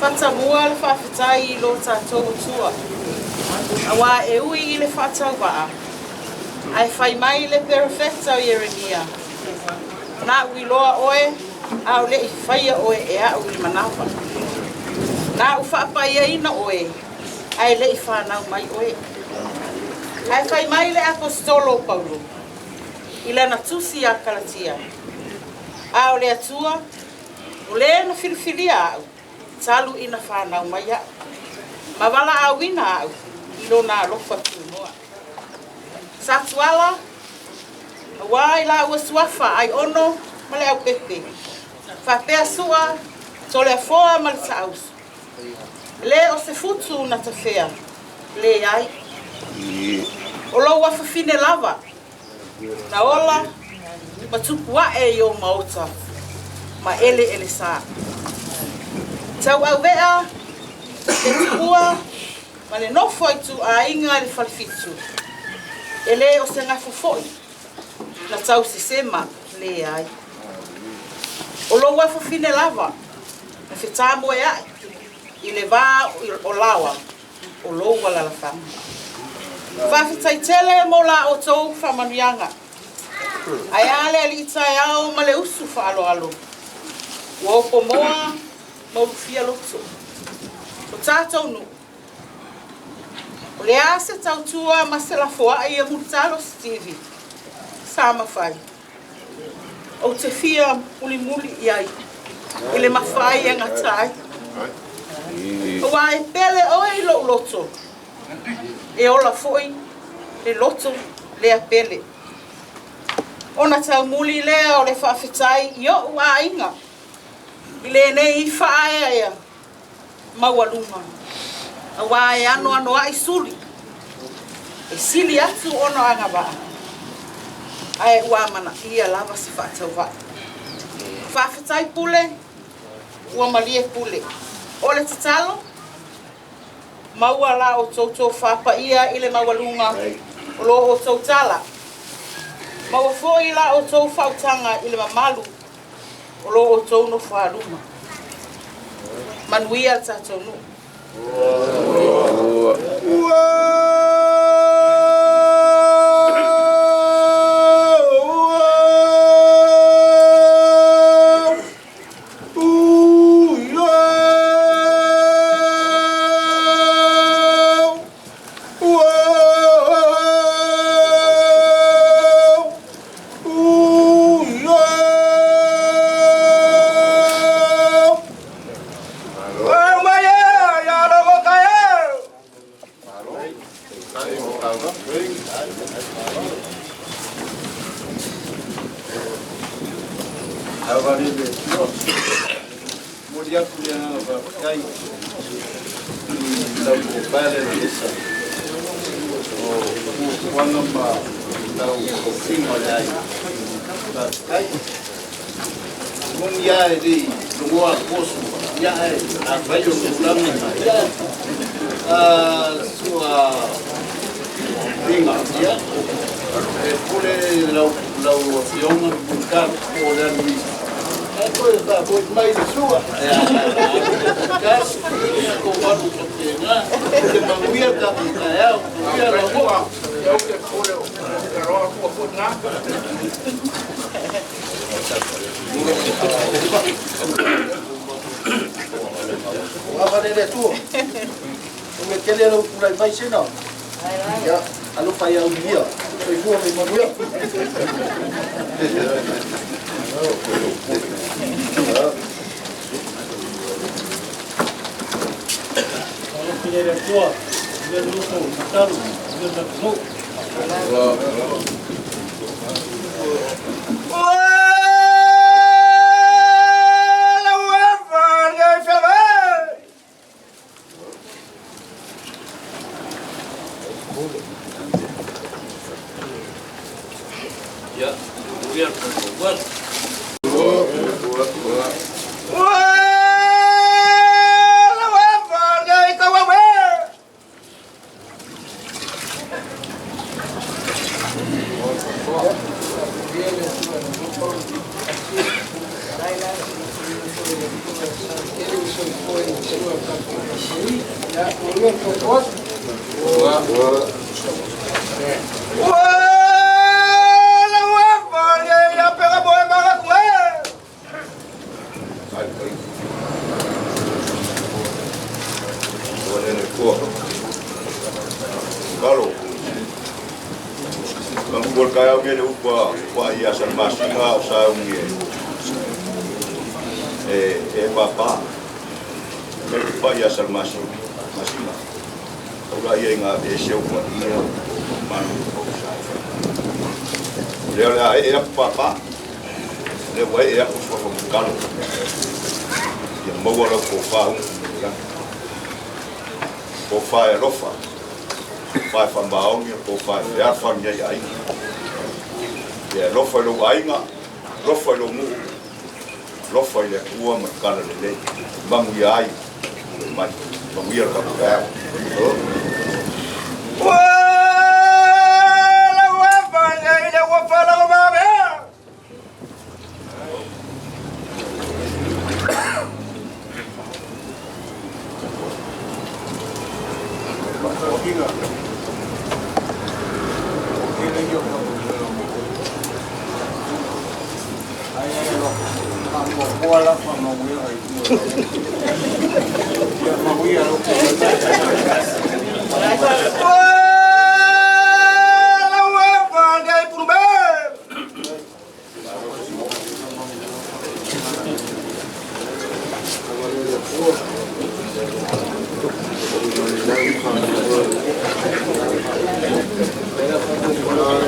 S3: Fatamua le faafetai i lo tatou Atua. Auā e ui i le faatauvaa, ae fai mai le perofeta o Ieremia, Na a'u iloa oe, a o le'i faia oe e a'u i le manava. Na a'u faapaiaina oe, ae le'i fanau mai oe. Ae fai mai le Aposetolo o Paulo i lana tusi iā Kalatia, A o le Atua, o lē na filifilia a'u, talu ina fanau mai a'u, ma valaauina a'u i lona alofa tunoa. Satuala, auā i lāua suafa Aiono ma le Aupepe, faapea Sua, Toleafoa ma le Taauso. E lē o se futu na tafea, leai. O lou afafine lava, na ola ma tupu a'e i o maota ma eleelesā. Tauauve'a le tuua ma le nofo a ituaiga i le falefitu, e lē o se gafa fo'i na tausesema, leai. O lou afafine lava na fetamoea'i i le va o laoa o lou alalafaga. Faafetai tele mo la outou faamanuiaga. Ae a le alii taeao ma le usu faaaloalo ua opomoa ma ulufia loto. O tatou nuu, o le a se tautua ma se lafoai a Mulitalo Sitivi sa mafai? Ou te fia mulimuli i ai i le mafai e gata ai. Aua e pele oe i lou loto, e ola foi le loto lea pele. Ona taumuli lea o le faafetai i o'u aiga i lenei faaeaea maualuga, auā e anoanoa'i suli e sili atu ona agavaa, ae ua amanaia lava se faatauvaa. Faafetai Pule, ua malie Pule. O le tatalo, maua la outou tofā paia i le maualuga o lo outou tala. Maua foi la outou faautaga i le mamalu o lo outou nofoaluma. Manuia le tatou nuu.
S13: Momoli atu le agaga faafetai i lau tofa le Lalesa o fuafuaga ma lau tofiga o le aiga. Faafetai. Moni lava e le i logoa poso, ia ae afai o tulaga ia sua. Figa. Ia, e pule lau lau afioga Mulitalo po o le Aluisa. Ae toe faafoi mai le sua. Talo, ia kou alu faapena. Te manuia tatou taeao, manuia lau mo'a.
S5: Ia ou te pule o te roa tua foi na.
S12: Ua ava le le Atua. O mea tele lau tulai mai sena. Ia, alofa ia ulia. Soifua mai manuia.
S10: Alofi le Atua, mea loto, matalo, mea matalo.
S14: Ia, manuia le tatou aso.
S8: Kalo. Ang kaya nge le upa pa ia sa masinga o sa nge. E e papa. Me pa ia sa masinga. Masinga. Ula ia nga e se upa ia manu o sa. Le la e papa. Le wa e ko so ko kalo. Ia maua lau ko fa hu. Ko fa e lofa. Fa fa maongi ko fa e afa ngi ai. Ia lofa lo aiga, lofa lo mu. Lofa ile ua ma kala le le. Mangu ia ai. Mai. Mangu ia ka ka.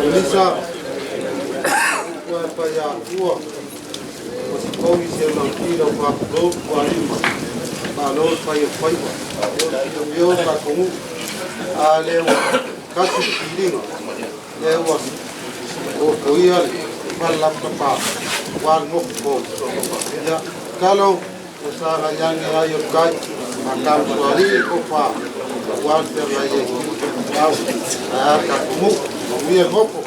S6: Elisa, ua pa ia ua. O si kogi se mau lau whakuro ua lima. Malo pai o whaiwa. O o ka kongu. A le ua kasi piringa. Le ua o koia le whalapta pa. Wa ngoko ko. Ia kalo o sa ga yangi ai o kai. Ma ka suari ko pa. Wa te rai e ki. Au. A ka kongu. Manuia ngoko.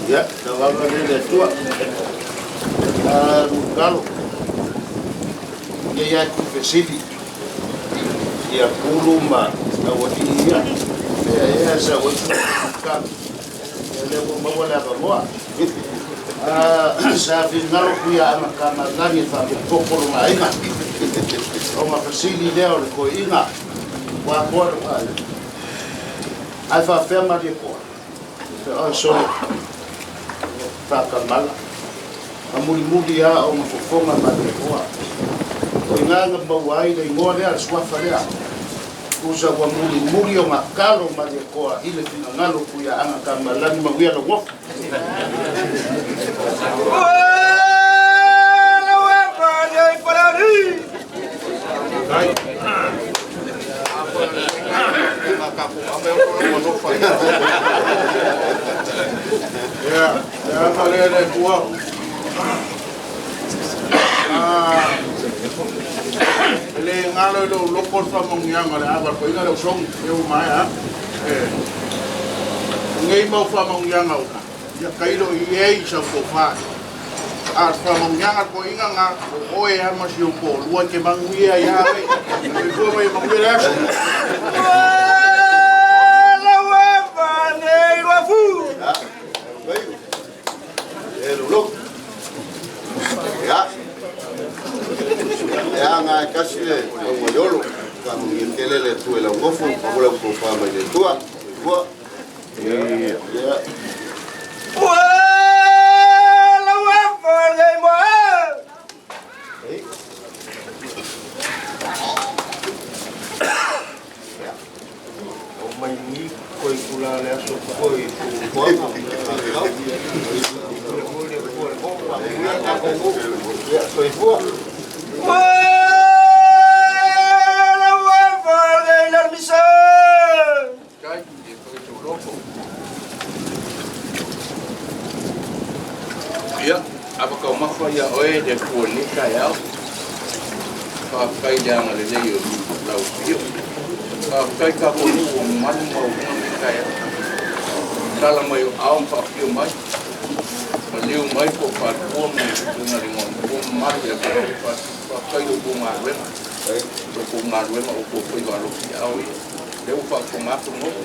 S12: Ia, tauaga le le Atua. Lukalo. Ia ia ku fesili. Ia pulu ma taualii ia. Ia ia sa oi lukalo. Ia le ua maua le avanoa. Sa finagalo kuia aga kamalagi e faapopoko loga aiga. O ma fesili lea o le koi'iga. Ua atoa lou aiga. Ae faafea malie koa. Fe'oe sole. Whakamala. A mulimuli a o nga fofonga ma le koa. O i ngā maua ai le ingoa lea, le suafa lea. Kusa ua mulimuli o ngā kalo ma le koa i le finagalo kuia aga kamalagi mauia le uafu.
S6: Ia, ia le le tua.
S12: E le galo i lou loko le faamanuiaga o le ava le paia le usogi e ua maea e nei mau faamanuiaga uma ia kailo i e i sau tofa a le faamanuiaga le toeaina na o oe lava ma si ou toalua e te manuia ia oe. Soifua ma ia manuia le aso.
S13: Ia, e aga e kasi le mauga i olo, faamanuia tele le Atua i lau nofo, maua lau tofa mai le Atua. Soifua. Ia.
S10: O mai ni koi kula le aso koi ku
S13: Soifua.
S14: Ia, apa kau mafa ia oe le Atua nei taeao. Faafetai le agalelei o lau pio. Faafetai tatou ua mamalu ma uga nei taeao. Tala mai o ao ma faafio mai. Ma leu mai po faatua ma tuga le ngoa mamalu ia faafetai o kou galuega. O kou galuega o kou faiva alofi ao ia. Lea ua faafofoga atu nofo.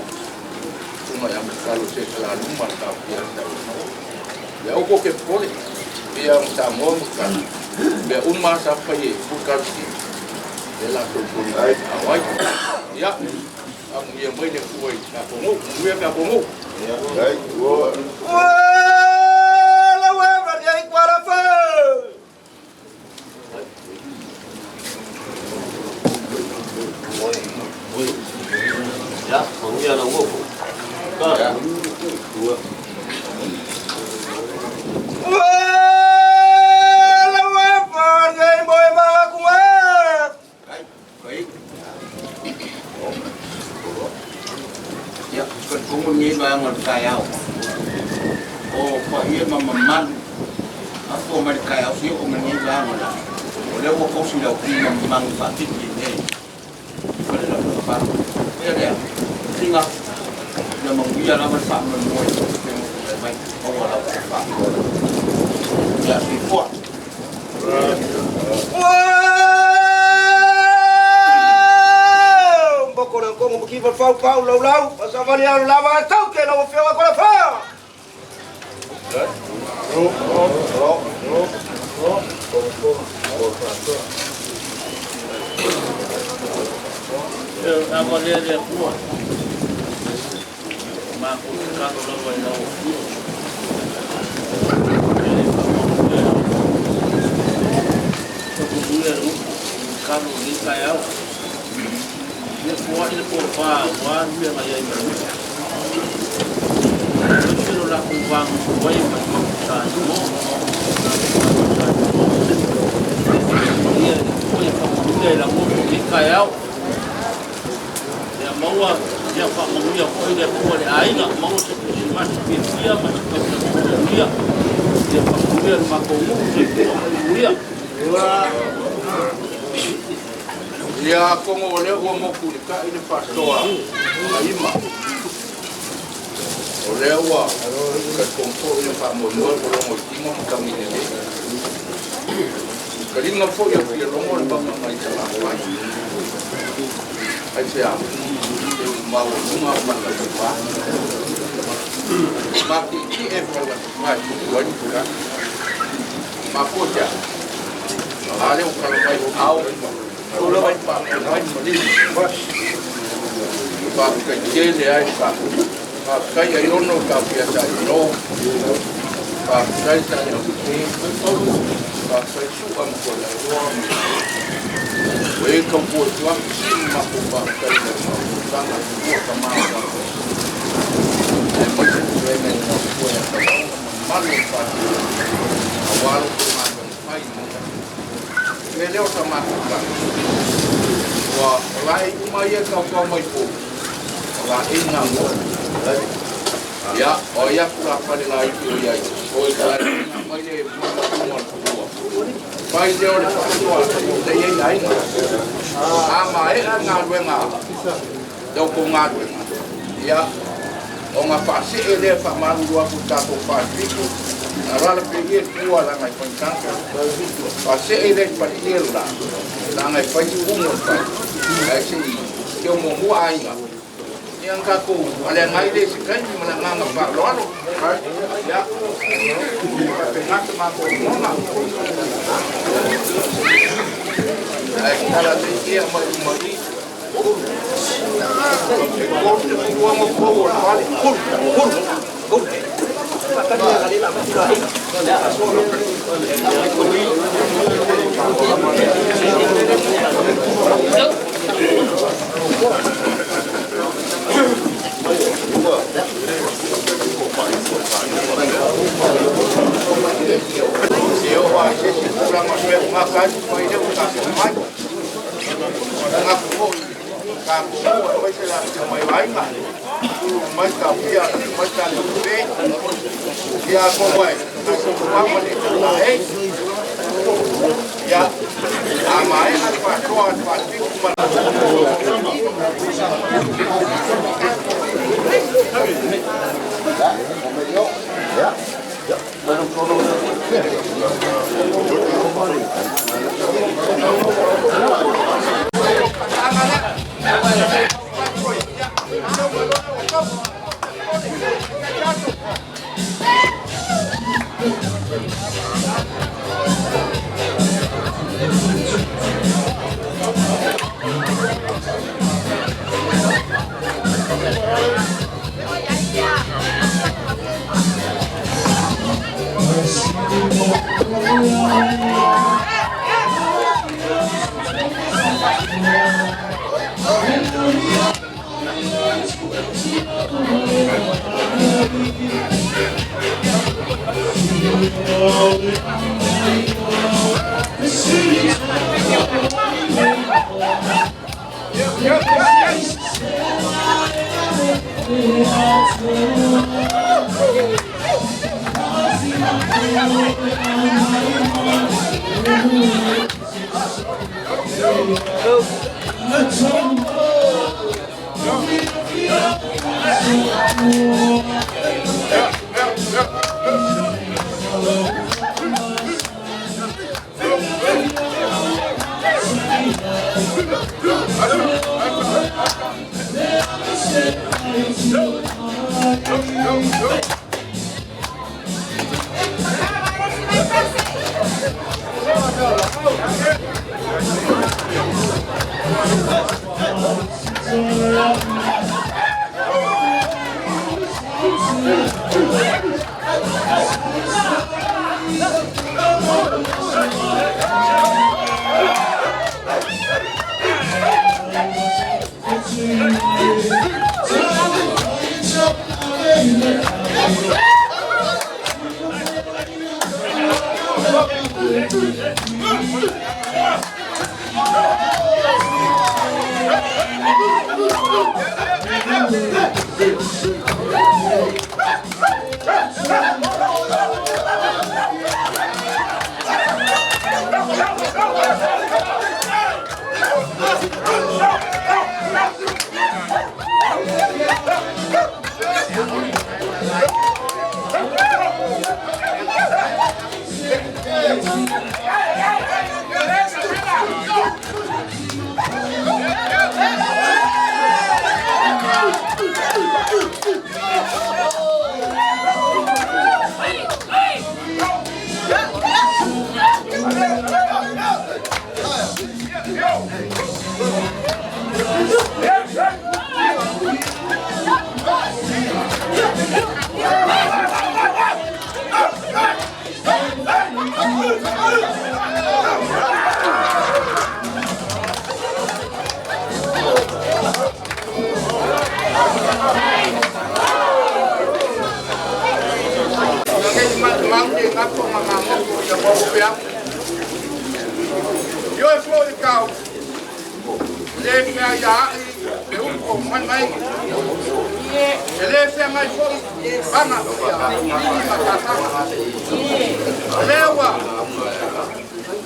S14: Tuga ia matalo se kalaluma le taofia tau. Ia au ko ke pole. Ia ma Samoa ma ka. Mea uma sa fai e full. E la tou poli ai awai. Ia. Amu ia mai le fua i ka pongo. Muia ka pongo.
S13: Ai, ua.
S14: Ya, manuia lau ofo. Ka. Ua. Ia, ka kongo ni ba ngol kayao. O pa ia ma mamalu. Afo mai kayao si o ni ba ngol. O le ua kausi lau ki ma mangu fa tiki nei. Fale la pa. Ia lea. Tinga. Ia manguia lava sa ma mo i te mo mai o wala pa. Ia si fua.
S19: Boko le kongo maki fau pau lau lau, pasavali alu lava tau ke lau fioga ko la fa.
S14: E ava lea le Atua. Ma ko ka ko lava i lau fio. Ko ko le upu kalo ni kai au. Ia fua i le tofa ua mea mai ai ma le upu. O la ku vang wai ma sa mo. Ia ko ia fa mo le la mo ni kai au. Ia maua ia fa mo ia ko ile ko le aiga maua se Krismasi fia ma se tausaga ia. Ia fa mo ia ma ko mo se ia.
S5: Ia kongo o lea ua moku le kai le faasoa aima. O lea ua ka kongo i le faamoemoe po logo i tiga ma tagi lelei. Kaliga fo'i o fialogo le pagaga i salafai. Ai se a e umaualuga o malatufā. Mati'iti'e falatufā e tupu ai le Mafua te a. A lea o kala mai ao. Ola mai pa mai mali. Pa kai tele ai pa. Pa kai ai ono ka pia sa no. Pa kai sa ni te. Pa kai su am ko la roa. We ka po tu am si ma ko pa kai le ma tanga ko ka ma ka. E mo se tu e me no ko ya ka malu pa. Awalu ko ma ka pai mo. E leo sa matuka. Ua o la e uma ia kau kau mai po. O la e ngā mo. Ia, o ia kura pare la i o ia. O i ka e ngā mai le
S14: Fai lea o le faasoa lea e i ai aiga. A maea galuega la outou galuega, ia, ona faasee lea faamalulu atu i le tatou Falefitu, alaala pei e tua leaga e faigata. Faasee lea i le faleie le la, leaga e fai si umu o le fale, ae se i teu muamua aiga, ia ona tatou aleagai lea i se taimi ma le agaga faaaloalo. Ia, e faapena se matou lagona. Ae tatala nei ia mai uma i e 36 pou o le fale. E oo lava i se isi tulaga o le mea ua gata ai, fai lea ua tatou mai. O le manatu foi i tatou nuu aemaise le afifio mai o aiga, mai taofia mai tatou pe, ia atonu ai tatou ma le tae. Ia, a maea le faasoa a le Falefitu ma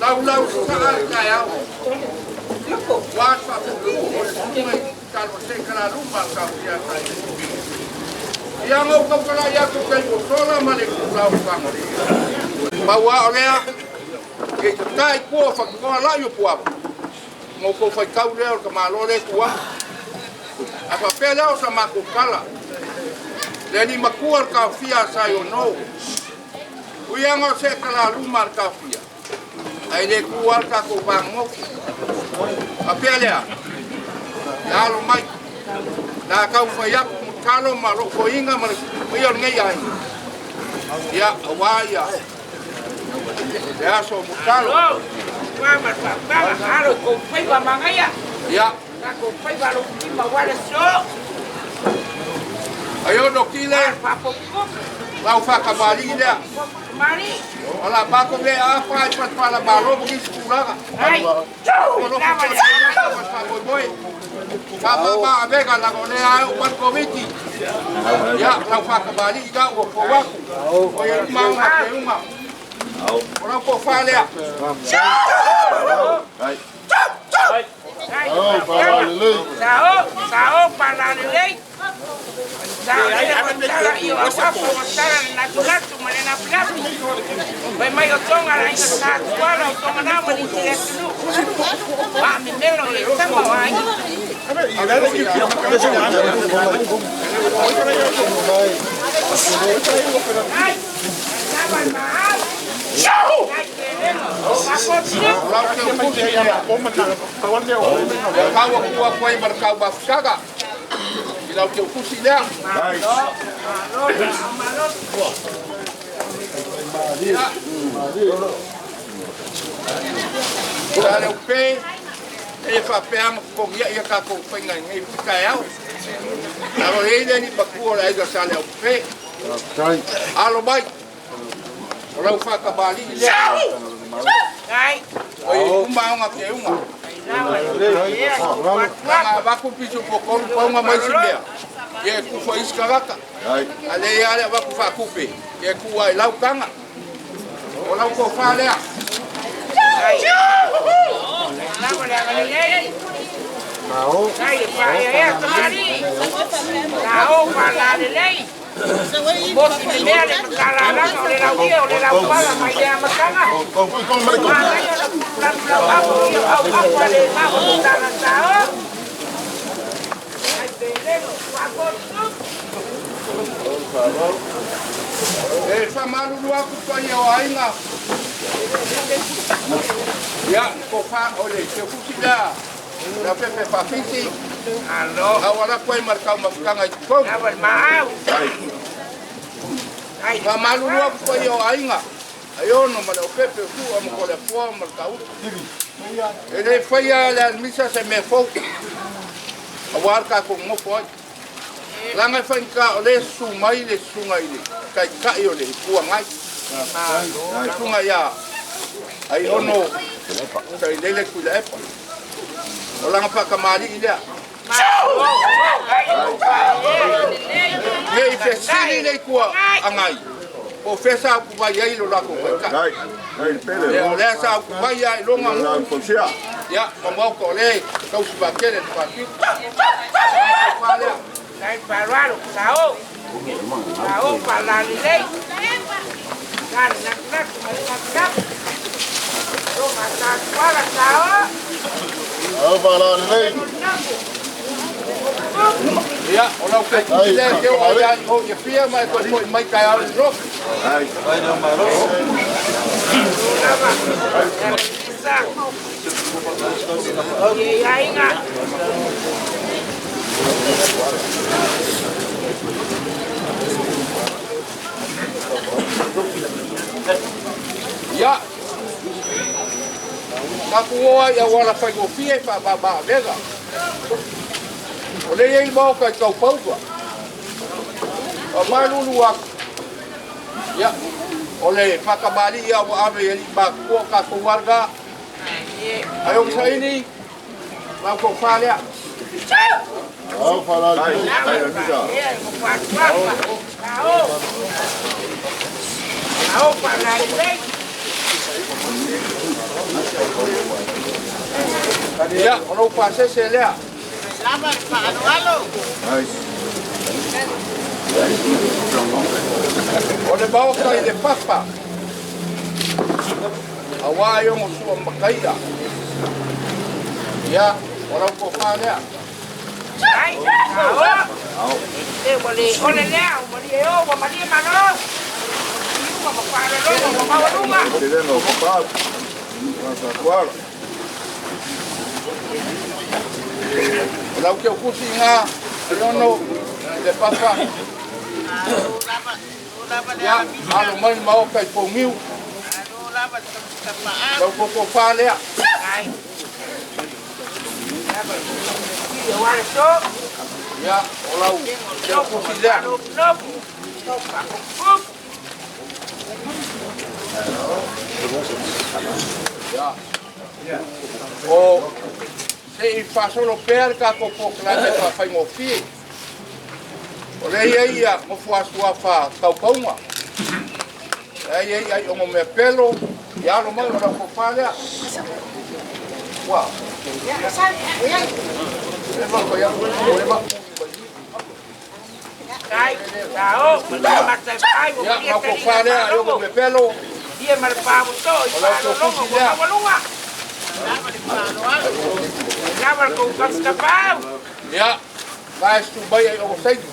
S5: Laulau sa'a le taeao. Ua faapupu o le susuga i talo se kalaluma al kaofia sa i. Ia ngau kaukala ia ku kai mosola ma le kulau pangole. Maua o lea, ke te tai kua whakikoa lai o puawa. Ngau kau whai kau lea o ka malo le kua. A whapea lea o sa mako kala. Le ni makua al kaofia sa i o no. Uianga o se kalaluma al kaofia. Ai le kua al kako pangoku. Whapea lea, le alo mai. Nā kau whai aku mutalo ma loko inga ma le ia o ngei ai. Ia, awa ia. Le aso mutalo.
S14: Wa ma fa pa alo ko fai ba mangaia.
S5: Ia.
S14: Ka ko fai ba lo ki ma wale so.
S5: Ayo no kile. Lau whakamari lea.
S14: Mari.
S5: Ola bako le a whai patpala malo mo ki skulaga.
S14: Ai.
S5: Olo ko Papa ma avega la go le a o pat komiti. Ia, lau whakamari i ka ua fōwaku. O ia uma uma te uma. O lau po whalea.
S14: Sao, sao palalelei. Sao le matala i o awapo matala natu ma le napi. Vai mai o tonga la inga sa tuala o tonga na ma ni te atunu. Wa mi melo le tama wa ai. Ai. Sawa ma.
S5: Kau kua koe markau bafsaga. I lau te ukusi lea. Sa leo pe, e whapeanga kongia ia kako whainga ngai puta e au. Aro heile ni pakua la aiga sa leo pe. Alo mai. O lau whakabali lea. O i umaunga ke unga. Nanga waku pisu pokoru paunga mai si mea. Ia e kufa iskaraka. A le ia le waku whakupe. Ia e kua i lau kanga. O lau ko whalea.
S14: Bosi le mea le matalalanga o le lauia o le laupala mai le amatanga. Mangai o lau apo i au apo le maho tanga sao. Ai pelego, whakotu.
S5: E whamalulu aku pai o ainga. Ia, ko wha o le te kusi la. La pepe whawhiti.
S14: Alo.
S5: Awara koe markau mawhikanga i kou.
S14: Awal maau.
S5: Whamalulu aku pai o ainga. Ai ono ma le o pepe o tu ama ko le pua ma le kautu. E le whaia le almisa se mea fou. Awara ka ko ngofo ai. Langa e whainga o le su mai le sunga i le kai kai o le pua ngai. Sunga ia ai ono sa i lele kui le epa. O langa whakamali i lea. Nei fesili nei kua angai. O fesa au kuwai ai lo lako kai. O lea sa au kuwai ai longa ngu. Ia, kamau ko le kausi wakele le whakit.
S14: Sai paruaru, sao. Sao palalilei. San nak nak nak. Tonga sa tuala sao.
S12: Sao palalilei.
S5: Ia, o lau kai kusi lea te o ai o ia fia mai koe moi mai kai au rock.
S13: Ai, ai no maro.
S14: Ia inga.
S5: Ia. Ka kuoa ia wala whai o fia i wha vega. O le iei mau kai kau pautua. O mai lulu aku. Ia. O le whakamali ia wa ave i ma kua ka kouarga. Ai o saini. Lau kou whalea.
S12: Au whalea.
S14: Au whalea.
S5: Ia, o lou pasese lea.
S14: Lava le faaloalo.
S5: O le maota i le papa. Auā e ogo sua makaia. Ia, o lau tofa lea.
S20: Ai, ao. E ua le ole lea, ua malie o, ua malie malo. Iuga ma faalologo, ua maualuga.
S8: Telega o papau. Tuala.
S5: O lau teukusi iga Aiono i le papa. Ia, alo mai le maota i Pogiu. Lau tofa lea.
S20: Ai.
S5: Ia, o lau teukusi lea. Ia. O se i faasolo pea le tatou polokalame faafaigofie. O lea ia ia gofuasuafa taupauga. Lea ia ia i ogo mea pelo, ia alo mai o lau tofa lea. Ua. E va ko ia, o le va.
S20: Ai, sao, mata ai, ua
S5: Ia,
S20: malie
S5: lau tofa lea, i ogo mea pelo.
S20: Ia ma le pamuto i
S5: O lau
S20: faalologo,
S5: teukusi
S20: ua
S5: lea.
S20: maualuga. Lava le kou kasitapau.
S5: Ia, vai su mai ai ogo saini.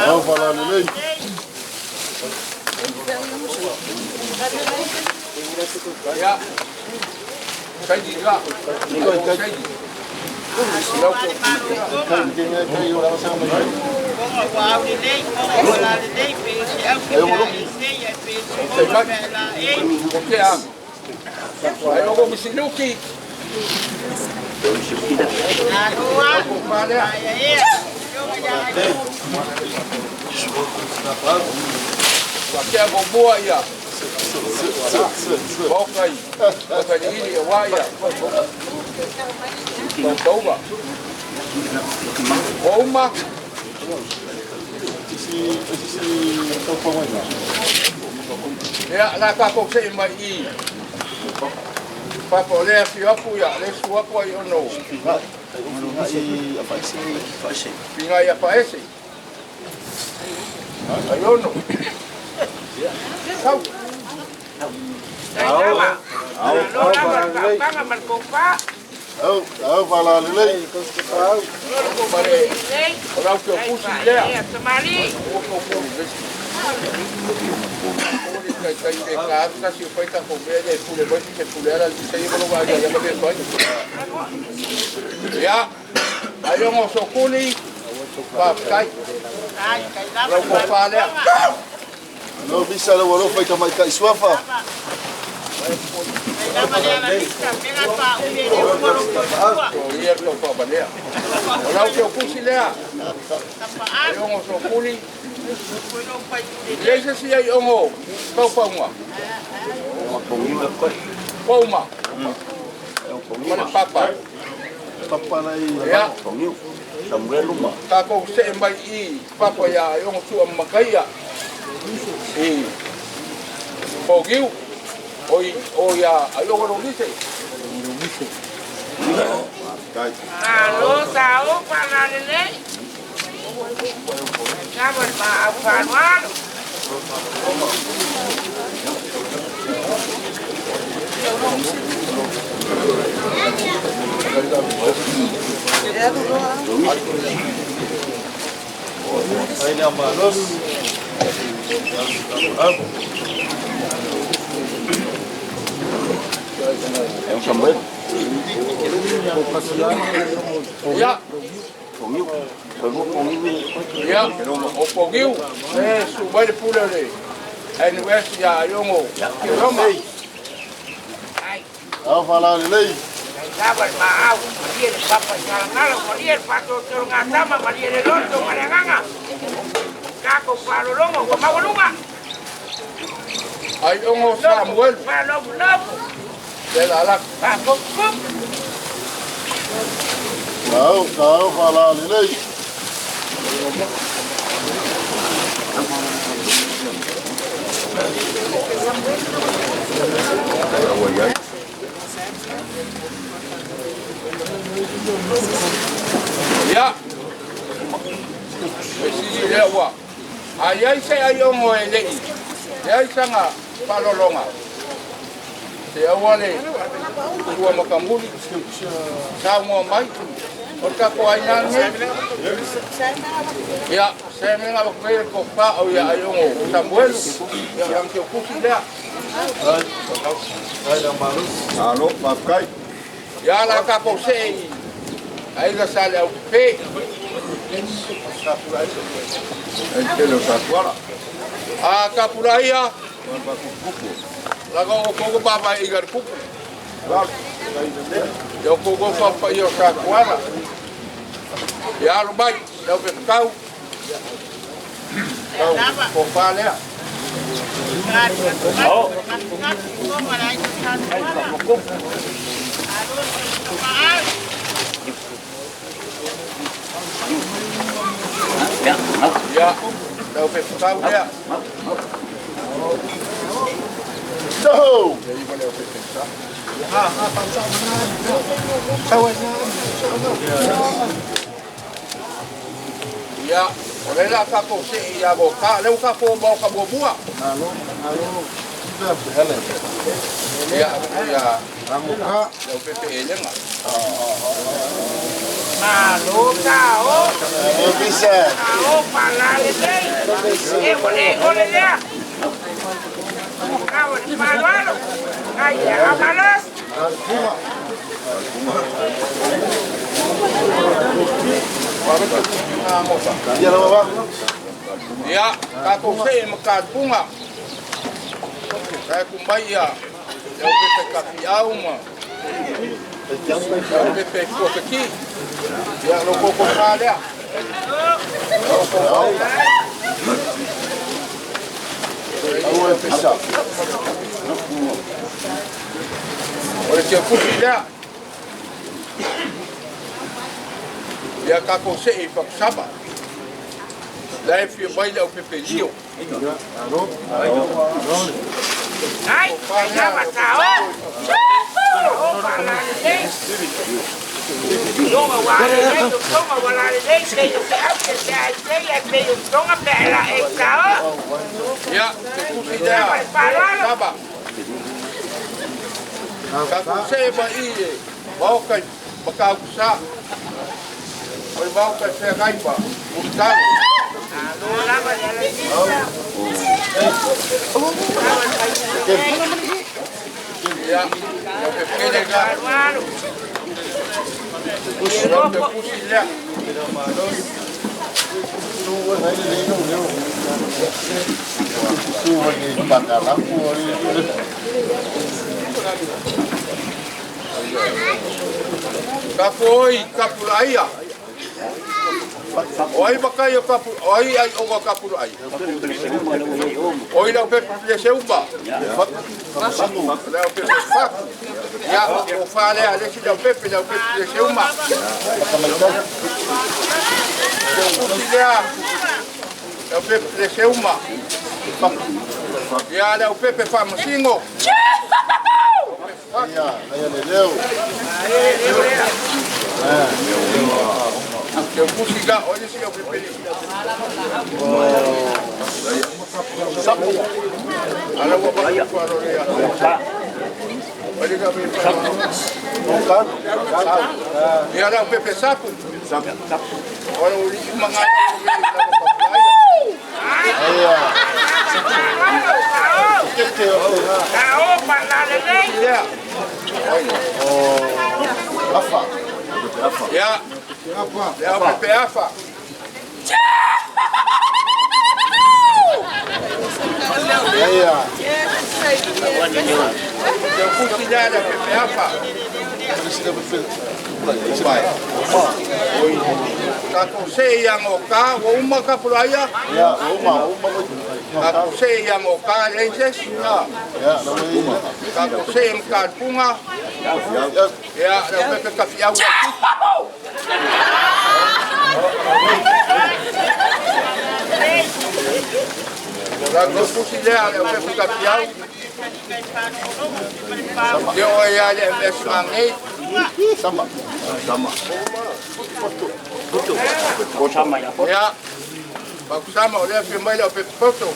S6: Ao falalelei.
S5: Ia. Saini ia. Ogo saini. Lau O ke a. Ai ogo misiluki. Lau tofa lea. Ua kea mōmua ia. Maoka i. Maoka i ili e wā ia. Tautauga. O uma. Ia, la tātou se i mai i. Papa o lea fio apu ia, le su apu ai ono. Pinga ia paese. Ai ono. Sau.
S20: Ai lava. Lo lava le papaga ma le kopa.
S6: Ao, ao falalelei.
S5: Mare, o lau teo pusi lea.
S20: Tamali.
S5: O tau puli vesi. Puli kai kai le ka atu kasi o whaita ko mea le pule mai te pule ala te sei molo wā ia ma mea toai. Ia, ai ongo sokuli, whawhitai. Lau ko whā lea.
S6: No visa le alofa i tamaitai suafa.
S5: O ia tau whabalea. O lau teo pusi lea. Ai ongo sokuli. Lei se si ai ongo paupaunga. Pauma. Ma le papa.
S6: Papa lai.
S5: Ia. Tātou se mai i papa ia ai ongo sua makaia. I Pogiu. Oi o ia ai ongo lolise.
S20: Alo, sao, falalelei. Lava le maau faaloalo.
S6: Ai lea malos.
S5: Ia. Ia, o Pogiu, e su mai le pule le NUS ia ai ongo ki Roma.
S6: Ao falalelei.
S20: Lava le maau, malie le papa i ngalangala, malie le faatotologatama, malie le loto ma le agaga. Kako faalologo, ua maualuga.
S5: Ai ongo Samuel.
S20: Faalofulofu.
S5: Le la la.
S20: Faapupupu.
S6: Ao, ao falalelei.
S5: Ia. E sili lea ua. A iai se aiogo e le'i, leai saga faalologa, se aua le tua makamuli, saunoa mai, o le tatou aiga lenei. Ia, se mea na vaku nei le tofa o ia aiogo Samuelu, ia o lana teutusi lea.
S8: Malo, faafetai.
S5: Ia la tatou see i aiga sa le aupepe.
S8: Ai tele o Satuala.
S5: A Kapulaia, laga o koko baba i gar kupu. Ia o koko fa ia o Satuala. Ia alo mai, lau pe kau. Kau, ko fa lea. Ia, lau pe kau lea.
S12: No!
S5: Ia, o le la tatou see ia mo ka, leu ka fo mau ka muamua. Ia, ia, lau pepe elega.
S20: Malo ta o. O palale nei. E ole ole lea. Cavo le palo. Ai, amalos.
S5: Ia, tatou see ma katupunga. Kai kumbai ia, lau pepe kafiau ma. Lau pepe kuakaki. Ia, lo koko fa lea. Lo koko. O le tiafusi lea. Ia tatou see i Fakusaba. La e fia mai le au pepe lio.
S20: Ai, lava ta o. O palale nei. Tonga wa le nei, tonga wa la le nei, te yo te au te te ai te ai te yo tonga pe la e ta o.
S5: Ia, te kusi lea. Saba. Tatou see ma i e maoka i Matautusa. O le maoka i feagai ma Mulitalo. Ia, lau pepele la. Lau te kusi lea. Kapu oi, kapu laia. O ai makai o kapu, o ai ai o kapu laia. Oi lau pepe le seuma. Lau pepe faku. Ia, o fa lea, le si lau pepe le seuma. Kusi lea, lau pepe le seuma. Ia, lau pepe famasingo.
S12: Ia, le leu.
S5: Te kusi ga, o le si lau pepe le. Ala ua baku faro lea. Ia lau pepe sapu. O lau li manga.
S20: Ta o palale nei.
S12: Afa.
S5: Ia, lau pepe afa.
S12: Ia.
S5: Te kusi lea lau pepe afa. Tatou see ia ngo ka, ua uma ka pulaia?
S12: Ia, uma.
S5: Tatou see ia ngo ka, leai se isi? Tatou see ma katupunga. Ia, lau pepe kafiau ia tupu. La tusi lea le o pefu tapiau. Le o ia le MS Mangei.
S12: Sama.
S5: Sama. Ia. Pakusama o lea fia mai le o pefu poto.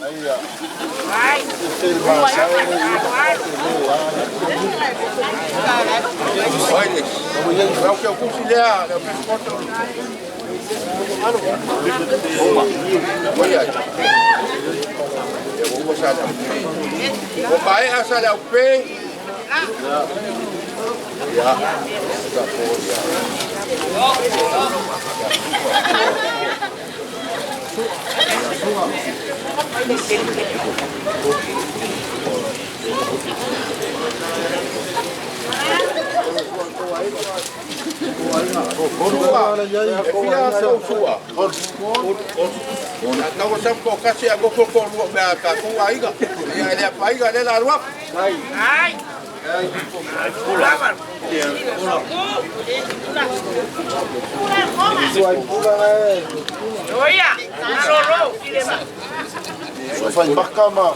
S12: Aia.
S20: Ai.
S5: Oi, lau ke o kusi lea le o pefu poto. Oi ai. E ua sa le au pe. O mae a sa le au pe. Ia. Sa po ia. Sua, e fia sau sua. Tau sa ko kasi a go ko lua mea ka ko aiga. Ia le paiga le la lua.
S20: Ai. Oia, lolo, kilema.
S12: Fai makama.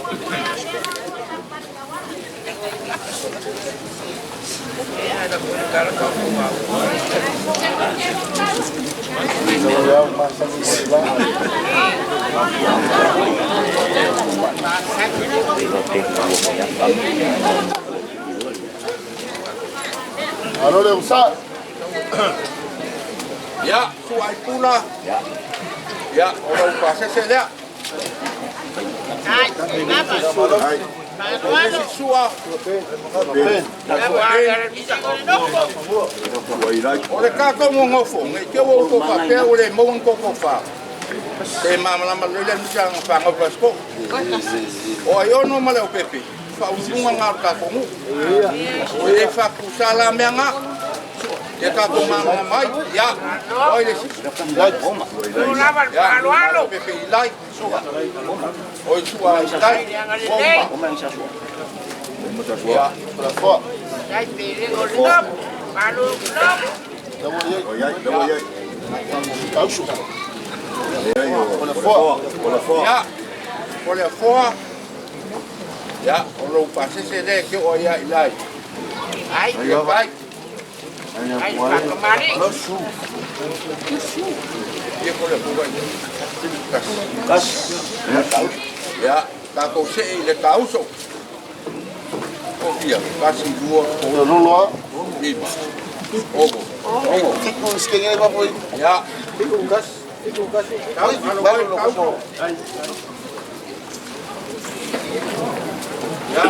S12: Alo le usa.
S5: Ya, su ai pula. Ya, ora upa se lea.
S20: Ai,
S5: ai. Sua. O le kako mo ngofo, ngai te o ko pa pe o le mo ko ko fa. Te mama lama le le misa nga fa ngo ko. O ai ono ma le o pepe. Fa unga nga ka ko mu. O e fa ku sala me nga. E ka ko mama mai. Ya. Oi le si. Ya. Pepe ilai. Sua. Oi sua ilai. Ya.
S20: Ai pele o lop. Malu lop.
S5: Ya. O le foa. Ya, o lo pase se le ke o ya ilai.
S20: Ai,
S5: ai.
S20: Ai, pa kamari.
S5: Ye ko le buga. Kas. Ya, ta ko se le kauso. O ia, kasi lua o
S12: loloa.
S5: Lima. Ogo.
S12: Ogo. Kiko skenge ba foi.
S5: Ya.
S12: Kiko gas. Kiko gas.
S5: Kau. Ya.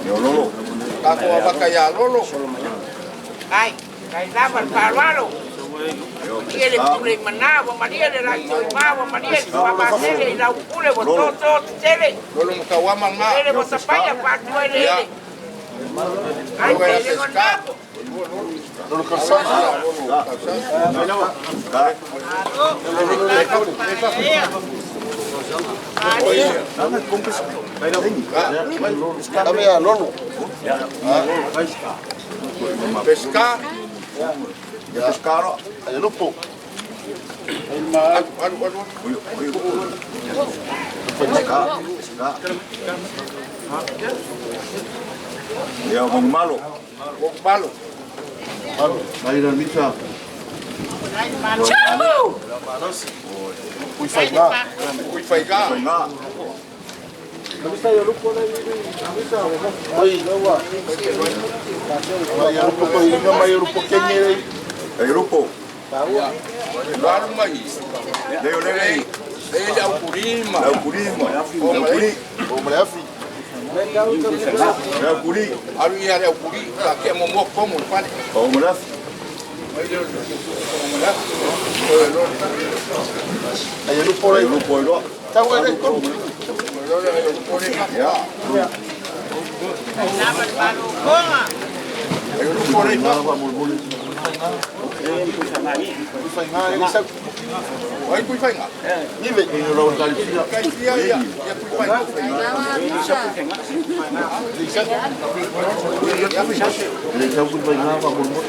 S8: Yo lolo.
S5: Tako abaka ya lolo.
S20: Ai, kai lava palwalo. Ele pule mana, wa maria le la toi ma, wa maria wa masele la pule wa toto tele.
S5: Lolo mkawama nga.
S20: Ele wa sapaya pa tu ele. Ai, ele ko
S12: Lolo kalsana. Kami lolo.
S5: Pesca.
S12: Ya pescaro. Ay lupo.
S5: Alu.
S8: Pesca. Ya bong malo.
S5: Bong malo.
S4: Vai na misa.
S20: Tchau!
S12: Ui faiga.
S5: Ui faiga.
S12: Oi, mai rupo ko inga mai rupo kenye.
S8: Ai rupo.
S5: Lalu mai. Leo leo. Leo au kurima.
S8: Au kurima. Au kuri.
S12: O mlefi.
S8: Au kuri.
S5: Alu ia leo kuri, ta ke mo mo komo pale.
S8: O mlefi.
S12: Ai rupo
S8: Ai rupo lo.
S12: Ta wa le ko.
S8: Ya.
S5: Ai rupo le. Ai kui fainga.
S12: Nive.
S5: Kai sia ia, ia kui fainga.
S12: Le sa kui fainga pa mulmul.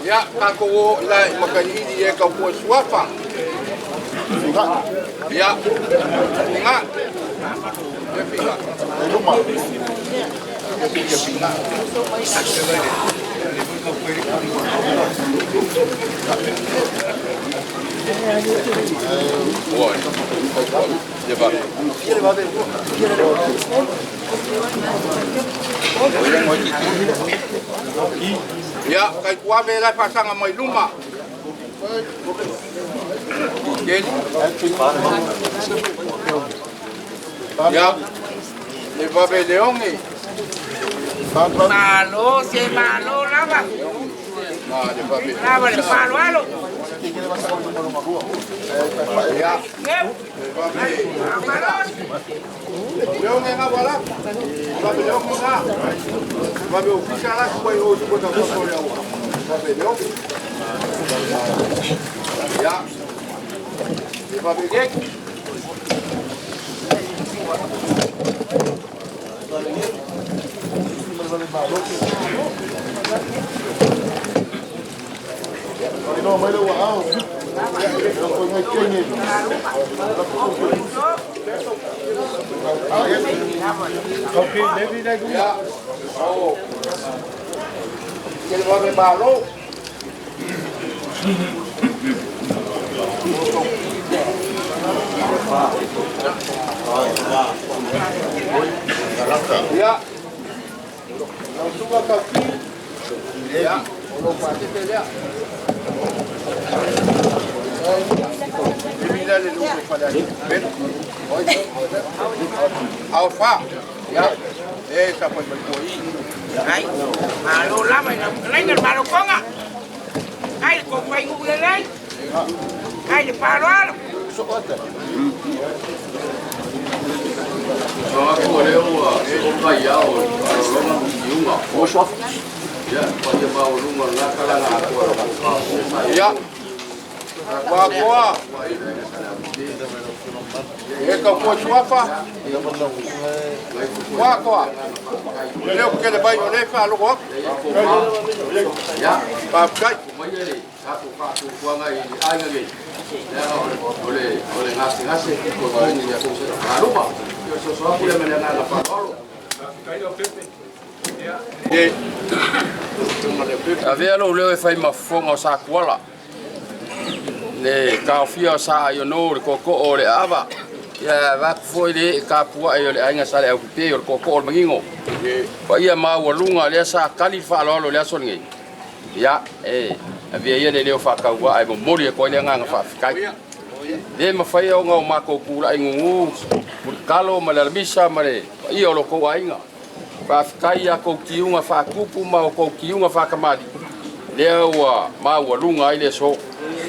S5: Ia, tatou o i la i Makaniili e kau pua suafa. Ia, finga. Ia finga. Ia finga. Ia, kai kuave lai pasanga mai luma. Keli. Ia, le vave leonge.
S20: Malo, se malo lava. Lava le palo alo.
S5: Ia. Leonge nga wala. Vave leonge nga. Vave ofisa la kuai o su kota fafo le aua. Vave leonge. Ia. Le vave gek. Ia. O. Ke le vave malo. Ia. Lau suka kauki. Ia. O lo patete lea. Vila le lugo pala. Alfa. Ia. E sa foi foi.
S20: Ai, malo lava ina lenga malo konga. Ai ko fai ngu le lei. Ai le palo alo.
S17: So aku o leo ua o kai ao alolonga iunga. O sof. Ia, pa ia mau lunga la kala na aku
S5: Ia. Koa koa. E ka pua suafa. Koa koa. Leo ke le bai o le fa logo aku.
S17: Ia,
S5: Papai.
S17: mai e sa ko ka ku kuanga i aiga nei. Ia o le ngase ngase ko ba ni ya ko se. Aruba. Yo so so aku le mele na la pa olo.
S5: E.
S17: Avea lou leo e fai mafofoga o Sakuala le kaofia o sa ai ono le koko o le ava ia va foi le kapua e o le aiga sa le au pipe o le koko o le mangingo pa ia maualuga lea sa kali faaaloalo le aso lenei ia e avea ia le leo faakaua'a e momoli e koai le agaga faafetai le mafai ona o makou pula'i gugu mulikalo ma le alamisa ma le paia o lokou aiga faafetai ia kou tiuga faatupu ma o kou tiuga faakamali lea ua maualuga ai le aso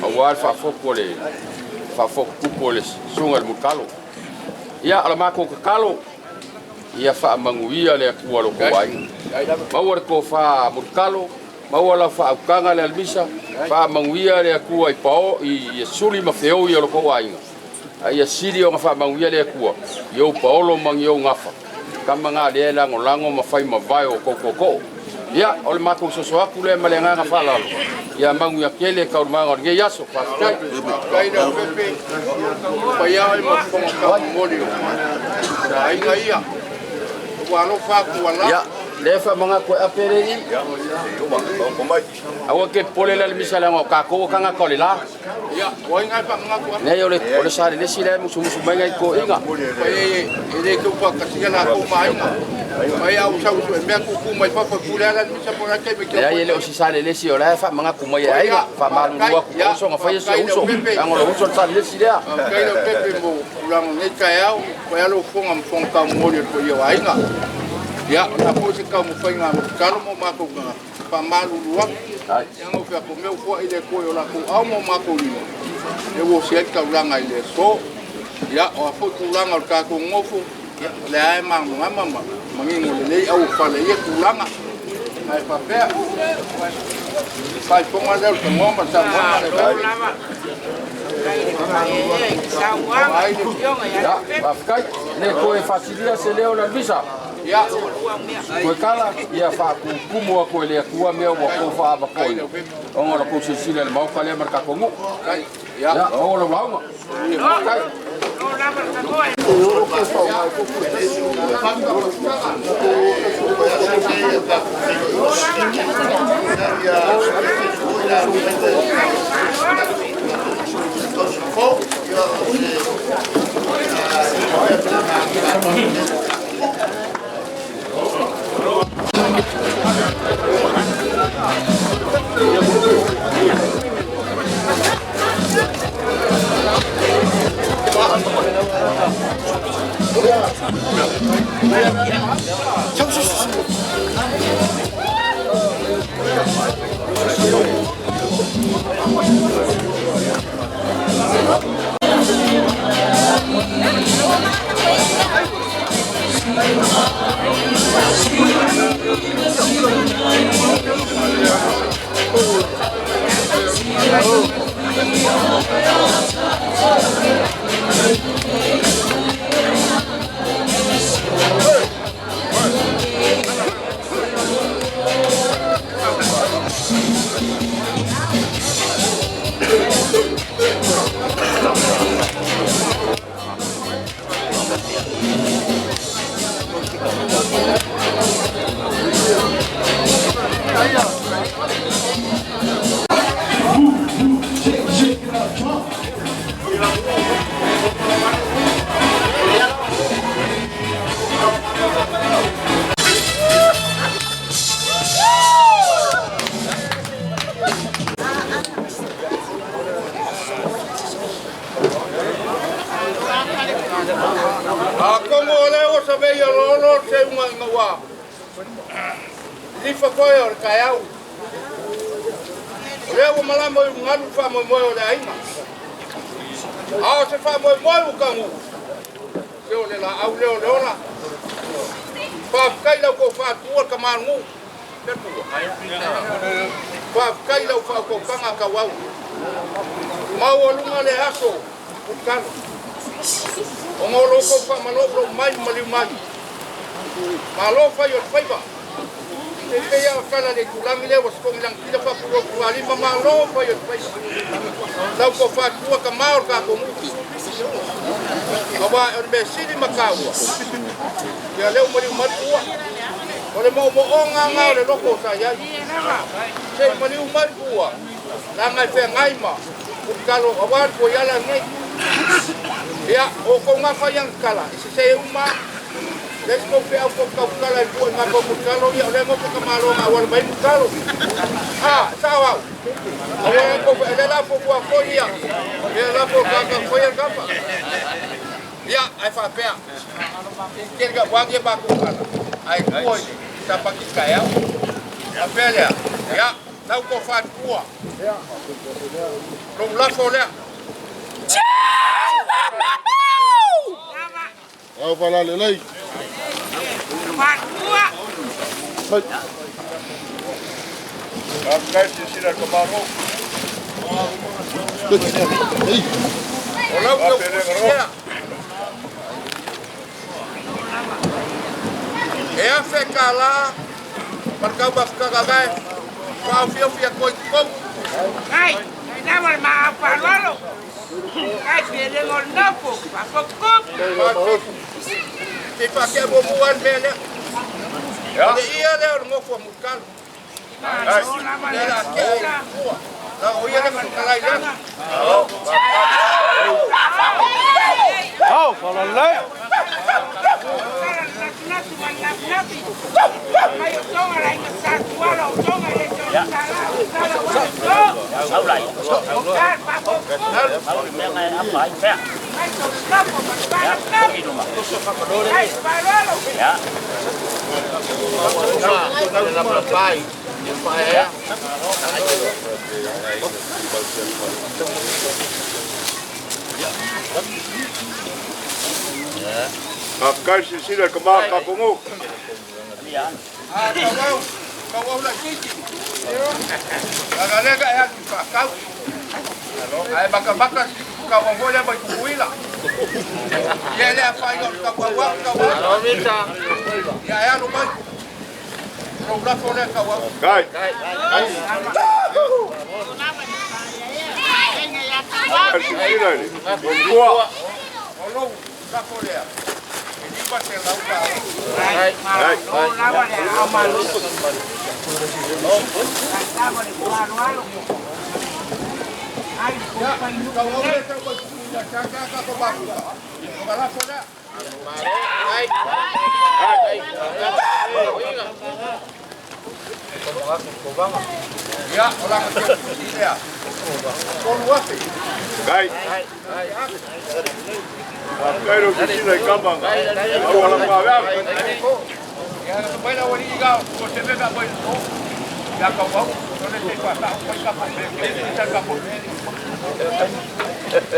S17: auā le faafoku o le faafoku tupu o le susuga i le mulikalo ia o le makou tatalo ia faamanuia le Atua lokou aiga maua le tofā mulikalo maua lau faaukaga le alamisa faamanuia le Atua i pao i suli ma feoi o lokou aiga a ia sili ona faamanuia le Atua i ou paolo ma ni ou gafa kama ngā lea e lagolago ma fai mavae o kou koko. Ia, o le matou soso atu lea ma le agaga faaaloalo ia manuia tele taualumaga o lenei aso. Faafetai.
S5: Kai na pepe. Paia ai ma fonga ka moli. Sa aiga ia. Ua alofa atu ala.
S17: Ia, le faamagatu e ape le i. Aua ke pole le alamisa leaga o kakou o kagaka o le la.
S5: Ia, o ai ngai faamagatu atu.
S17: Nei o le sa lelesi lea e musumusu mai ngai toeaiga.
S5: Pai e le tau faakasia latou maaiga. Mai au sau su e mea kuku mai fafo e pule ala misa po kai me
S17: Leai e le o si sa lelesi o la e faamagatu mai e aiga. Faamalulu atu ka uso ga faia si uso. Leaga o le uso le sa lelesi lea.
S5: Kai lau pepe mo tulaga nei taeao, pai alo fonga ma fonga taumoli o le paia o aiga. Ia, o le a foi se taumafaiga a Mulitalo ma o matou tagata, faamalulu atu. Ia na o fea mea ua foai le Atua i o latou ao ma o matou lima, e ua osi ai le taulaga i le aso. Ia, o a foi tulaga o le tatou nofo, ia, o lea lava e malamalama ma manino lelei auofala i ia tulaga. Ae faapea, faafofoga lea o le tanoa ma le saunoaga a le
S17: Faafetai. Le toe faasilia se leo le Alvisa.
S5: Ia.
S17: Toe tala, ia faatutumu atu e le Atua mea ua tou faavakoina, ona o la tou silasila i le maota lea ma le tatou nuu. Ia, maua lau lauga. Faafetai.
S5: Atonu o lea ua savei oloolo le seuga ina ua lilifa toe o le taeao. O lea ua malama i ulugalu le faamoemoe o le aiga. A o se faamoemoe ua taunuu, se o le laau lea o le ola. Faafetai lau tou faatua le tama o le nuu. Le Atua. Faafetai lau faautautaga tauau. Maualuga le aso putalo. Ona o lo tou faamalolo mai ma maliu mai. Malo fai o le faiva. Se pei a o tala le itulagi lea ua setogi lagitila faapulua malo fai o le faiva. Lau tou faatua tama o le tatou nuu. Aua o le mea sili ma taua. Ia lea ua maliu mai tua. O le moomooga nga o le loko o sa iai. Se i maliu mai tua. Langa e feagai ma putalo aua le fuaiala lenei. Ia, o kou gafa ia tala, i se se uma. Le se kou feau kou tautala i pua i ngā kou putalo, ia o le ngopo ka malo ngā wala mai putalo. Ah, sao au. O le kou fe, le la fo kua koi ia. Le la fo kaka koi ia kapa. Ia, ai whapea. Kere ka wangi e mā kou kala. Ai koi, sa paki kai au. Whapea lea. Ia, lau kou whātua. Lou lafo lea.
S12: Au falale lei.
S8: Faafetai silasila i le kamalo.
S5: O lau tau fusia. E afe ka la, mar kau mafukaka gae, whaofiofia koi kou.
S20: Ai, ai lava le maau faaaloalo. Ai felega o le nofo, faafokukupu.
S5: Te whakea mo mua le mea lea. O le ia lea o le ngofo a Mulitalo. Le la kea i tua. La o ia le whakalai lea.
S19: Au, falalei.
S20: Mai o tonga la inga sa tuala o tonga le tonga sa la o sala o le to. Mai to nofo ma le
S8: Faafetai silasila i le kamā tatou
S5: Kau kau la titi. Aga lega e atu whakau. Ai maka maka kau au le mai kukuila. Ia le whai o kau au kau au. Ia e anu mai. Rau lafo le kau au.
S8: Kai. Silasila i le Matua.
S5: O lou lafo lea. E lima te lau ka.
S8: Ai.
S5: Ia, kau au le tau mai kukuila. Kia kia ka ko maku. O ka lafo lea. Ia, o langa te kusi lea. Tolu afe.
S8: Kai. Faafetai lou silasila i kama au ala faavea.
S5: Ia, na mai la wali iga, o se mea mai o. Ia kau au, o le te whakau, mai ka po, me ka po.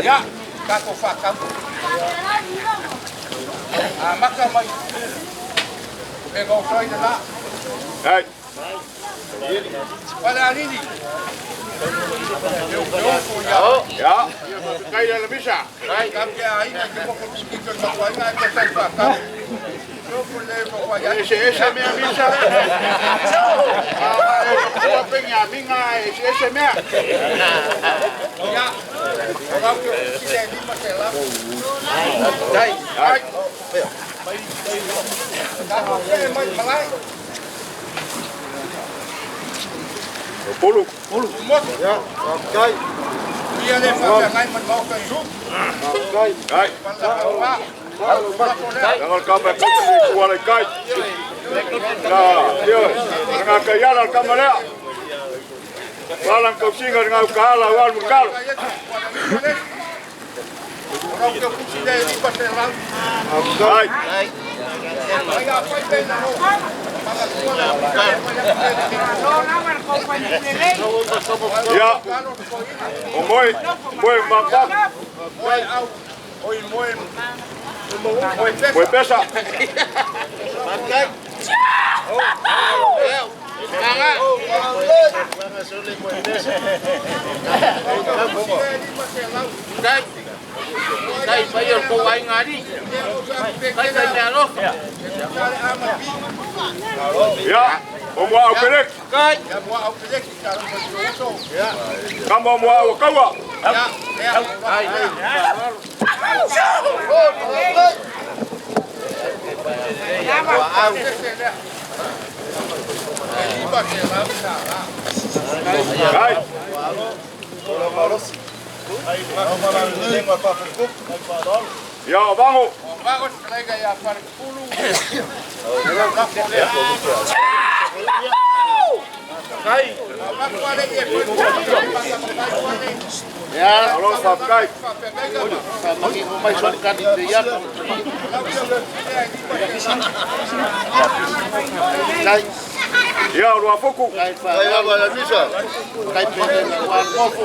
S5: Ia, ka ko whakau. A maka mai. E ngau soi le la.
S8: Ai.
S5: Wale alini.
S8: Ia. Faafetai le misa.
S5: Ka pia aina ke poko ki te makuaina e te tai whakau.
S11: Ese ese mea misa. Ah, e penga minga ese ese mea.
S5: Ia, o ngau ke ki te lima te lau.
S8: Ai.
S5: Ai. Ka e mai malai.
S8: Pulu.
S5: Pulu. Motu.
S6: Ia, faafetai.
S5: Ia le whakau ngai man mauka i ru.
S6: Faafetai.
S8: Ai. Langa le kama e kote le tua le kai. La, ioe. Langa kai ala le kama lea. Wala kausinga le ngau kahala o alu makalo.
S5: O rau ke kusi le lima te lau.
S8: Ai.
S5: Ai a whai pena no.
S8: Ia. O moe, moe maka.
S5: Moe au. Oi moe. Moe pesa.
S8: Moe pesa.
S14: Kai pai o ko ai ngari. Kai kai mea alofa.
S8: Ia, o mua au peleki.
S14: Kai.
S5: Ia mua au peleki ka rongo i roto. Ia.
S8: Kama mua au kaua.
S5: Ia.
S14: Ai.
S8: Ai. Ia, o vango.
S5: Vango se kalega ia wharekupulu.
S12: Ia,
S8: Alo, faafetai.
S12: faamagi mai soli kani te ia. Kai.
S8: Ia, o Luafuku.
S12: Kai lava la misa. Kai pene na wa mofo.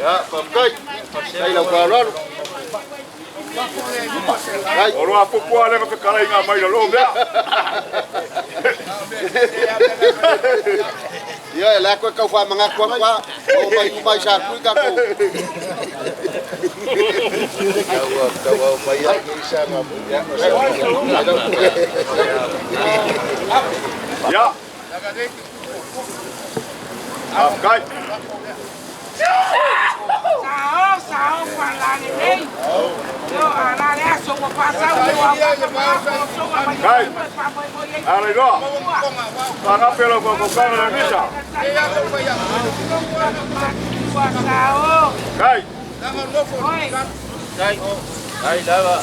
S12: Ia, faafetai. Kai lau faaaloalo. Kai.
S8: O Luafuku a le mawhekalai ngā mai la lō mea.
S12: Ia, e la koe kau whaamanga kua kua. O mai kumai sa kui ka kou. Kau au mai ai ke isa ngā ia.
S8: Ia. Faafetai.
S20: Sao, sao, wala le nei. Yo, ala le aso wa pasa wa wa
S8: Kai. Ala iloa. Whangape lau whakokana le misa.
S20: Sao.
S8: Kai.
S14: Kai. Ai lava.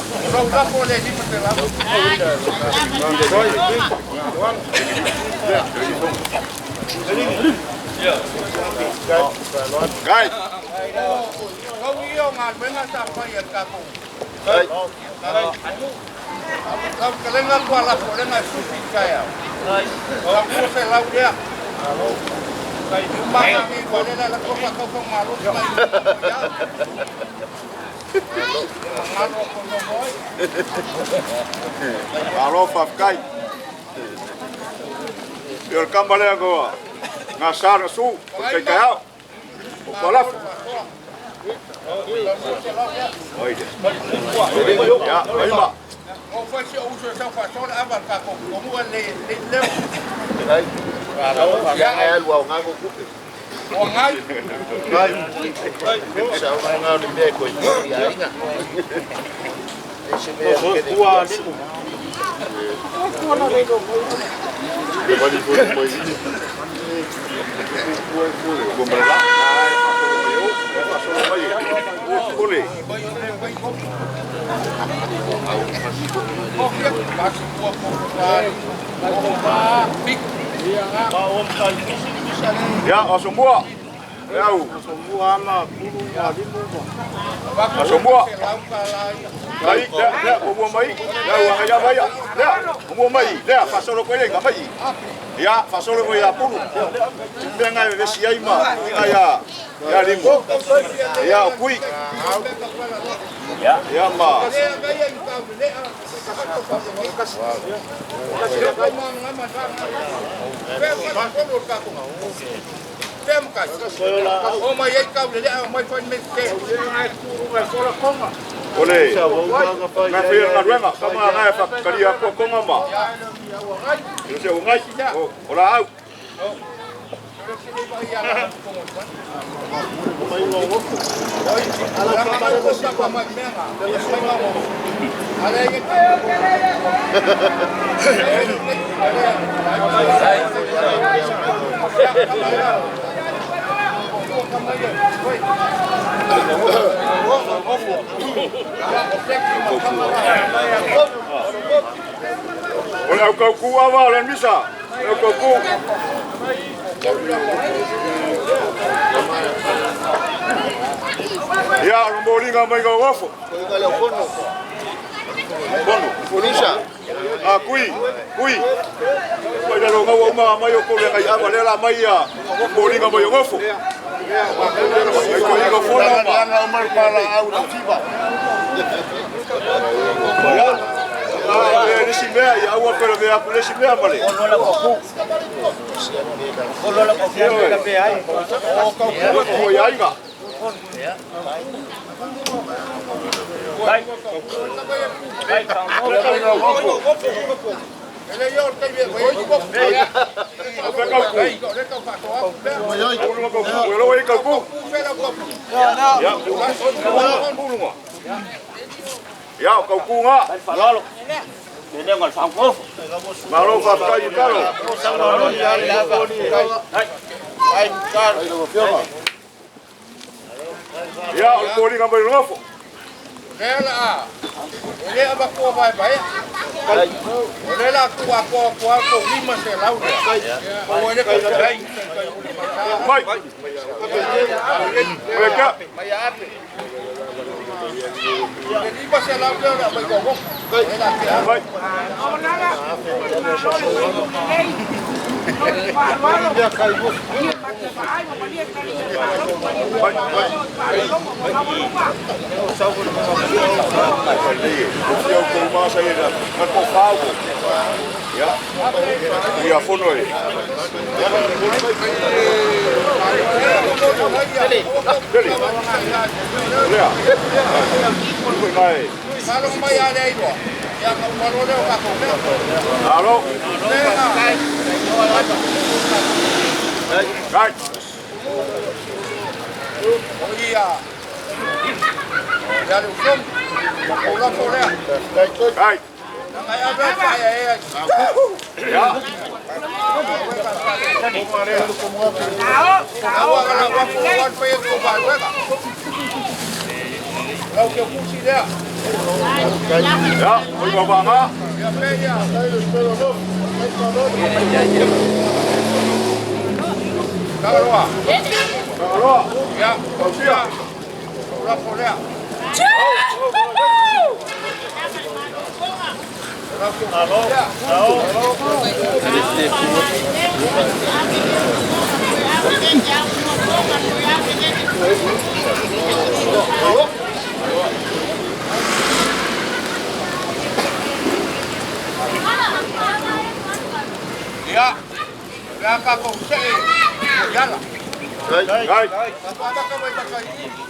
S8: Kai.
S5: Kau ia ngā wenga sa whai e kako. Lau kalenga kua lapo lenga sufi kaya. O ku se lau dia. Kai manga ni ko le la ko ka ko malo mai. Malo ko no moi.
S8: Malo faafetai. Ia o le kama lea gasā na su, o le taitaiao, o Pualafo. Oi de. Ia, aima.
S5: O foi se o uso sa fa sola ava ka ko ko mu le le leo.
S13: Ai. Ia ai lua o ngai ko kupe.
S5: O ngai.
S13: Ngai. Sa o ngai o mea ko i ia inga. E se mea ke le.
S10: Ua limu.
S18: Le vali foi mai.
S8: Ua mala. Ai, fa solo mai o. Fa solo mai. Ole. Ia, aso mua. Lau. Aso mua. Mai, lea, lea, o mua mai. Lea, ua ngai mai. Lea, o mua mai. Lea, faasolo koe le mai. Ia, faasolo koe ia pulu. Mea ngai vesi ai ma, ngai ia, ia limu. Ia, o kui. Ia ma. Ole, ngai whia ngaruenga, kama ngai whakakaria koa konga ma. Iro se o ngai, o la au. O le au kauku awa o le misa, le au kauku. Ia, o le mōlinga mai ngau wafo. Bono.
S13: Fonisa.
S8: Ah, kui, kui. Mai lalo ngau uma mai o kore ngai awa le la mai ia mōlinga mai o wafo. Ai ko inga fona ma.
S12: Langa o mar pala au na tiba.
S8: Ia. Ah, le nisi mea ia aua pera mea aku lesi mea male.
S19: Olo la ko la pe ai.
S8: O kau ku ko ia inga. Ia, o kauku ngā. Malo whawhai i karo. Ia, o le kōringa mai rongafo.
S5: Lea a, lea a kua vai vai. O lea kua kua kua ko lima se lau. O le ko dai.
S8: Mai. Mai ka.
S5: Mai ape. Le lima se lau lea mai ko ko.
S8: Mai. Alo. Kai.
S5: Ia. Ia le ufom. O la folea.
S8: Kai.
S5: Ngai ave fa ia ia.
S8: Ya.
S5: Lau ke kusi lea.
S8: Ya, oi baba.
S5: Ya pe ya. Tagaloa.
S8: Tagaloa.
S5: Ya,
S8: Tausia.
S5: O la folea. Ia, le a tatou see i ala.
S8: Ai.
S5: Tatou amata mai Makailiili.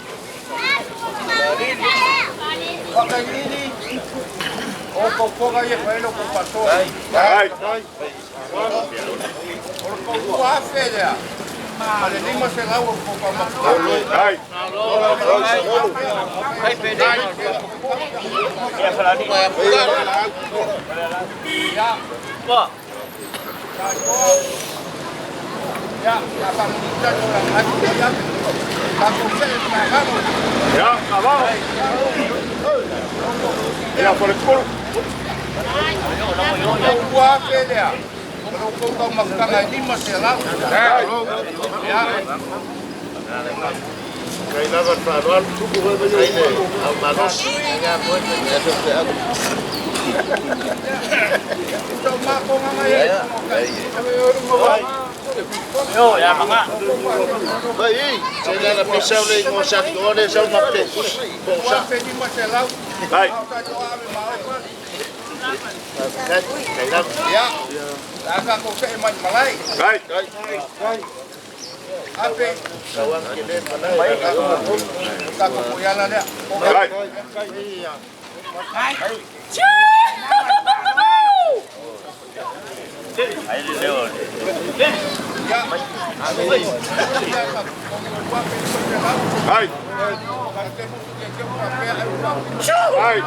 S5: Makailiili, o poupoga ia fai lo kou faasoa.
S8: Ai.
S5: O le 2,000 lea, ma le 500 o kou faamafutaga.
S8: Ai.
S5: Ia. Ya, ya famunita la ya. Tatou see magalo.
S8: Ya, abajo. Ya, por el culo.
S5: 2,000 lea. O lo kou taumafutaga e 500. Ia.
S12: Kai lava whaaroalu, kai le au malosi.
S14: Yo, ya manga.
S12: Vai, se le la pisau le ngo sa ko le sa ma pe. Ko sa.
S8: Ai.
S12: Kai lava.
S5: Ya. Aka ko se mai malai.
S8: Ai.
S5: Ape.
S12: Sawan ke le malai.
S5: Ka ko yala le.
S8: Ai. Ai. Ai.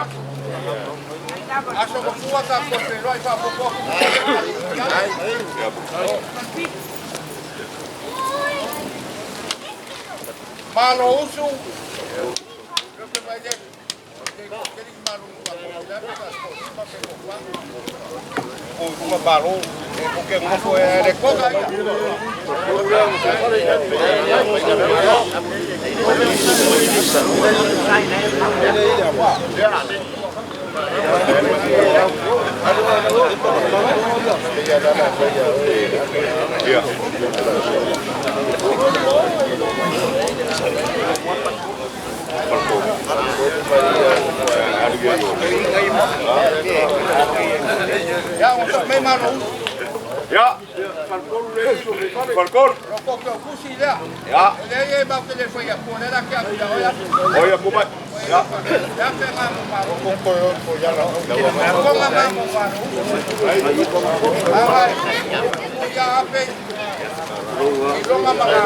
S5: Aso ko fua ka ko te roi fa po. Malo usu. Lo que vai de que malo ko malo e ko ke mo fo e ko ka ia.
S8: Ya.
S5: Ya, o me malo.
S8: Ya. Falcón.
S5: Lo ko ko kusi lea.
S8: Ya.
S5: Le ye ba ke le foi a po le la ke a ya.
S8: Oye, kuma. Ya.
S5: Ya pe ma mo malo ko ko ko ya la. Ko ma ma mo malo. Ai. Ya ape. Ilonga malo.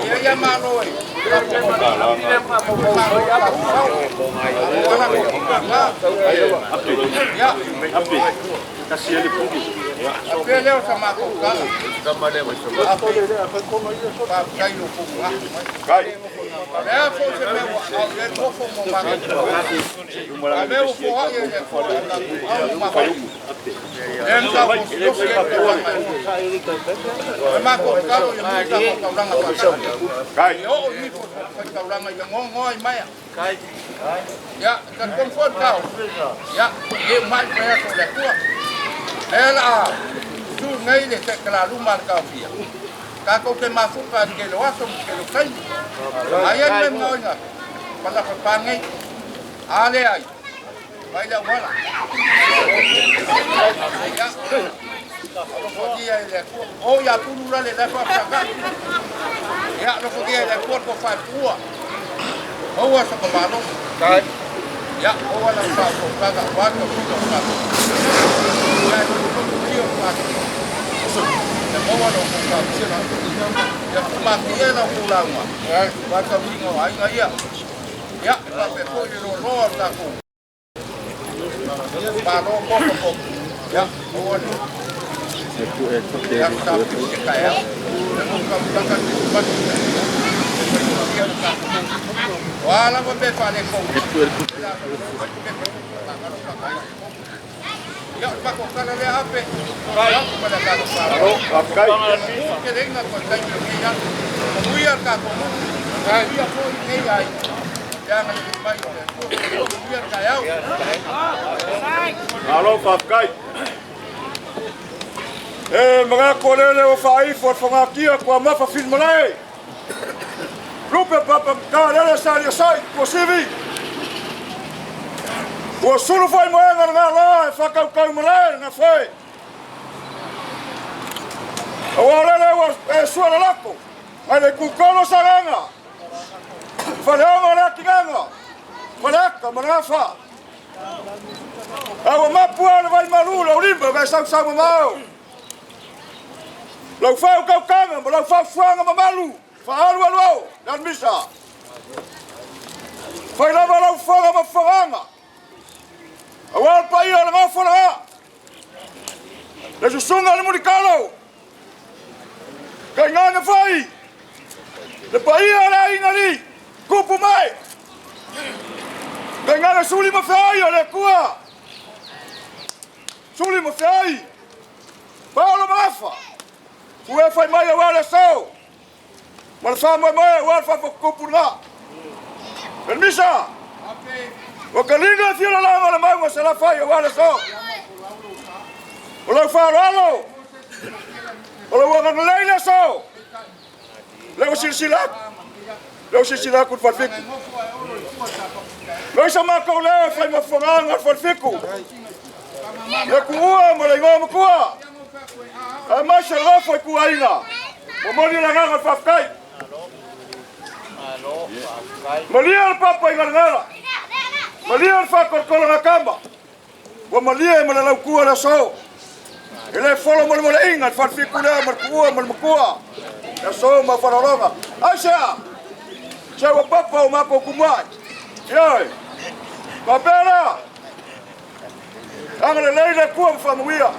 S5: Ya ya malo e. Ya.
S10: Kasi ele pudi.
S5: Ape leo sa mako kala. Ape pa kai lo ko ma.
S8: Kai.
S5: Le fo se me wa le mo fo mo ma. A me o fo ai le fo au ma. En ka ko se ko wa. Ma ko kalo yo mo ka ko tauranga pa.
S8: Kai.
S5: O ni fo ka tauranga yo ngo ai mai. Kai. Ya, ka comfort kau. Ya, e mai pa ya ko le tua. Ela tu nei le te kala luma ka fia. Ka ko te mafuka ke lo aso ke lo kai. Ai ai me ngoina. Pala pa pangai. Ale ai. Vai la wala. Ya. Lo fotia le ko. O ya pulu la le la fa ka. Ya lo fotia le ko ko fa tua. O wa sa ko malo.
S12: Kai.
S5: Ya o wa la fa ko ka ka wa ko ko ka. Ya ko ko tio pa. Le mo wa lo ko ka sila. Ya ko ma ti e la ko la ma. Wa ka singo ai ngai ya. Ya pa pe ko le lo lo ta ko. Pa lo ko ko. Ya o wa. Ya ka ti ka ya. Le mo ka ka ti pa. Wala mo be fa le ko. Ya pa ko kala le ape. Ya ko la ka pa.
S8: Kai.
S5: Ke lenga ko tai ke ya. Muia ka ko. Kai ya ko ni ai. Le agalelei mai o le Atua. Soifua manuia le taeao.
S8: Malo faafetai. E manatu o lele ua faaifo le fagatia tuamafa filimalae. Lupe papa mata lele sa aliasai Tuasivi. Ua sulu foi moega le galoa e faatautau malae le gafoe. Aua o lele ua e sua lalako mai le itutolu o Sagaga, Faleono o le Atinaga, Faleata ma le Gafa. A ua mapu lava le vaimalu lau lima na e sausau mamao. Lau faautautaga ma lau faafuaga mamalu faaalualu ao le alu misa. Fai lava lau fofoga ma fofogaaga, aua le paia o le gafo laga. Le susuga i le mulitalo, tainane foi le paia o le aiga alii, tupu mai. Tainane suli ma feai o le Atua, suli ma feai, paolo ma afa, ua e fai mai aua le aso, ma le faamoemoe aua le faafotutupu lena. Le misa, ua taliga le fialalaga o le mauga Salafai aua le aso. O lau faaaloalo, o lau agalelei le aso. Lea ua silasila atu, lea ua silasila atu le Falefitu. Loi sa matou leo e fai ma fofogaaga o le Falefitu. Le tuua ma le igoa matua. Aemaise le nofo ituaiga. Momoli le agaga o le faafetai. Malie le papa i Galagala. Malie le faatolotolo kama. Ua malie ma le lautua le aso. E le folo mo le moleaiga le Falefitu lea ma le tuua ma le matua. Le aso ma faaaloaloga. Aisea? Se ua papa o matou kumuai. Ioe. Faapea lea. Agalelei le Atua ma faamanuia.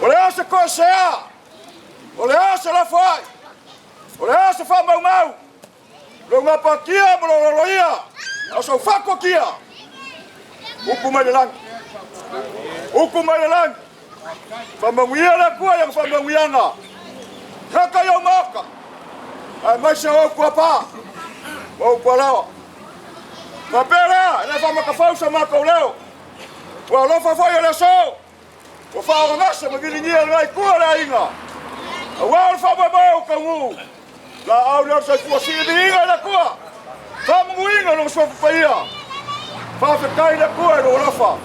S8: O le a se toesea? O le a se lafo ai? O le a se faamaumau? Lou gapatia ma lou loloia, a o sau fatuakia. Upu mai le lagi. Upu mai le lagi. Faamanuia le Atua i ana faamanuiaga. Raka i ou maota, aemaise o ou tuapā ma ou tualaoa. Faapea lea, e le faamatafau sa matou leo. Ua alofa foi o le aso, ua faaogagase ma viligia le itu o le aiga. Aua o le faamoemoe o tauguu, laau lea o le soifua sii viiga i le Atua. Faamanuiga lona suafa paia. Faafetai i le Atua i lou alofa.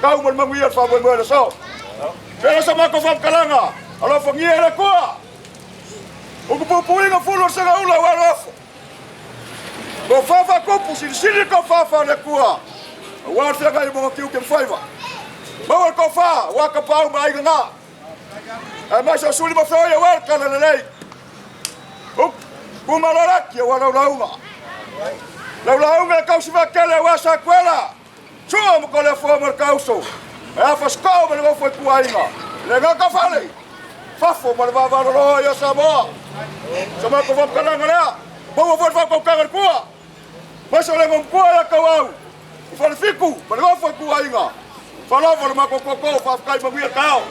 S8: Tau ma le manuia le faamoemoe o le aso. Pela sa matou faamatalaga, alofagia e le Atua. Utupupuiga fulu o le segaula ua alofa. Ko fafakupu silisili le tofafa o le Atua. Aua le feagai mo kiu ke faiva. Maua le tofa, ua ka pau ma aiga ngā. Aemaise o suli ma feoi aua le tala lelei. Kumalolaki aua laulauga. Laulauga e kausi vaatele aua Sakuela. Sua ma kole afoa ma le kauso. E afa skau ma le gofo i kuaiga. Le ngaka fale. Fafo ma le vavaloloa ia Samoa. Sa matou faamatalaga lea. Maua foi le faatautaga le kua. Maise o le gomkua ia kauau. O Falefitu ma le gofo i kuaiga. Faalava le matou koko faafetai manuia taeao.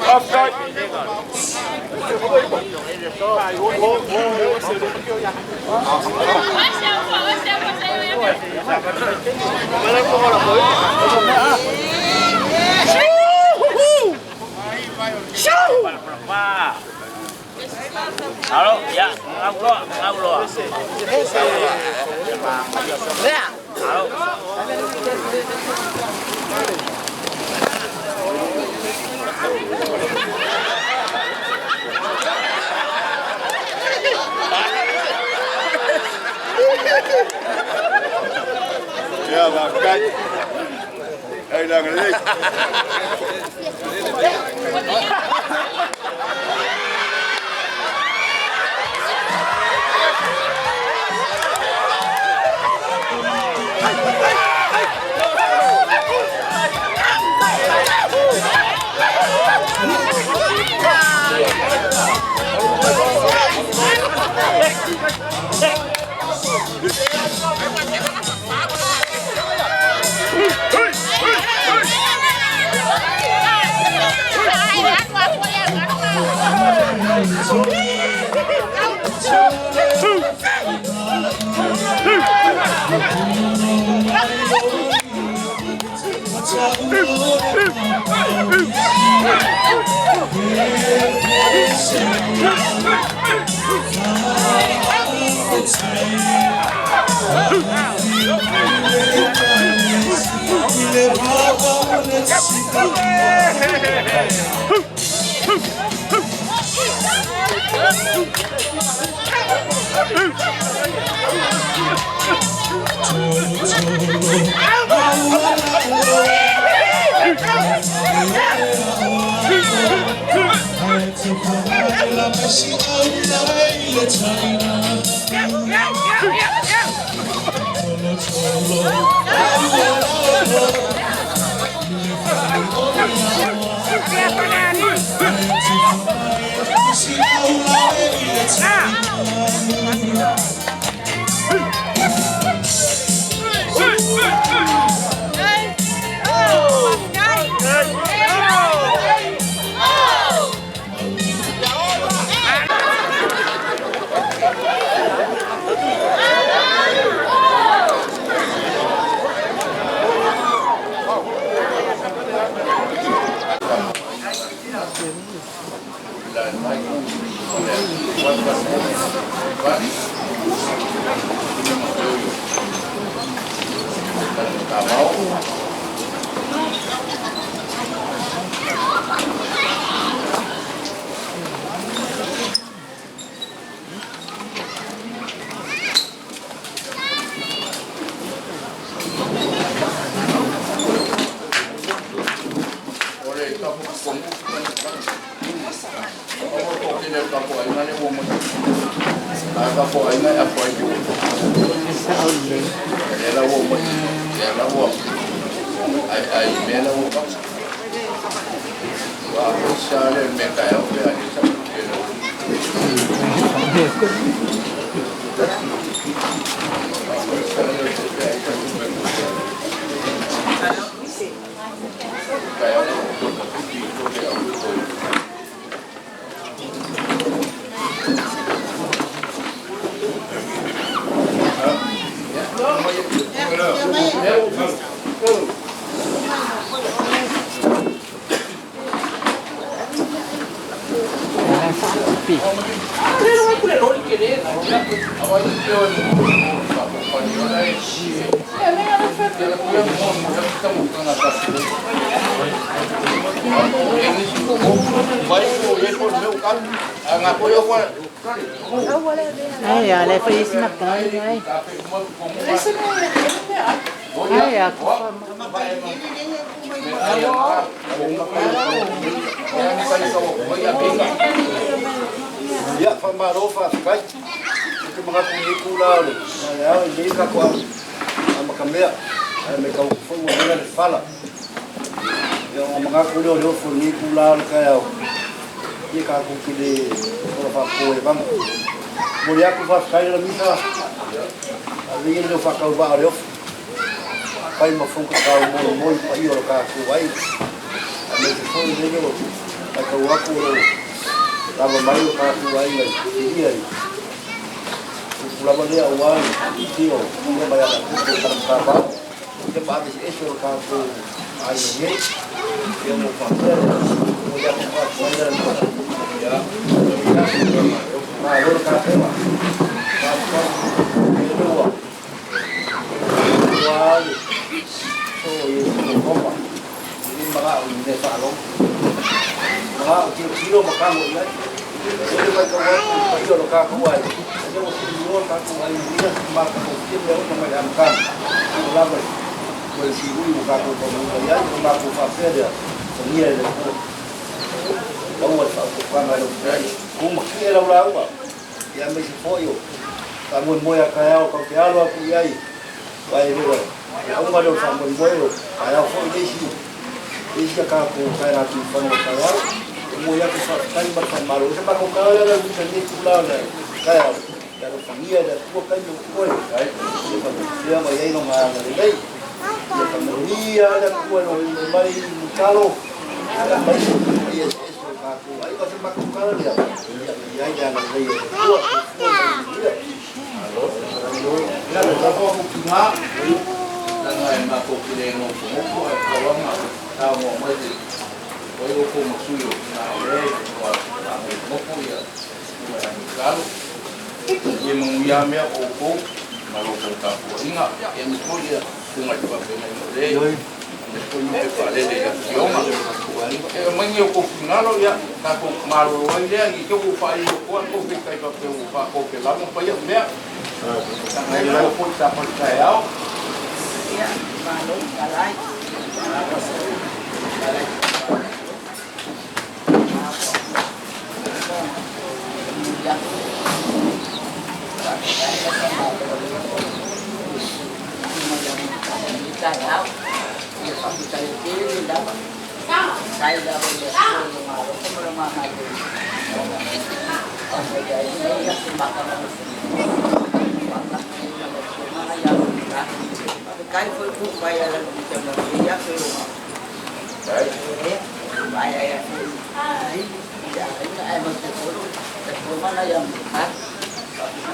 S8: Faafetai.
S14: Halo, ya, ngau loa, ngau loa. Halo.
S8: Ia, faafetai. Ai le agalelei.
S13: Ia faamalo faafetai te manatu i kula o le taeao i lenei tatou amatamea ae matau atu foi ua vela le fala. Ia ona manatu lea o le ofo i lenei kula o le taeao ia tatou te le ola faapitoa e vaga. Momoli atu faafetai le lamisa avea le leo faatauvaa o le ofo fai ma fofoga tau molimoli paia o le tatou ai aemaise foi lele o matau atu o lo o lava mai o tatou aiga i filia i upu lava lea aua le tio ia mai ana tupu o Talamatavao ia ma ave eseese o le tatou aiga nei ia mo faapea mo le atu faafetai le ia malo le tapena faafetai le ua ua le so i le koma i magao i le faalogo magao tilotilo ma kago i ai e le matau atu i paia o le tatou aiga lea ua tuliloa le tatou aiga ia matagofie mea uma mai le amataga o lava mo le siui ua tatou taunuu mai ai o matou faapea lea fagia e le Atua maua le faaopoopoga e lau fetalai tu matie lau lauga ia aemaise foi o faamoemoe a taeao tatou te alo atu i ai aua e le o le auga lea o le faamoemoe o taeao foi le isi le isi a tatou taegatuifano o taeao e momoli atu le faafetai ma le faamalo. O se matou tala lea lau Misa i lenei tulaga o le taeao ia alofagia e le Atua taimi o totoe ia faapea mai ai lona agalelei ia faamanuia le Atua i lou mai tatalo aemaise paia eseese o Tatou aiga se matou tala lea, ia i ai le agalelei o le Atua, soifua ma ia manuia.
S14: Ia, le tatou tina, leaga e matou te le nofonofo ae tau lava na saunoa mai le o ai outou ma sui o tina o lea ua faamoemoe ia susuga ia Mikalo. Ia manuia lava mea o outou ma lo outou tapuaiga. Ia aemaise foi ia susuga i le faafeagaiga o lea aemaise foi lupe faalele i afioga. E aumai ni outou finagalo ia tatou malolo ai lea i te i ua faailoa atu tou te tai faapea ua faatofelamo ma fai au mea. Leaga e lua foi sa taeao.
S20: Ia, malo talai. Kai foi ku mai ala ni te mo ia ko ai ai ai ya ai ma te ko te ko mana ya ka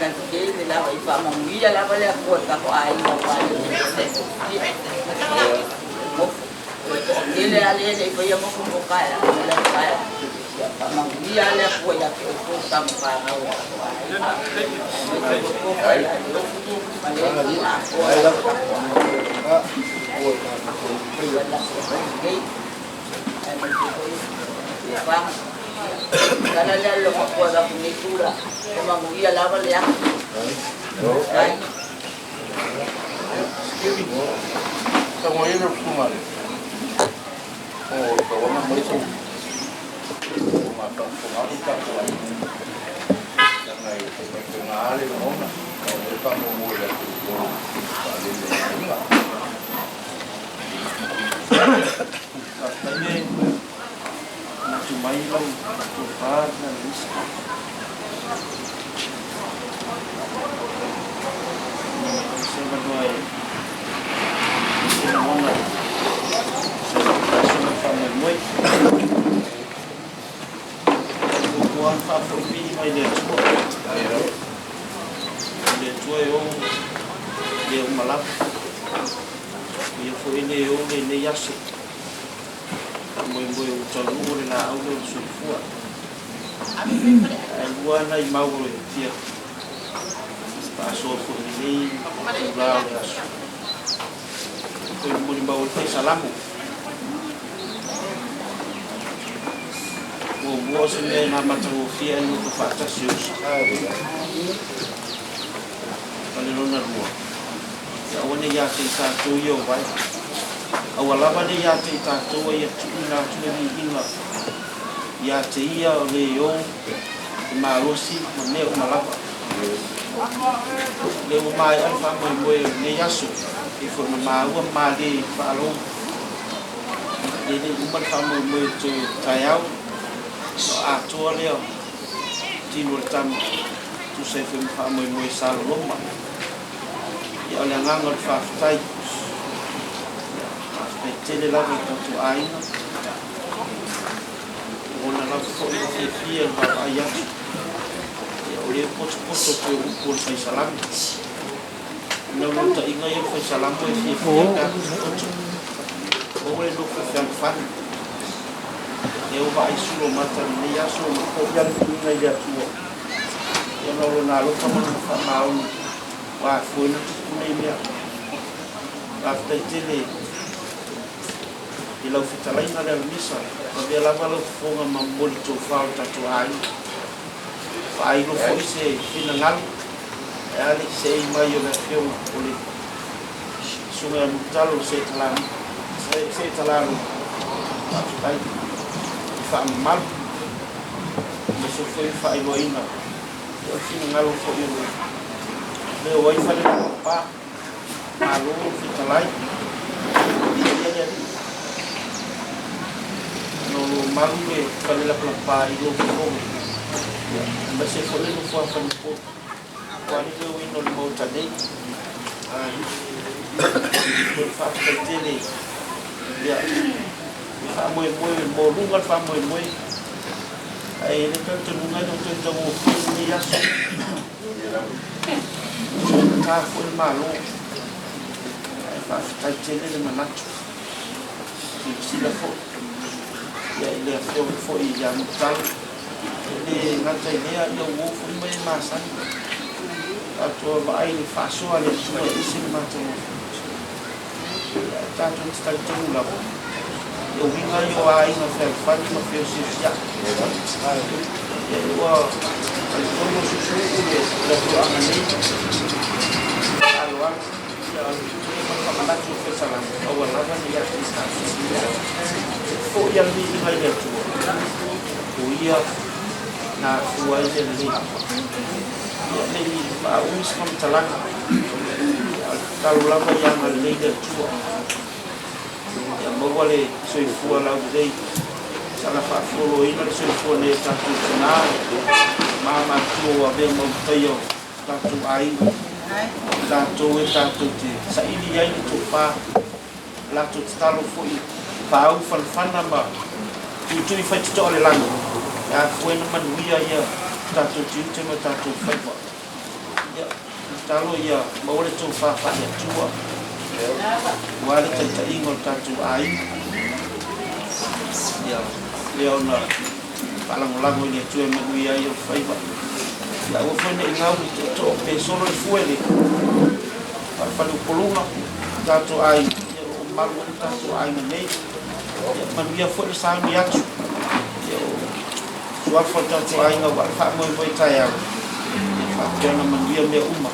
S20: ka ke le la vai fa ma mi ya la va le ko ka ko ai ma pa le mo ke le ale le ko ya mo ko ka ya le ka ya fa ma mi ya le ko ya ko ko ka mo ka ma ko ai ko ka ya le le lo ko da ku ni kura o ma mu ia lava le a ai
S14: Sa mo ile susuga le o tauaga mai sau o mafaufofoga le tatou aiga. Leaga e faifaiga le lagona o le faamuamua i le atunuu faalele aiga.
S10: Faafetai le manatu mai lau tofa na Lisa. Se manoa e se lagona se se faamoemoe. Ua faafoipili mai le Atua. Le Atua e ou le uma lava. Ia foi le ou lenei aso. Faamoemoe ua taunuu le laau lea o le soifua. Ae lua nai mau o le fia faasoa foi lenei tula o le aso. Foi molimau ai faisalamo. Muamua o se mea e gamatagofie ai nofo faatasi e uso. Ma le lona lua. Ia aua nei ia te i tatou ia o vai. Aua lava nei ia te i tatou ai tuuina atu le viiga. Ia te ia o le o le malosi ma mea uma lava. Le ua maea le faamoemoe o lenei aso. E foi na maua ma le faalogo. Le le uma le faamoemoe o te taeao. No atoa lea tino le tama. Tusa ai foi ma faamoemoe sa loloma. Ia o le agaga o le faafetai. Faafetai tele lava i tatou aiga. Ona lava foi le fiafia le vaavaai atu. Ia o lea potopoto toe upu o le faisalamo. Naunautaiga ia o le faisalamo e fiafia pe a potopoto. Aua le nofo fealofani. E o vaai sulo mata lenei aso ma fo'i ale viiga i le Atua. Ia ona o lona alofa ma lona faamaoni. Ua afoe na tupu nei mea. Faafetai tele i lau fetalaiga le alamisa. Avea lava lau fofoga ma momoli tofā o le tatou aiga. Faailo foi se finagalo. E a le seei mai o le afioga o le susuga ia Mulitalo le Seetalalo. Faafetai i faamamalu. Aemaise foi le faailoaina. Ia o le finagalo foi o le leo ai fale lapalapa. Malo le fetalai. Viia le Alii. Ona o lo malu le fale lapalapa i lou fofoga. Ia aemaise foi le nofoa faleupolu. Ua le leoina o le maota nei. O le faafetai tele. Ia le faamoemoe mo luga le faamoemoe.
S13: Ae le talitonuga e le o toe taugofie lenei aso. Ta foi le Malo, ae faafetai tele le manatu. Silasila foi ia i le afioga foi ia Mulitalo. E le gata i lea, ia ua o foi ma e masani. Tatou vaai i le faasoa a le Atua e ese le matagofie. Ia ae tatou te talitonu lava, ia uiga ia o aiga fealofani ma feosiosiai. Ia ua talitonu o Susuu le afioaga nei. Faaaloalo, ia o le ma le faamanatu o fetalai, aua lava ne i afe i tatou. Foi a le viiga i le Atua, o ia na afua ai le lelei. Ia ne i faaumi se faamatalaga, ia o le tatalo lava ia agalelei le Atua. Ia maua le soifua laulelei, saga faafualoina le soifua nei o tatou tina ma matua ua avea ma ulutaia o tatou aiga. O tatou e tatou te saili ai le tofa, latou tatalo foi paau fanafana ma tuitui faitotoa le lagi, e afua ai ona manuia ia tatou tiute ma tatou faiva. Ia, tatalo ia maua le tofa faale-Atua aua le taitaiga o le tatou aiga. Ia, lea ona faalagolago i le Atua e manuia ai ou faiva. Ia aua foi ne i gau le tootoo pe solo le fue le falefaleupoluga o tatou aiga, ia o lo o malu ai le tatou aiga nei. Ia manuia foi le sauni atu. Ia o suafa o le tatou aiga ua le faamoemoe taeao. Ia faapea ona manuia mea uma.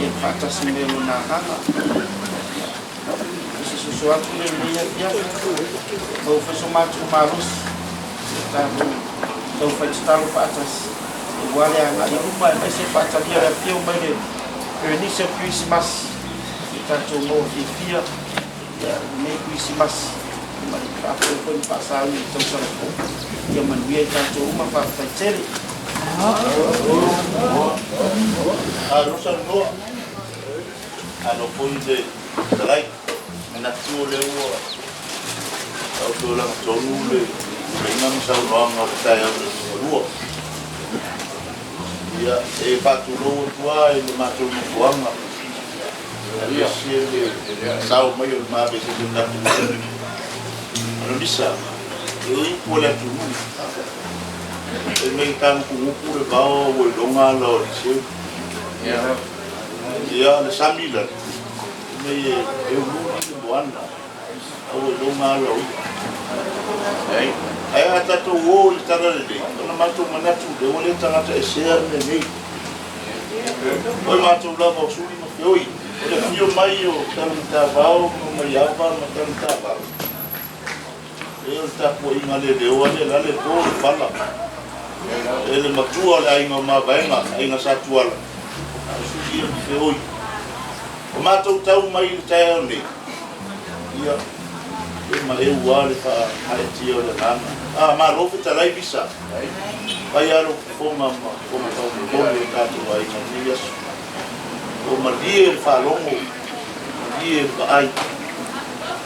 S13: Ia faatasi mai lona agaga. Ia o se soso atu lea i lenei afiafi. Maua foi so matou malosi. Ia tatou taufai tatalo faatasi. Aua le agai i luma aemaise faatalia le afio mai le Perenise o Kerisimasi. Ia tatou maua fiafia ia lenei Kerisimasi ma le faafoi foi ma faasauni i le tausaga fou. Ia manuia i tatou uma, faafetai tele.
S12: Alo saunoa, alo foi le fetalai. Manatu o lea ua taoto i lagatonu le tuleiga ma saunoaga o le taeao i le aso Galua. Ia, e faatulou atu lava i le matou nofoaga, aemaise le sao mai o le mavesese o le tatou atunuu. Alamisa, e upu a le atunuu, fai mai e tagupugupu le vao ua iloga ala o Eliseu. Ia, le sami lale, fai mai e uluuli le moana, a ua iloga ala o i'a. Ae a tatou o i le talalelei, ona matou manatu lea ua le tagata esea le mea nei. Oi matou lava o Suli ma Feoi, o le afio mai o Talamatavao ma Maiava ma Talamatavao, e o le tapuaiga leleoa lea la le po le fala. E le matua o le aiga o Mavaega, aiga Satuala, a o Suli ia ma Feoi. O matou tau mai i le taeao nei, ia, e maeu lava le faaetia o le agaga. A, malo fetalai Visa. Fai lava lou fofoga ma fofoga taumomoli o tatou aiga i lenei aso. Ua malie le faalogo, malie le vaai.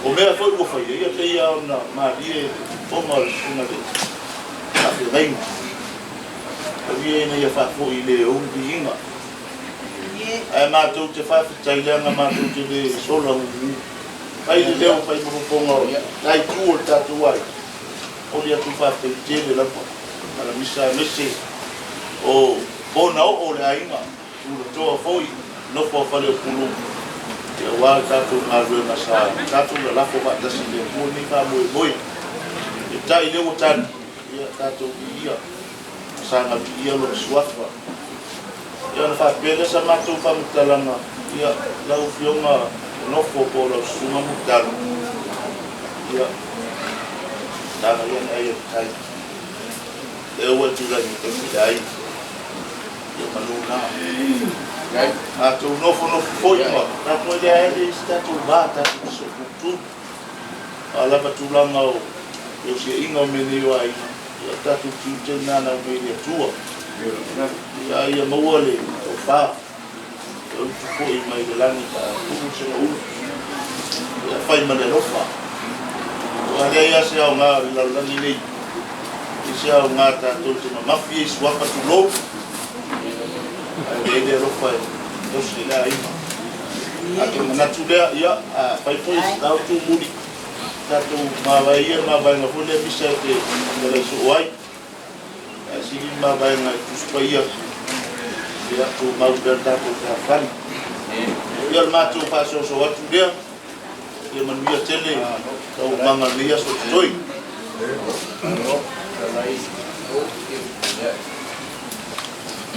S12: O mea foi ua faia, ia pei lava ona malie le fofoga o le susuga i le faafeagaiga. Tauia ina ia faafoi le ou viiga. Ae matou te faafetai leaga matou te le sola gugu. Fai le leo fai ma fofoga o la itu o le tatou aiga. Momoli atu faafetai tele lava Alamisa aemaise o bona oo o le aiga tulatoa foi nofo a Faleupulu aua le tatou galuega sa tatou lalafo faatasi i le Atua lenei faamoemoe. Peitai lea ua tali ia tatou viia ma saga viia lona suafa. Ia ona faapea lea sa matou faamatalaga, ia lau Afioga Nofo po o lau Susuga Mulitalo, ia taga ia ni ai o le tai. Lea ua e tulai mai tasi le ai, ia manu na. Matou nofonofo foi ma tatou ai lea e le isi tatou va tatou te soofututulu. A lava tulaga o le osiaiga o mea nei o aiga, ia o tatou tiute na na aumai e le Atua. Ia ia maua le tofa e utu foi mai le lagi faapulu se ulu. Ia fai ma le alofa. Ua leai lava se aoga o le lalolagi nei i Se aoga tatou te mamafi ai i suafa tulou, ae ua i ai le alofa e tausi ai le aiga. A toe manatu lea, ia, afai foi e tatau tumuli, tatou mavae ia le mavaega foi lea misa e te fetalai soo ai. Ae sili le mavaega e Tusi Paia, ia tumau pea le tatou fealofani. Ia o le matou faasoasoa atu lea, ia manuia tele taualumaga o lenei aso totoe.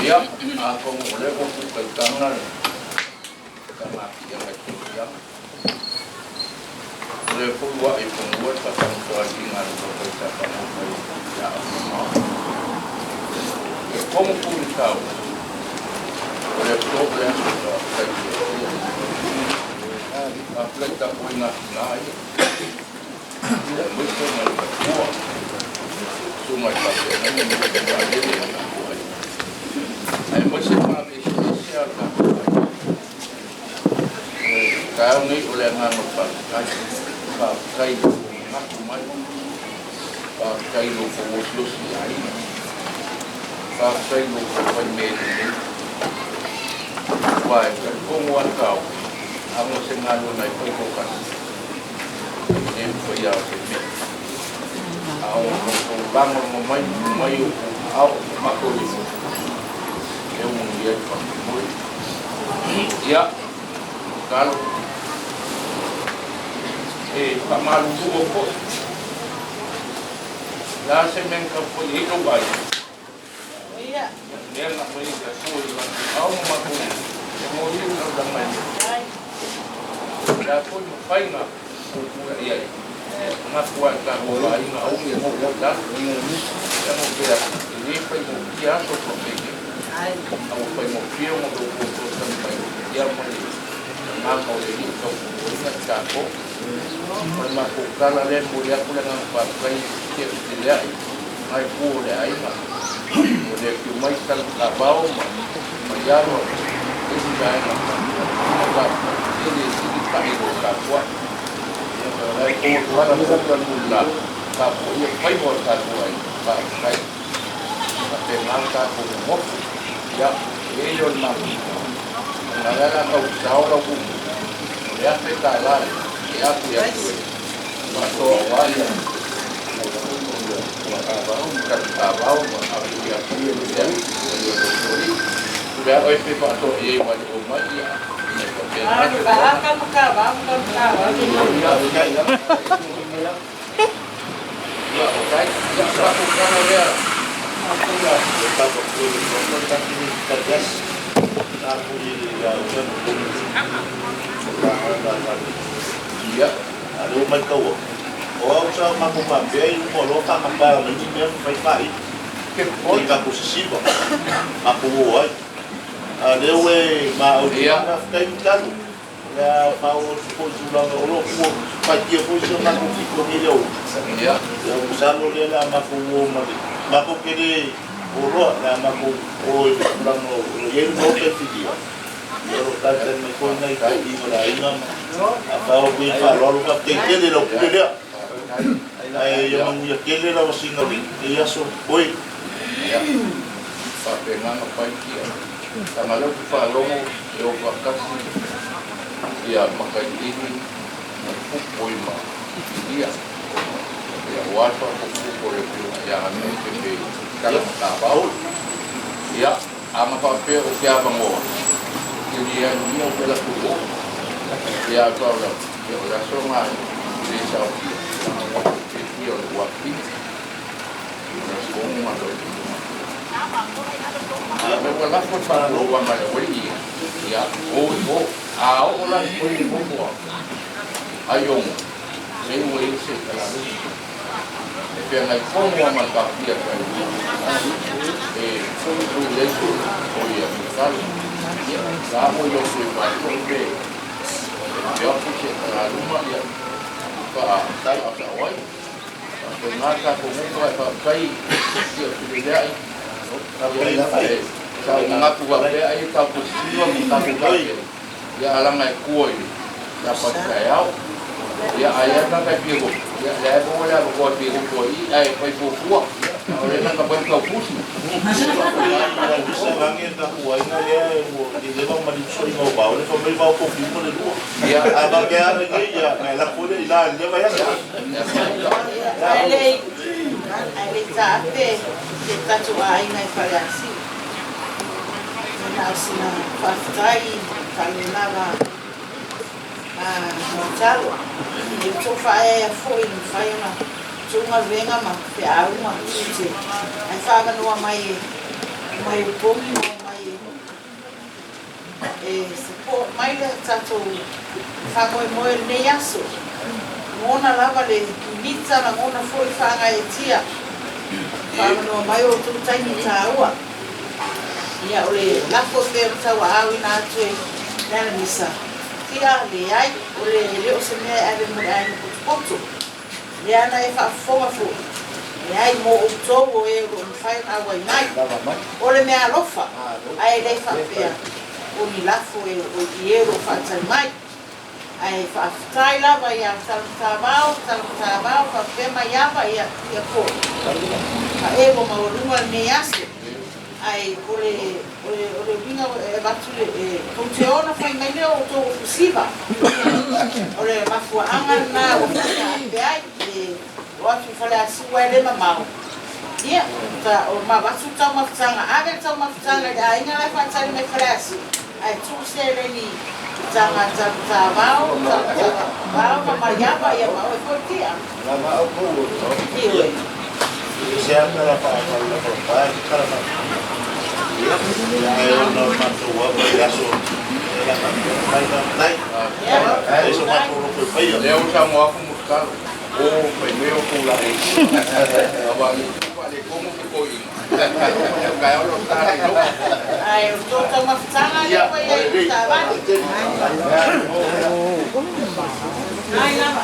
S14: Ia, atonu o lea ua tuutaitaga le tamatia mai Tofiaga. O lea foi ua ae i fanua le faatagitoalina a le taufaitafana mai ia Aumamao. E komo pū le tau, o le aso o le aso faafetai i le Atua. Faafetai tapuaiga a tina ia. Aemaise ma le matua, susuga i le faafeagaiga ma le vaalele a tatou aiga. Aemaise ma ave eseese a tatou aiga. Taeao nei o le agaga o le faafetai. Faafetai i lou manatu mai. Faafetai i lou fauosiosi i aiga. Faafetai i lou fai mea lelei. Aua e talitonu lava tau, ana o se galuega e fai toatasi, e le mafai lava o se mea. A o lou lagolago mai, mai o aao o matou lima, e manuia ai le faamoemoe. Ia, talo. E faamalulua foi. Le a se mea na taumafai ai lou aiga? Lea na aumai ai le Atua i matou ao ma matou lima, e moli le taulaga i le Atua. O le a foi mafai na ou tulai ai, manatu lava i tatou aiga aua ne i oo i lalo. Ia na ou fai atu, e le faigofie aso faapenei. A ua faigofie ona outou fesoasoani mai ia ma le agaga o le Alii e tautuaina le tatou. O le matou tala lea e momoli atu le agaga faafetai i le Feteleai nai pu o le aiga. O le afio mai Talatavao ma Maialo isi vaega faafetai tele e sili ta'i lo tapuai. O la e ala la tapuaia faiva o le tatou aiga. Faafetai. Faapena le tatou momofu. Ia, e i ai o le mafuaaga. Ona o le a tau sao lau upu, o le $1,000 le e atu ia te oe, faasoa aua ia Talatavao ma ave ia lea le a oe pe faasoa i ai wale o mai ia ina faapena se Ia, o kai, ia, sa kala lea.
S12: Ia, a lea ua matau o au sa matou faapea i luga o loa faagata mai ni mea ma fai faaitu i tatou sisiva matou o ai. A lea ua e maau i faafetai Mitalo. O le a faaoo atu foi i tulaga o lo o ua faaitia foi si o matou fito nei le aoauli. Ia masalo lea o le a matou o ma le matou te le o loa, o le a matou o i le tulaga o lo o i ai le maota e filia. Ia o lo o talitali mai foi nai toeaiina o le aiga ma a faaoo atu i ai le faaaloalo. Faafetai tele i lau pule lea. Ae ia manuia tele lau asiga o lenei aso. Oi.
S14: Ia, faapena ona fai tia. Leaga o lea ou te faalogo e o faatasi ia Matailiili ma le Pupoi ma Ilia. Ia, aua le faapupupu o le Afioga ia Ane Pepe Tala Matavao. Ia, a na faapea o te avanoa, ou te le alu ia ou te alu atu i o. Ia, ae pau lava, ia o le aso lena e le saotia, leaga ua fiafia o le uafine. O le aso 6 ma le A ua lafo le faapulauaga i le aualii ia, o i o. A oo la i le momoa, ai ono, se ua i se kalalu. E feagai tonu lava ma le kafia kai e ui lei o ia mitalo. Ia, la mo i loto i mai foi pe e afu se kalaluma ia fa tai a sa oi. Ko ngā tātou momo e whakakai ia whirireai. Sa ngā tuha pea ai tātou siwa mo tātou kāke. Ia alanga e kua i ia pati ao. Ia ai ana kai pia go. Ia le ai mo le ko pia go i ai pai pua.
S17: O le nanga pai kau pusi.
S3: Ai le taape te tatou aiga i Faleasiu. Na o sina faafetai faalelava a Mulitalo. E tou faaeaea foi i mafai ona tou galuega ma feauga tiute ae faavanoa mai e mai opogi ma omai e support mai le tatou faamoemoe o lenei aso. Lagona lava le mimita, lagona foi faagaeetia. Faavanoa mai o outou taimi taua. Ia o le lafo e pei ona tauaaoina atu e le Alamisa, tia leai, o le le o se mea e ave mo le aiga potopoto. Lea na e faafofoga foi, leai mo outou o e o lo o mafai ona auai mai. O le mea alofa, ae le faapea o ni lafo e o i e o lo o faatali mai. Ae faafetai lava ia Talamatavao, Talamatavao faapea Maiava ia ia foi. Pae ua maualuga lenei aso. Ae o le o le o le uiga e avatu le e tou te ona fai mai lea o outou ofusiva. O le mafuaaga lena ua faataape ai e o atu i Faleasiu ai le mamao. Ia, ta o ma avatu le taumafataga, ave le taumafataga i le aiga la e faatali mai Faleasiu, ae tuu seleni i taga Talamatavao, Talamatavao ma Maiava ia ma oe foi Tia. Ioe.
S17: Lea ua saunoa atu Mulitalo, o fai mai o kou laei. Aua ne i te i ua faaletonu se toeaina. Taeao le ta le iloa.
S3: Ae o le tou taumafataga lea ua i ai i le taavale. Ai lava.